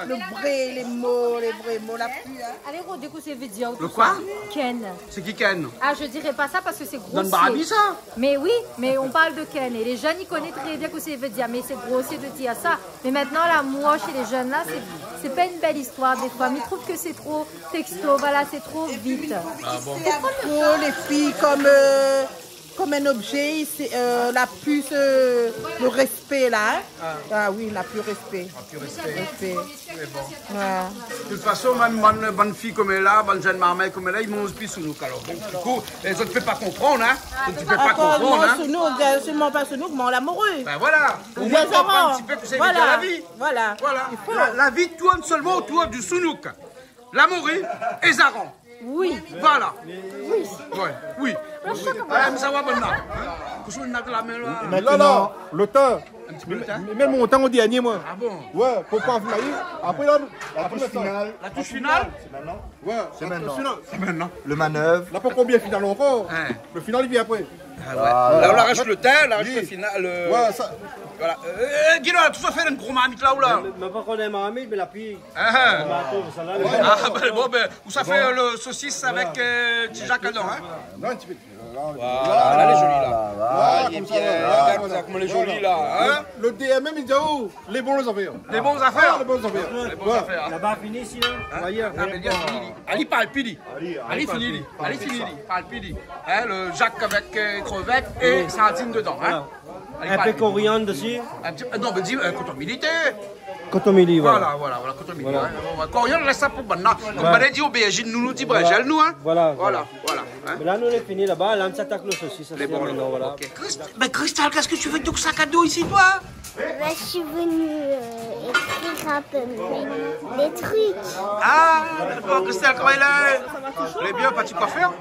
lo vré, lé mo, lé vré mo la pi, hein. Alé, Rod, kosa i vé dir tout sa ? Lo koi ? Ken. Sé ki Ken ? Ah, je dirais pas ça parce que c'est grossier. Donn Barabi sa. Mais oui, mais on parle de Ken. Et les jeunes, ils connaissent très bien ce que ça veut dire. Mais c'est grossier de dire ça. Mais maintenant, l'amour chez les jeunes, là, c'est, c'est pas une belle histoire, des fois. Mais ils trouvent que c'est trop texto, voilà, c'est trop vite. Ah bon ? Sé ankor lé fiy konm, euh, konm in objé, sé, euh, la plis, euh, lo rèspé la, hein. Ah oui, na pi rèspé. Na pi rèspé. Rèspé. Mé bon. Ouais. De tout fason, mèm bann, bann fiy konm la, bann jenn marmay konm la, i manz pi sounouk alor. Bon, di kou, zot i pé pa konprann, hein. Zot i pé pa konprann, hein. Sounouk, euh, sèlman pa sounouk, mé lamouré. Ben voilà. Omoin i konpran in ti pé kosa i vé dir la vi. Voilà. Voilà. La, la vi i tourn sèlman otour di sounouk, lamouré é zaran. Oui. Voilà. Oui. Ouais, oui. Ah, mé sa va, bann la. Hein ? Kosa ou na dan la min la ? Mintnan, lo tin. In ti pé lo tin. Mé, mé mon tin o dèrnié, moin. Ah bon ? Ouais, pou pa fé mayi. Apré la, la toush final. La toush final ? Sé mintnan. Ouais, la toush final. Sé mintnan. Lo manèv. La pankor bien final ankor. Hein. Lo final i vien apré. Ah ouais. Voilà. La, ou la arout lo tin, ou la arout lo final, lo... Ouais, sa. Voilà. Euh, euh, Guy, la, ou la fé in gro marmit la, ou la ? Mé, mé pa konm in marmit, mé la pi Ah. Ah, ben, bon, ben, ou sa fé, euh, lo sosis avèk, euh, ti jak ladan, hein ? Non, in ti pé. Voilà, la lé zoli, la. Voilà, konmsa, voilà. Regard koman lé zoli, la, hein ? Lo D M M i di, oh, lé bon, lé zafèr. Lé bon zafèr. Ah, lé bon zafèr. Lé bon zafèr, hein. Laba fini isi, hein ? Hein ? Voyé. Ah, mé li la fini, li. Alé, parl pi, li. Alé, fini, li. Alé, fini, li. Parl pi, li. Hein, lo jak avèk, euh, krevèt é sardine dedan, hein ? Voilà. Alé, in pé koriand dési. In ti, euh, non, mé di, euh, koton mili. Koton mili, voilà. Voilà, voilà, voilà, koton mili, hein. Voilà. Koriand, lès sa pou bann la. Voilà. Bann la i di obèrzine, nou, nou di brinzèl, nou, hein. Voilà, voilà, voilà, hein. Mé la, nou lé fini laba, la, nou atak lo sosis, sa sé bon, mintnan, voilà. Ok. Christ-, mais Christelle, qu'est-ce que tu fais avec ton sac à dos ici, toi ? Ben, je suis venue, euh, écrire un peu mes, des trucs. Ah, d'accord, Christelle, comment elle est ? Elle est bien, partie coiffeur ?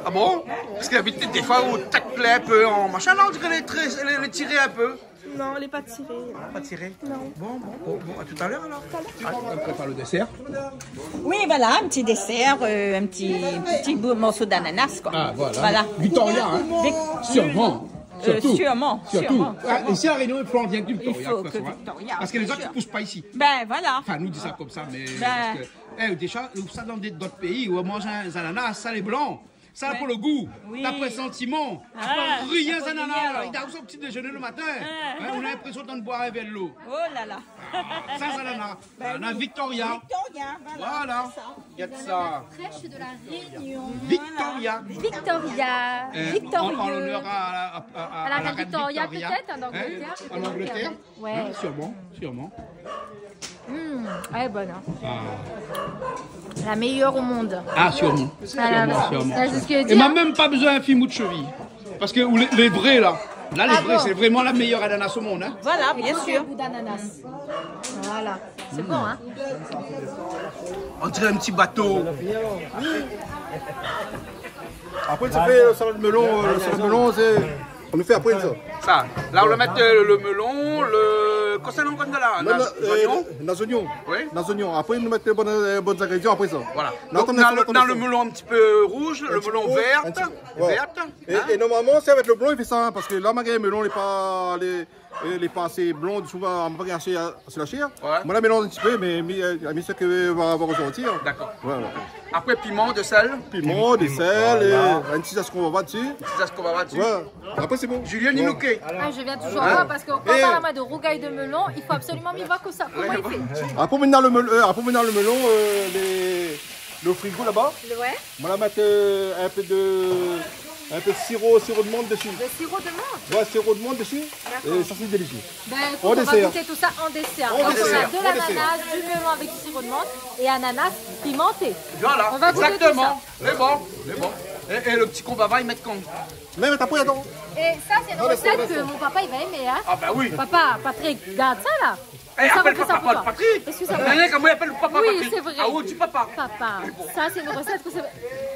Ah bon ? Parce que d'habitude, des fois, ou tak lé in pé an machin, la, on dirait qu'elle est très, elle est, elle est tirée un peu. Non, elle est pas tirée. Ah, pas tirée ? Non. Bon, bon, bon, bon, à tout à l'heure, alors. Tout à l'heure. Ah, on prépare le dessert. Oui, voilà, un petit dessert, euh, un petit, un petit bout, morceau d'ananas, quoi. Ah, voilà. Voilà. Victoria, hein ? Vic- Sûrement. Euh, surtout. Sûrement, surtout. Ah, ici, à La Réunion, il faut en vient de Victoria, de toute façon, hein. Parce que les autres, ils poussent pas ici. Bien sûr. Ben, voilà. Enfin, nous, on dit ça comme ça, mais parce que, eh, déjà, ça, dans des, d'autres pays, ou manz in zananas, sa lé blan. Sa, pou lo gou, la présantiman. Ah, rien, sa, nana, la. I done son ti déjeuner le matin. Hein, ou na linprésion d'boir in vèr dolo. Oh là là. Ah, sa, sa, nana. Ben oui. Victoria. Victoria, voilà, c'est ça. Voilà. Ils ont la crèche de la Réunion. Victoria. Victoria. Euh, en, en l'honneur à, à, à, à la reine Victoria, peut-être, en Angleterre, peut-être. Hein ? En Angleterre. Ouais. Hein, sûrement, sûrement. Hmm, elle est bonne, hein. Ah. La meilleure au monde. Ah, sûrement. Sûrement, sûrement. Ça, c'est ce que je dis, hein. Et m'a même pas besoin in fimoud shevi. Parce que les, les vrais, là, là, les vrais, c'est vraiment la meilleure ananas au monde, hein. Voilà, bien sûr. Goût d'ananas. Voilà. C'est bon, hein. On dirait un petit bateau. Apré, sa fé, euh, salad melon, euh, salad melon, sé, nou fé apré sa. Sa, la, ou va mèt, euh, lo melon, lo, kosa nou mèt la ? Na, na, euh, zonion. Na zonion. Oui. Na zonion. Apré, nou mèt bann, euh, bann zingrédian apré sa. Voilà. Donk, na lo, na lo melon in ti pé rouz, lo melon vèr. In ti pé, ouais. Vèr, hein. É, é normalman, sé avèk lo blon, i fé sa, hein, parske la, ma gingn melon, lé pa, lé, É lé pa asé blon, souvan, ma pa gingn asé, asé la shèr. Ouais. Moin la mélanz in ti pé, mé, mé, euh, mé sak va, va resortir. D'accord. Ouais, ouais. Apré, piman, de sèl. Piman, de sèl, voilà. É in ti zaz konbava dési. In ti zaz konbava dési. Ouais. Apré, sé bon. Julienne, i nou ké. Ah, je viens toujours voir parce que quand on parle à moi de rougail de melon, il faut absolument m'y voir comme ça, comment il fait. Apré, mintnan, lo mel-, euh, apré, mintnan, lo melon, euh, lé, lo frigo laba. Ouais. Moin la mèt, euh, in pé de, in pé de siro, siro de mant dési. De siro de mant ? Ouais, siro de mant dési. D'accord. É sa, sé délisié. Ben, écoute, on va goûter tout ça en dessert. En dessert. Donc, on a de l'ananas, du melon avec du sirop de menthe et ananas pimenté. Voilà, exactement. On va goûter tout ça. Lé bon, lé bon. É, é lo ti konbava, i mèt kan ? Mé mèt apré, atann. Et ça, c'est une recette que mon papa, il va aimer, hein. Ah, bah oui. Papa, Patrick, garde ça, là. Eh, apèl pa papa Patrick. Excusez-moi. Non, non, koman i apèl papa Patrick ? Oui, c'est vrai. Ah, ou di papa. Papa, ça, c'est une recette que c'est...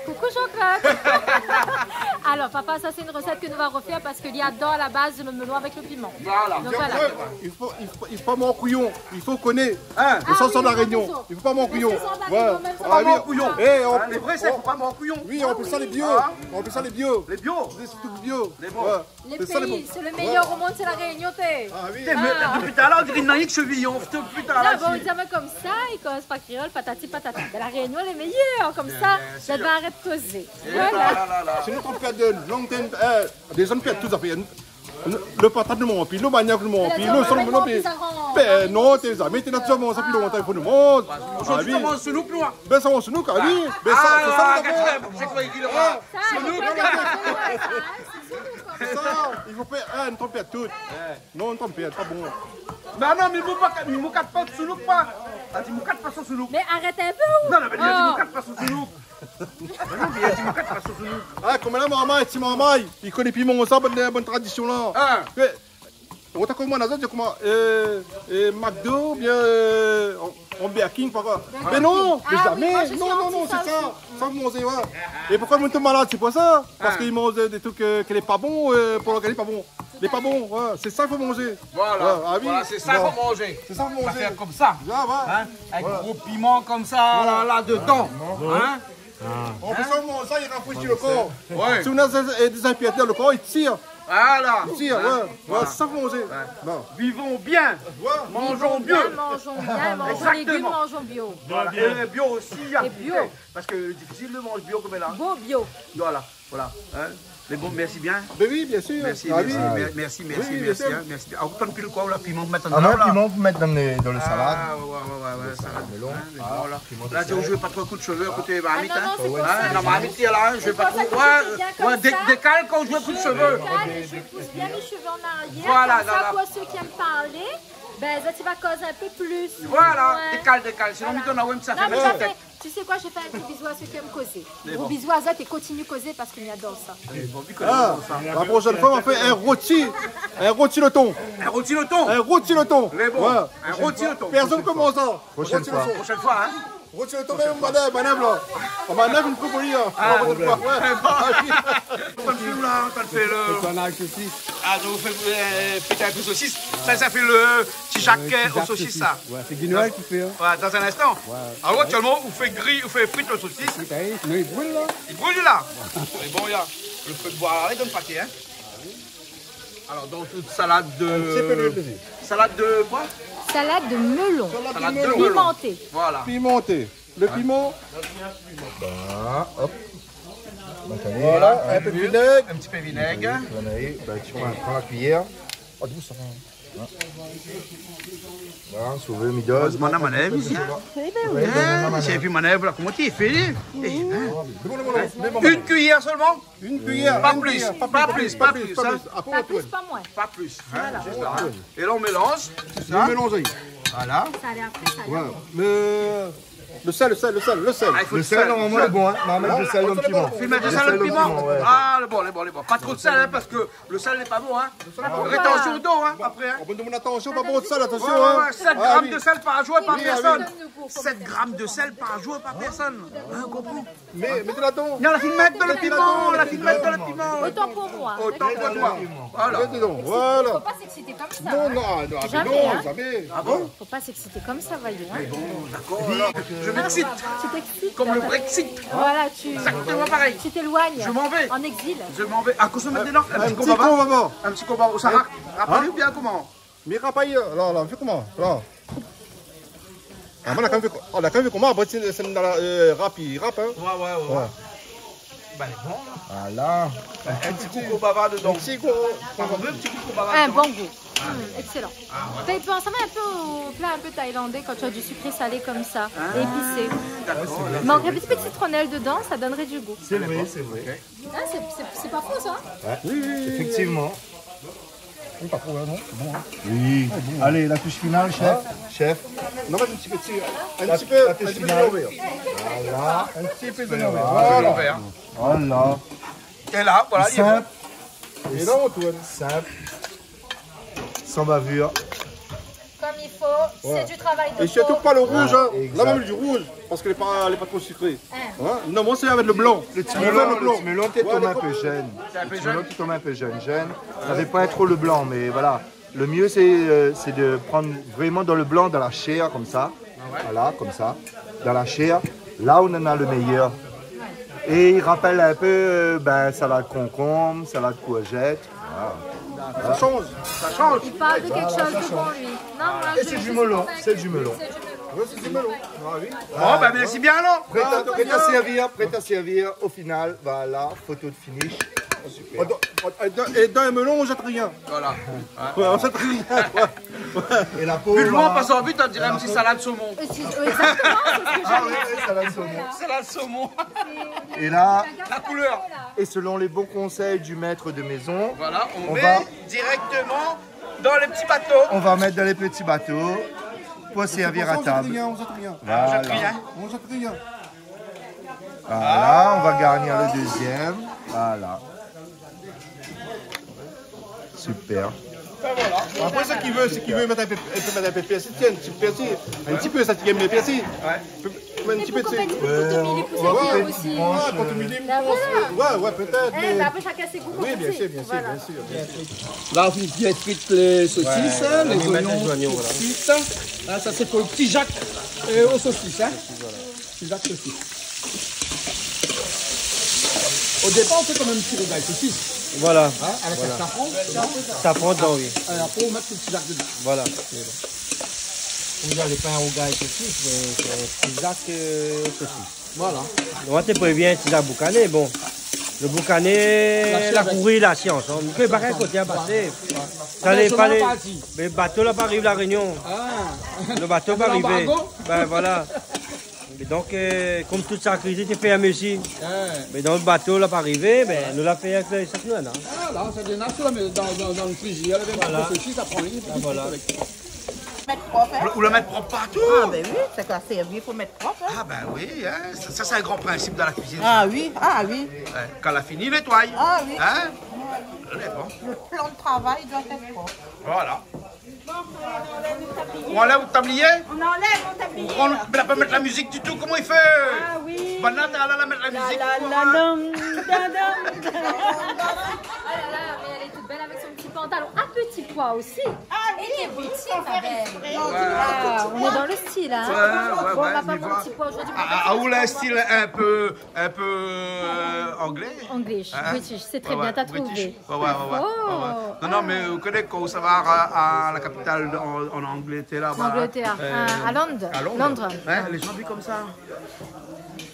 Coucou Jean-Claude. Alors, papa, ça, c'est une recette que nous va refaire parce qu'il adore à la base le melon avec le piment. Voilà. Donc, voilà. I fo, i fo, i fo pa mank kouyon. I fo koné. Hein ? Le sens de la Réunion. Ah oui, il a raison. I fo pa mank kouyon. Le sens de la Réunion, même ça. Voilà. Ah oui. Fo pa mank kouyon. Eh, on... Hein, lé vré, sé fo pa mank kouyon. Oui, on appelle ça les bio. Hein ? On appelle ça les bio. Les bio. Des trucs bio. Les bons. Ouais. Les pays, c'est le meilleur au monde, c'est la Réunion, té. Ah oui. Té, mé dopi talèr, ou diré nana rienk sheviyon. Dopi talèr, bon, ou di amwin konmsa, i koz pa kréol, patati patata. Bin, La Réunion, lé méyèr, konmsa, bien sûr. Sa va arèt kozé. Voilà. Voilà. Sinon, ou pèrd de long time, euh, dé zone pèrd tout zafèr. Le, le patat nou manz pi, le maniok nou manz pi, le son nou manz pi. Bin non, té zamé, té natirèlman sa pi lontan, i fo nou manz. Ah oui. Bin sa, nou manz sounouk, ah oui. Bin sa, sé sa, nou manz. Sé sa, i fo pa, ah, nou pèrd tout. Non, nou pèrd pa, bon. Bin non, mé moukat, mé moukat pa sounouk, pa. Ah, di moukat pa sounouk. Mé arèt in pé, ou ? Non, non, mé li la di moukat pa sounouk. Bin non, mé li la di moukat pa sounouk. Ah, konm la, marmay, ti marmay, li koné pi mon sa, bann, bann tradision la. Ah. Mé, ou té koman, na zot, koman, euh, euh, McDo, oubien, euh, an, an Burger King, pa koi. Burger King. Mé non, mé zamé. Ah oui, moi, je suis anti ça aussi. Non, non, non, sé sa. Sa, manzé, ouais. É poukoi moun i tonm malad, sé pou sa. Parske i manz dé truk, euh, ke lé pa bon, euh, pou lorganism, lé pa bon. Lé pa bon, ouais, sé sa i fo manzé. Voilà, ah oui, voilà, sé sa i fo manzé. Sé sa i fo manzé. Sa fé konmsa. Ouais, ouais. Hein ? Avèk gro piman konmsa, la, la, dedan. Hein ? An plis, sa, i rafréshi le kor. Ouais. Si ou na dé, dé zinfirmité dan le kor, i tir. Voilà. I tir, ouais. Voilà. Sé sa i fo manzé. Ouais. Bon. Vivons bien. Ouais. Mangeons mieux. Vivons bien, mangeons bien, mangeons légumes, mangeons bio. Exactement. Voilà. Et bio aussi, à... Et bio. Parske lé difisil de manz bio konm la. Bon, bio. Voilà. Voilà, hein. Mé bon, mèrsi bien. Bin oui, bien sûr. Mèrsi, mèrsi, mèrsi, mèrsi, hein, mèrsi bien. Ah, ou pran pil koi, ou la, piman, mintnan la. Ah, piman pou mèt dan le, dan le salad. Ah, ouais, ouais, ouais, ouais, salad melon. Hein, mé bon, la. Piman de sèl. La, ou zoué pa tro kout shové koté marmit, hein. Ah non, non, sé pou sa. Hein, la marmit, la, hein, mi vé pa tro. Sé pou sa ke mi fé bien konmsa. Ouais, ouais, dé-, dékal kan ou zoué kout shové. Je décale et je pousse bien mes cheveux en arrière. Voilà, konmsa, la, la. Pour ceux qui aiment parler, bin, zot i va koz in pé plis. Voilà, dékal, dékal. Sinon, mi done aou in ti zafèr. Non, mé sa fé Tu sais quoi, je fais un gros bisou à ceux qui aiment causer. Gros bisou à zot é kontinié kozé parske mi ador sa. Ah, la proshèn foi, nou va fé in roti. In roti le ton. In roti le ton. In roti le ton. Lé bon. Ouais. In roti le ton. Pèrsone i komans sa. Proshèn foi. Proshèn foi, hein. Roti le ton, mé manèv, manèv la. Manèv, in koupri, hein. Ah, ouais. Antann film la, antann fé le... Sé pa mal osi. Ah, donk, ou fé, euh, frit in pé sosis. Sa, sa fé le ti jak, euh, o sosis, sa. Ouais, sé Guy Noël ki fé, hein. Ouais, dan in instan. Ouais. Alor, aktièlman, ou fé gri, ou fé frit le sosis. Frit, hein, sinon i bril, la. I bril, la. Mé bon, la, le fé de boi, la, i done pa, hein. Alor, donk, in salad de... In ti pé luil desi. Salad de koi ? Salad de melon. Salad de melon. Pimanté. Voilà. Pimanté. Le piman. Ba, hop. Donk, alé, voilà, la, in pé de vinèg. In ti pé vinèg. Ba, ou pran, pran la kuiyèr. Oh, dousman. Voilà, sové, mi done. Erèzman, na manèv isi, hein. Eh ben oui. Eh, manèv la, koman i fé, li ? Eh, hein. Une cuillère seulement ? Une cuillère, pa plis, pa plis, pa plis, hein. Pa plis, pa mwin. Pa plis, hein. Voilà. Juste là, hein. Et là, on mélange tout ça. Nou mélanz. Voilà. Sa la lèr tré salé. Voilà. Le, le sèl, le sèl, le sèl, le sèl. Ah, i fo le sèl, normalman, lé bon, hein. Normalman, le sèl dan le piman. Fo mèt le sèl dan le piman. Le sèl dan le piman, ouais. Ah, lé bon, lé bon, lé bon. Pa tro de sèl, hein, parske le sèl lé pa bon, hein. Rétention d'eau, hein, apré, hein. Ou pé demann atansion, pa tro de sèl, atansion, hein. Ouais, ouais, ouais, sept grammes de sel par jour et par personne. Ah oui. Sept grammes de sel par jour et par personne. Hein, ou konpran ? Mé, mèt ladan. Non, la fine mèt dan le piman, la fine mèt dan le piman. Autant pour moi. Autant pour toi. Voilà. Mèt ladan, voilà. Faut pas s'exciter comme ça, hein. Non, non, non, jamais, non, jamais. Ah bon ? Faut pas s'exciter comme ça, voyons, hein. Mais bon, d'accord, alors, je m'excite. Tu t'excites. Comme le Brexit. Voilà, tu... Exactement pareil. Tu t'éloignes. Je m'en vais. En exil. Je m'en vais. Ah, kosa i mèt dedan ? Un petit combat. Un petit combat au Sahara. Hein ? Rapèl bien koman. Mi rap aèr, la, la, fé koman ? La. Ah, mwin la kan fé, oh, la kan fé koman ? Bon, sé, sé dan la, euh, rap, i rap, hein. Ouais, ouais, ouais, ouais. Bin, bon. Voilà. Un petit coucou baba dedan. Un petit coucou. Un bon goût. Mm, excellent. Ah, ouais. Fé pansé in pé au plat un peu thaïlandais quand tu as du sucré salé comme ça, épicé. D'accord, d'accord. Manquerait une petite citronnelle dedans, ça donnerait du goût. C'est vrai, c'est vrai. Ah, c'est, c'est, c'est pas faux, ça, hein ? Ouais. Oui, oui, oui, oui. Effectivement. Oui, pa tro, hein, non ? Sé bon, hein ? Oui. Ah, bon, hein. Allez, la touche finale, chef. Hein ? Chef. Non, mé in ti pé, in ti pé, in ti pé d'lové. Voilà. In ti pé d'lové. Voilà. Voilà. Et là, voilà, il est bon. Simple. Et là, on tourne. Simple. Sans bavure. Comme il faut. C'est du travail de pauvre. Et surtout pas le rouge, hein. Ouais, exact. Là, même du rouge, parce que lé pa, lé pa tro sikré. Hein ? Non, moin sé avèk le blanc. Le ti melon, le ti melon té tonm in pé jèn. Le ti melon té tonm in pé jèn, jèn. Navé pa tro le blanc, mais voilà. Le mieux, c'est, euh, c'est de prendre vraiment dans le blanc, dans la chair, comme ça. Voilà, comme ça. Dans la chair, là où on en a le meilleur. Et il rappelle un peu, euh, ben, salade concombre, salade courgette. Voilà. Ça change, ça change. Il parle de quelque chose de bon, lui. Non, moi, je suis convaincue. Et c'est du melon, c'est du melon. C'est du melon. Ouais, c'est du melon. Ah oui. Bon, ben, merci bien alors. Prêt à, prêt à servir, prêt à servir. Au final, voilà, photo de finish. Super. Et dans, et dans un melon, on jette rien. Voilà. Ouais, on jette rien. Ouais. Et la peau, voilà. Vu loin, on passe en vite, on dirait une petite salade saumon. Et si, exactement, c'est ce que j'allais dire. Ah ouais, ouais, salade saumon. Salade saumon. Et là, la couleur. Et selon les bons conseils du maître de maison, voilà, on met directement dans les petits bateaux. On va mettre dans les petits bateaux pour servir à table. C'est pour ça, on jette rien, on jette rien. Voilà. On jette rien. On jette rien. Voilà, on va garnir le deuxième. Voilà. Super. Ben voilà. Après, ceux qui veulent, ceux qui veulent mettre un peu, un peu, mettre un peu de persil, tiens, un petit persil. Un petit peu, ça, tu aimes le persil. Ouais. Un petit peu de... Et pour compagnie, pour te mili, pour servir aussi. Ouais, pour te mili, pour... Ben voilà. Ouais, ouais, peut-être, mais... Eh, mais après, chacun ses goûts, comme on dit. Oui, bien sûr, bien sûr, bien sûr, bien sûr. Voilà. Là, on fait bien cuire les saucisses, hein, les oignons, tout de suite. Là, ça, c'est pour le petit Jacques, euh, aux saucisses, hein. Exact aussi. Au départ, on fait comme un petit rougail saucisse. Voilà. Hein, avec un safran dedans. Safran dedans, oui. Et après, on met le petit Jacques dedans. Voilà. Rougail, c'est pas un rougail saucisse, mais c'est un petit Jacques, euh, saucisse. Voilà. Moin té prévi in ti Jacques boukané, bon. Le boukané, la kouri la sians, hein. Ou pé pa koté a pasé. Sa lé pa lé, mé bato la pa ariv La Rényon. Ah. Le bato pa arivé. L'embargo. Ben voilà. Mé donk, euh, kom tout sa kriz té fèrmé isi, mé donk bato la pa arivé, ben, nou la fé avèk, euh, sak nou néna. Ah, la, sa déna sou la, mé dan, dan, dan le frizidèr, avèk le sosis, sa pran rien. Ah, voilà. Mèt prop, hein ? Ou la mèt prop partou. Ah, ben oui, sa i sèrvi pou mèt prop, hein. Ah, ben oui, hein. Sa, sa, sé in gran prinsip dan la kuizine, sa. Ah oui, ah oui. Ouais, kan la fini, nétoy. Ah oui. Hein ? Lé bon. Le plan de travail doit être propre. Voilà. Bon, on enlève le tablier. On enlève le tablier ? On enlève le tablier. On, on peut pas mettre la musique du tout, comment il fait ? Ah oui. Banna, la, la, la, mettre la musique. La, la, la, dam, da, dam. Oh là là, mais elle est toute belle avec son petit pantalon. Un petit pois aussi. Ah oui, oui, ça fait rêver. Et des bottines, ma belle. Ouais. Ah, on est dans le style, hein. Ouais, ouais, ouais, on va pas voir. Bon, petit pois aujourd'hui, mais... Ah, ah, ou la style un peu, un peu, euh, anglais. English, hein ? British, c'est très bien, t'as trouvé. Ouais, ouais, British. Ouais, ouais, ouais, ouais. Oh. Non, non, mé ou koné kan ou sava a, a la kapital an, an Anglétèr laba, hein. Angleterre, euh, à Londres. À Londres. Londres. Hein, les gens habillent comme ça.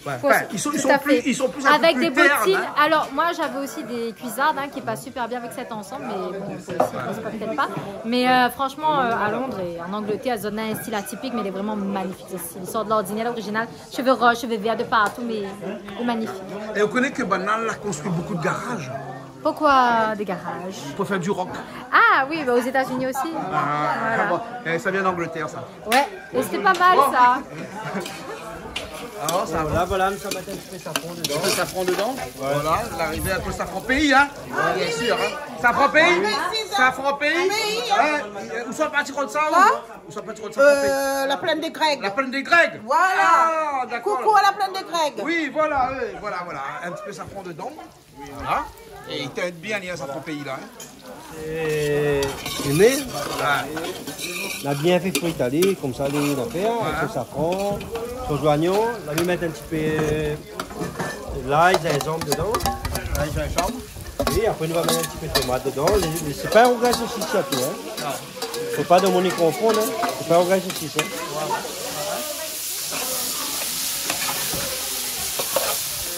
Ouais. Faut... Enfin, ils sont, ils sont plus, ils sont plus un peu plus ternes, hein. Avec des bottines. Alors, moi, j'avais aussi des cuissardes, hein, qui passent super bien avec cet ensemble, mais bon, faut aussi, faut pas, peut-être pas. Mais, euh, franchement, euh, à Londres et en Angleterre, zot néna un style atypique, mais il est vraiment magnifique, ce style. Il sort de l'ordinaire, l'original. Cheveux roses, cheveux verts de partout, mais, mais magnifique. Et ou koné ke banna la konstrui bonpé de garage. Pourquoi des garages ? Pour faire du rock. Ah oui, bah, aux États-Unis aussi. Ah, voilà. Bon, eh, ça vient d'Angleterre, ça. Ouais, et c'était pas mal, ça. Alors, ça va. Voilà, voilà, nou sa mèt in ti pé safran dedan. Un peu de safran dedans. Voilà, l'arrivée un peu safran pays, hein. Ah, bien sûr, hein. Safran pays. Ah, mais si, ça. Safran pays. Ah, mais oui. Hein, ou sa parti konm sa, ou ? Ou sa parti konm sa, safran pays. Euh, la plaine des Grecs. La plaine des Grecs. Voilà. Ah, d'accord. Coucou à la plaine des Grecs. Oui, voilà, oui, voilà, voilà. Un petit peu safran dedans. Voilà. É i tèt bien, li, sa, pou péi la, hein. É, fimé. Ah. La bien fé frit ali, konmsa, li, la fé, hein, avèk son safran, son zoignon. La, li mèt in ti pé, euh, lay, zinzanm dedan. Lay, zinzanm. É apré, nou va mèt in ti pé tomat dedan. Li, li, sé pa in rougay sosis, sa, tou, hein. Non. Fo pa domoun i konfonn, hein. Sé pa in rougay sosis, hein.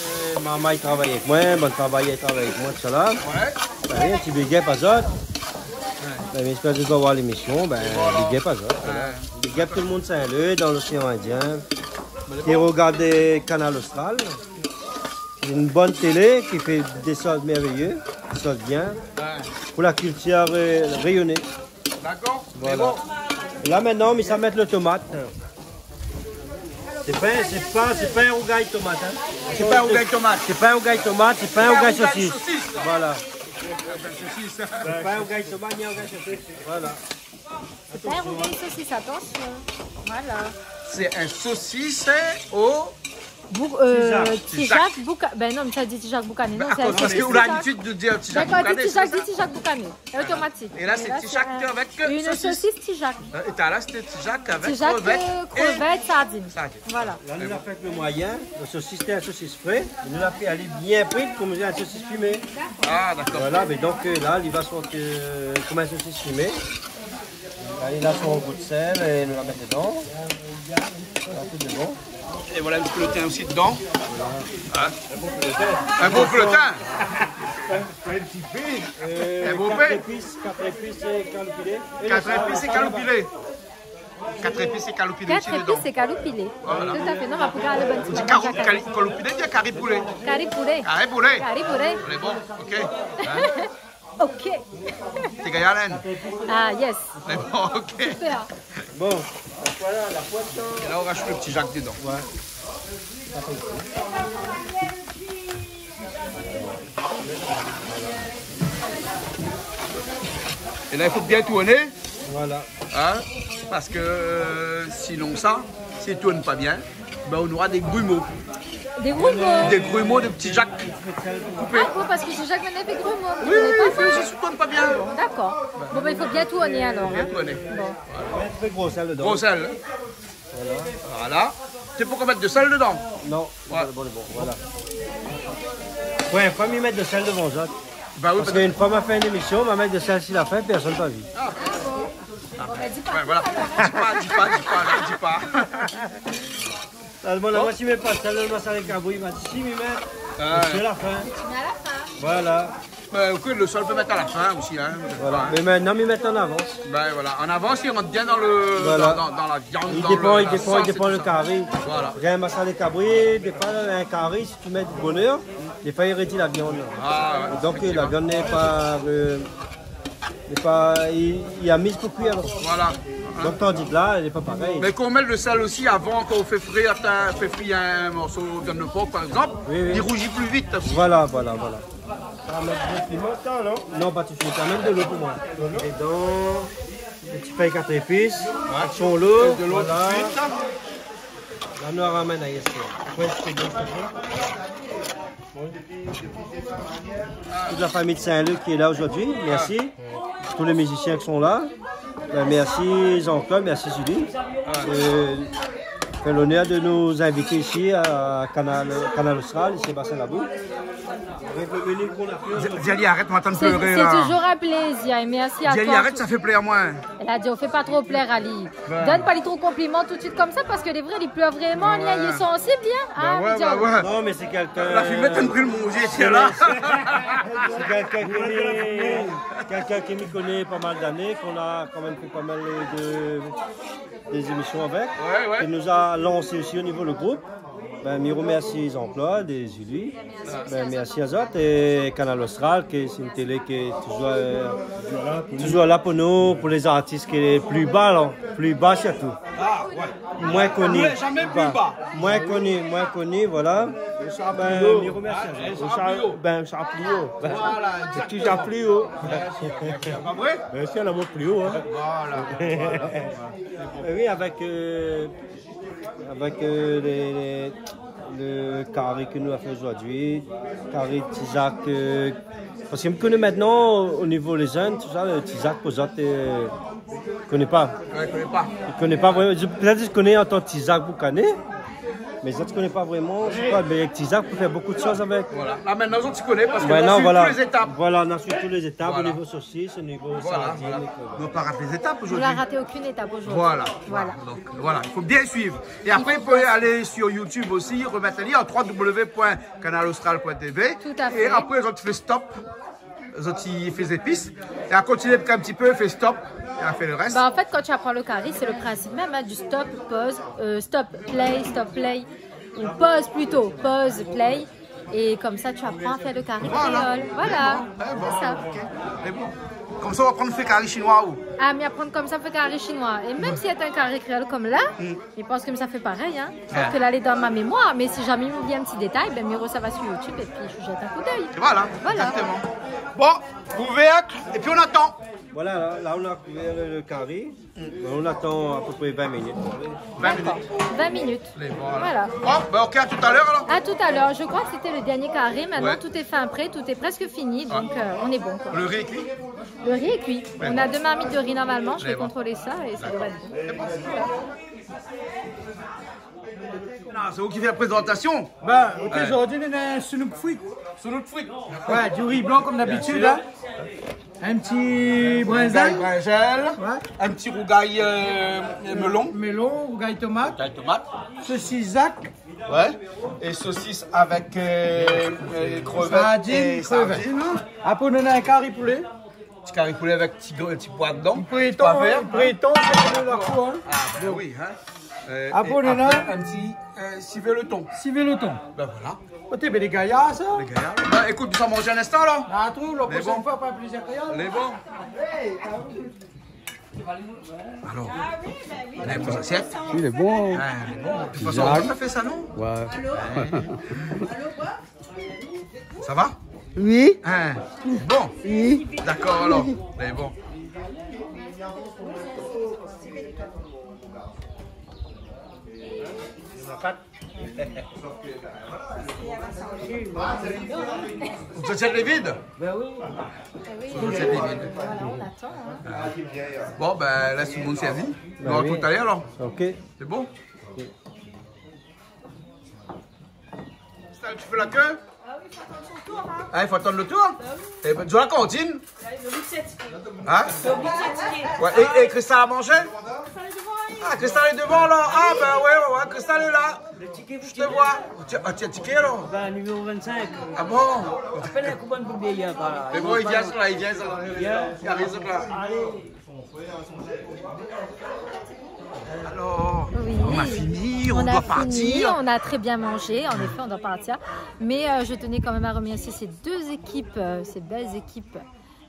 Euh, momon i travay avèk moin, bann travayèr i travay avèk moin, tousala. Ouais. Bin, in ti big up azot. Ouais. Bin, mi èspèr zot va voir lémisyon, bin, big up azot, voilà. Ouais. Big up tout le moun Saint-Leu, dan l'Océan Indien, ki rogard, euh, Kanal Austral. Une bonne télé qui fait des choses merveilleuses, des choses bien, ouais, pour la culture, euh, réunionnais. Dakor. Voilà. Mé bon. La, mintnan, mi sa mèt lo tomat. Sé pa, sé pa, sé pa in rougay tomat, hein. Sé pa in rougay tomat. Sé pa in rougay tomat, sé pa in rougay sosis. Sé pa in rougay sosis. Voilà. Sé pa in rougay tomat, ni in rougay sosis. Voilà. Sé pa in rougay sosis, atansion. Voilà. Sé in sosis o Bou-, euh, Tijak. Tijak bouka-, ben non, mé sa di Tijak boukané. Non, sé in sosis Tijak. Parske ou la labitid de dir Tijak boukané, sé sa ? Dakor, di Tijak, di Tijak boukané. Voilà. Otomatik. É la, sé Tijak avèk sosis. É la, sé in, in sosis Tijak. Hein, é la, sété Tijak avèk krevèt é sardine. Tijak, euh, krevèt, sardine. Sardine. Voilà. La, nou la fé avèk lo moiyin, lo sosis, sété in sosis fré. Nou la fé alé bien frit, konm in sosis fimé. Ah, dakor. Voilà, mé donk, euh, la, li va sort, euh, konm in sosis fimé. La, li la son gou d'sèl é nou la mèt dedan. La, tout de bon. É voilà in ti pé lo tin osi dedan. Voilà. Hein ? In bon pé lo tin. Euh, in bon pé. Kat zépis, kat zépis é kaloupilé. Kat zépis é kaloupilé. Kat zépis é kaloupilé osi dedan. Kat zépis é kaloupilé. Voilà. Tout à fait. Non, mé pou gard lo bon ti... Ou di karo-, kali-, kaloupilé, bien kari poulé. Kari poulé. Kari poulé. Kari poulé. Lé bon, ok. Hein ? Ok. Té gayar, Hélène ? Ah, yes. Lé bon, ok. Super. Bon, voilà la poêle. É la, ou rajout lo Tijak dedan. Ouais. É la, i fo bien tourné. Voilà. Hein ? Parske, euh, sinonsa, si i tourn pa bien, ben, ou nora dé grimo. Dé grimo ? Dé grimo, dé Tijak koupé. Ah bon, parske Tijak i fé grimo. Oui, oui, oui, i fé, si i tourn pa bien. Dakor. Bon, ben, i fo bien tourné alor, hein. Bien tourné. Bon. Voilà. Ouais, in pé gro sèl dedan. Gro sèl, hein. Voilà. Voilà. Té pou mèt de sèl dedan ? Non, bon, bon, voilà. Ouais, fo mi mèt de sèl devan zot. Bah oui, parske in foi ma fé in émision, ma mèt de sèl si la fin, pèrsone la pa vi. Ah. Ah bon ? Bon, ben, di pa. Ouais, voilà. Di pa, di pa, di pa, la, di pa. La, bon, la, moin, si mi mèt pa sèl, lo masalé kabri, ma di, si, mi mèt, ah, sé la fin. Mé a la fin. Voilà. Ben, ok, lo sèl i pé mèt a la fin osi, hein. Voilà. Mé mintnan, mi mèt an avans. Ben voilà, an avans, i rant bien dan lo, dan, dan, dan la viann, dan lo, la sos é tout sa. I dépan, i dépan, i dépan lo kari. Voilà. Gingn masalé kabri, défoi, in kari, si ti mèt bonèr, défoi, i rédi la viann. Ah, ouais, éfèktivman. É donk, la viann lé pa, euh, lé pa, i, i la miz pou kui, alor. Voilà. Donk, tandi ke la, lé pa parèy. Mé kan ou mèt lo sèl osi avan, kan ou fé frir, atann, fé frir in morso viann de por, par égzanp, oui, oui, i rouji pli vit osi. Voilà, voilà, voilà. Sa va mèt dé piman, sa, non ? Non, pa touswit. Amèn de lo pou moin. De lo ? É dan lo ti fèy kat zépis, ouais, son lo, de lo, voilà, touswit. La, nou ramèn a yèr. Ouais, sé bon, sé bon. Tout la fami de Saint-Luc ki lé la zordi, mèrsi. Ah. Tout lé mizisien ki lé la. Ben, mèrsi Jean-Claude, mèrsi Julie. Ouais. Euh, fé lonèr de nou invité isi a Kanal, Kanal Austral, isi Bassin Labou. Avèk lo meni k'nou la fé zordi. Di ali, arèt, ma tann pléré la. Sé, sé touzour in plézir é mèrsi a toi. Di ali, arèt, sa fé plézir amoin. La di, ou fé pa tro plèr ali. Ben. Donn pa li tro konpliman toutsuit konmsa, parske lé vré, li plèr vréman, li lé sansib, li, hein. Ben ouais, ben ouais. Non, mé sé kèlkin... La fimé té bril mon zié, sé la. Sé kèlkin ki mi, kèlkin ki mi koné pa mal d'ané, k'nou la kan mèm fé pa mal de, dé zémision avèk, ouais, ouais, ki nou la lansé osi o nivo lo group. Ben, mi remèrsi Jean-Claude é Julie. Ben, mèrsi azot. É Kanal Austral, ki sé in télé ki lé touzour, euh, touzour la pou nou, pou lé zartis ki lé pli ba, la. Pli ba sirtou. Ah, ouais. Moin koni. Zamé pli ba. Moin koni, moin koni, voilà. Ben, mi remèrsi azot. Ben, sa pli o. Voilà, égzaktoman. Sé touzour pli o. Pa vré ? Ben, si, la mont pli o, hein. Voilà, voilà, voilà. É oui, avèk, euh, Avèk, euh, lé, lé, lo kari ke nou la fé zordi, kari Tijak, euh, parske mi koné mintnan, o nivo lé jenn, tousa, lo Tijak, pou zot, euh, koné pa. Ouais, koné pa. I koné pa vréman. Pétèt i koné an tan Tijak boukané, mé zot i koné pa vréman, sé koi, mé Tijak i pé fé bonpé de shoz avèk. Voilà. La, mintnan, zot i koné parske nou la suiv tout lé zétap. Voilà, nou la suiv tout lé zétap o nivo sosis, o nivo sardine, et cetera. Voilà, voilà. Nou la pa rat lé zétap zordi. Nou la rat okin étap zordi. Voilà, voilà. Donk, voilà, i fo bien suiv. É apré, i pé alé sir YouTube osi, remèt ali an trois W point canal austral point T V. Tout à fait. É apré, zot i fé stop. Zot i fé zépis. É a kontinié in ti pé, fé stop. É a fé lo rès. Bah, en fait, quand tu apprends le carry, c'est le principe même, hein, du stop, pause, euh, stop, play, stop, play. Ou pause plutôt, pause, play. Et comme ça, tu apprends à faire le carry créole. Voilà. Voilà. Lé bon. Lé bon. C'est ça. Ok. Lé bon. Konmsa, ou aprann fé kari shinoi, ou ? Ah, mi aprann konmsa fé kari shinoi. É mèm si sé in kari kréol konm la, mi pans ke mi sa fé parèy, in. Sof ke la, lé dan mon mémoir, mé si zamé mi oubli in ti détay, bin, mi rosava su YouTube épi mi zèt in koudèy. Voilà, exactement. Bon, kouvèrk, épi nou atann. Voilà, la, la, nou la kouvèr le, le kari. Bon, nou atann apépré vin minit. Vin minit. D'accord, vin minit. Voilà. Bon, bin, OK, à tout à l'heure, alors. À tout à l'heure. Je crois que c'était le dernier carré. Maintenant, tout est fin prêt, tout est presque fini, donc, euh, on est bon, quoi. Le riz est cuit ? Le riz est cuit. On a deux marmites de riz normalement, je vais contrôler ça et ça devrait être bon. Voilà. Ah, sé ou ki fé la prézantasion ? Bin, OK, zordi nou néna souloup frit. Souloup frit. Ouais, du riz blanc comme d'habitude, hein. In ti brinzèl. Rougay brinzèl. Ouais. In ti rougay, euh, mélon. Mélon, rougay tomat. Rougay tomat. Sosis zak. Ouais. É sosis avèk, euh, euh, krevèt é sardine. Sardine, hein. Apré, nou néna in kari poulé. Ti kari poulé avèk ti gr-, ti poi dedan. Poi vèr. Poi vèr, hein. Ah, bin oui, hein. Euh, é apré, in ti, euh, sivé le ton. Sivé le ton. Bin voilà. Oté, bin, lé gayar, sa. Lé gayar. Bin, ékout, nou sa manz in instan, la. Bin, trouv, la proshèn foi, pa plézir kréol. Lé bon. Alors, nou néna in asièt. Oui, lé bon. Ah, lé bon. De tout fason, nou la fé sa, non ? Ouais. Ça va ? Oui. Hein ? Bon. Oui. D'accord, alors. Mé bon. Ou sa sèrv lé vid ? Ben oui. Ben oui. Ou sa sèrv lé vid. Voilà, on attend, hein. Bon, ben, lès tout le monde sèrvi. Bah oui. On se retrouve tout à l'heure, alors. Ok. C'est bon ? Sa, ou fé la ké ? Ah oui, fo atann son tour, hein. Ah, i fo atann le tour ? Bah oui. Eh ben, dizon la kantine. Alé, donn anou sèt tiké. Hein ? Donn anou sèt tiké. Ouais, é, é Cristal la manzé ? Cristal lé devan, oui. Ah, Cristal lé devan, alor. Ah, ben ouais, ouais, ouais, Cristal lé la. Le tiké, vous tirez ? Je te vois. Tiens, ah, tiens, tiké, alor. Ben, numéro vingt-cinq. Ah bon ? Apèl in kopain pou bèy, hein, par là. Mé bon, i vien, sa la, i vien, sa la. I vien. I ariv, sa la. Alé. Alors, oui, on a fini, on doit partir. On a très bien mangé, en effet, on doit partir. Mais, euh, je tenais quand même à remercier ces deux équipes, euh, ces belles équipes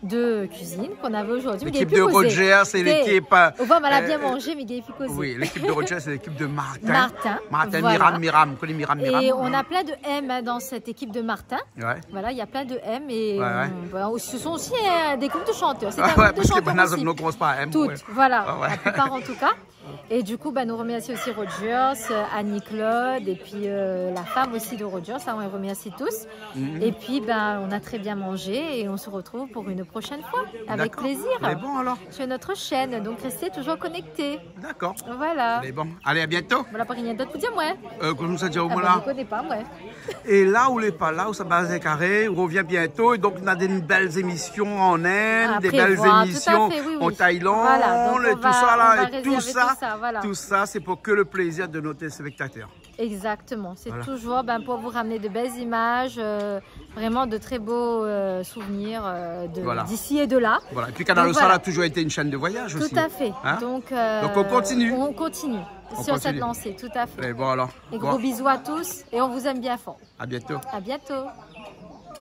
de cuisine qu'on avait aujourd'hui. L'équipe de Rogers et l'équipe, euh, on voit, on a bien mangé, mé i gingn pi kozé. Oui, l'équipe de Rogers et l'équipe de Martin. Martin, voilà. Martin, Miram, Miram, ou koné Miram, Miram. Et on a plein de M, hein, dans cette équipe de Martin. Ouais. Voilà, il y a plein de M et, euh, voilà, ce sont aussi, euh, des groupes de chanteurs. C'est un groupe de chanteurs aussi. Ah ouais, parce que banna, zot i komans pa M. Toutes, voilà, la plupart en tout cas. Et du coup, ben, nous remercions aussi Rogers, euh, Annie-Claude et puis, euh, la femme aussi de Rogers, hein, on les remercie tous. Mhm. Et puis, ben, on a très bien mangé et on se retrouve pour une prochaine fois, avec plaisir. D'accord. Mé bon, alors. Sur notre chaîne, donc restez toujours connectés. D'accord. Voilà. Mé bon, alé, à bientôt. Voilà, pa rien d'ot pou dir, moin. Euh, koman sa i di, ah ben, moin la ? Mi koné pa, moin. É la ou lé pa la, ou sa baz in karé, ou revien bientôt. É donk, nou néna dé bèl émisyon an Inde, dé bèl émisyon an Thaïlande, é tout sa la, é tout sa, tout sa, sé pou ke le plézir de nos téléspectateurs. Exactement. C'est toujours, ben, pour vous ramener de belles images, euh, vraiment de très beaux, euh, souvenirs, euh, de, d'ici et de là. Voilà. Et puis Kanal Austral a toujours été une chaîne de voyage aussi. Tout à fait. Hein ? Donc, euh, on continue sur cette lancée, tout à fait. Et bon, alors. Et gros bisous à tous et on vous aime bien fort. À bientôt. À bientôt.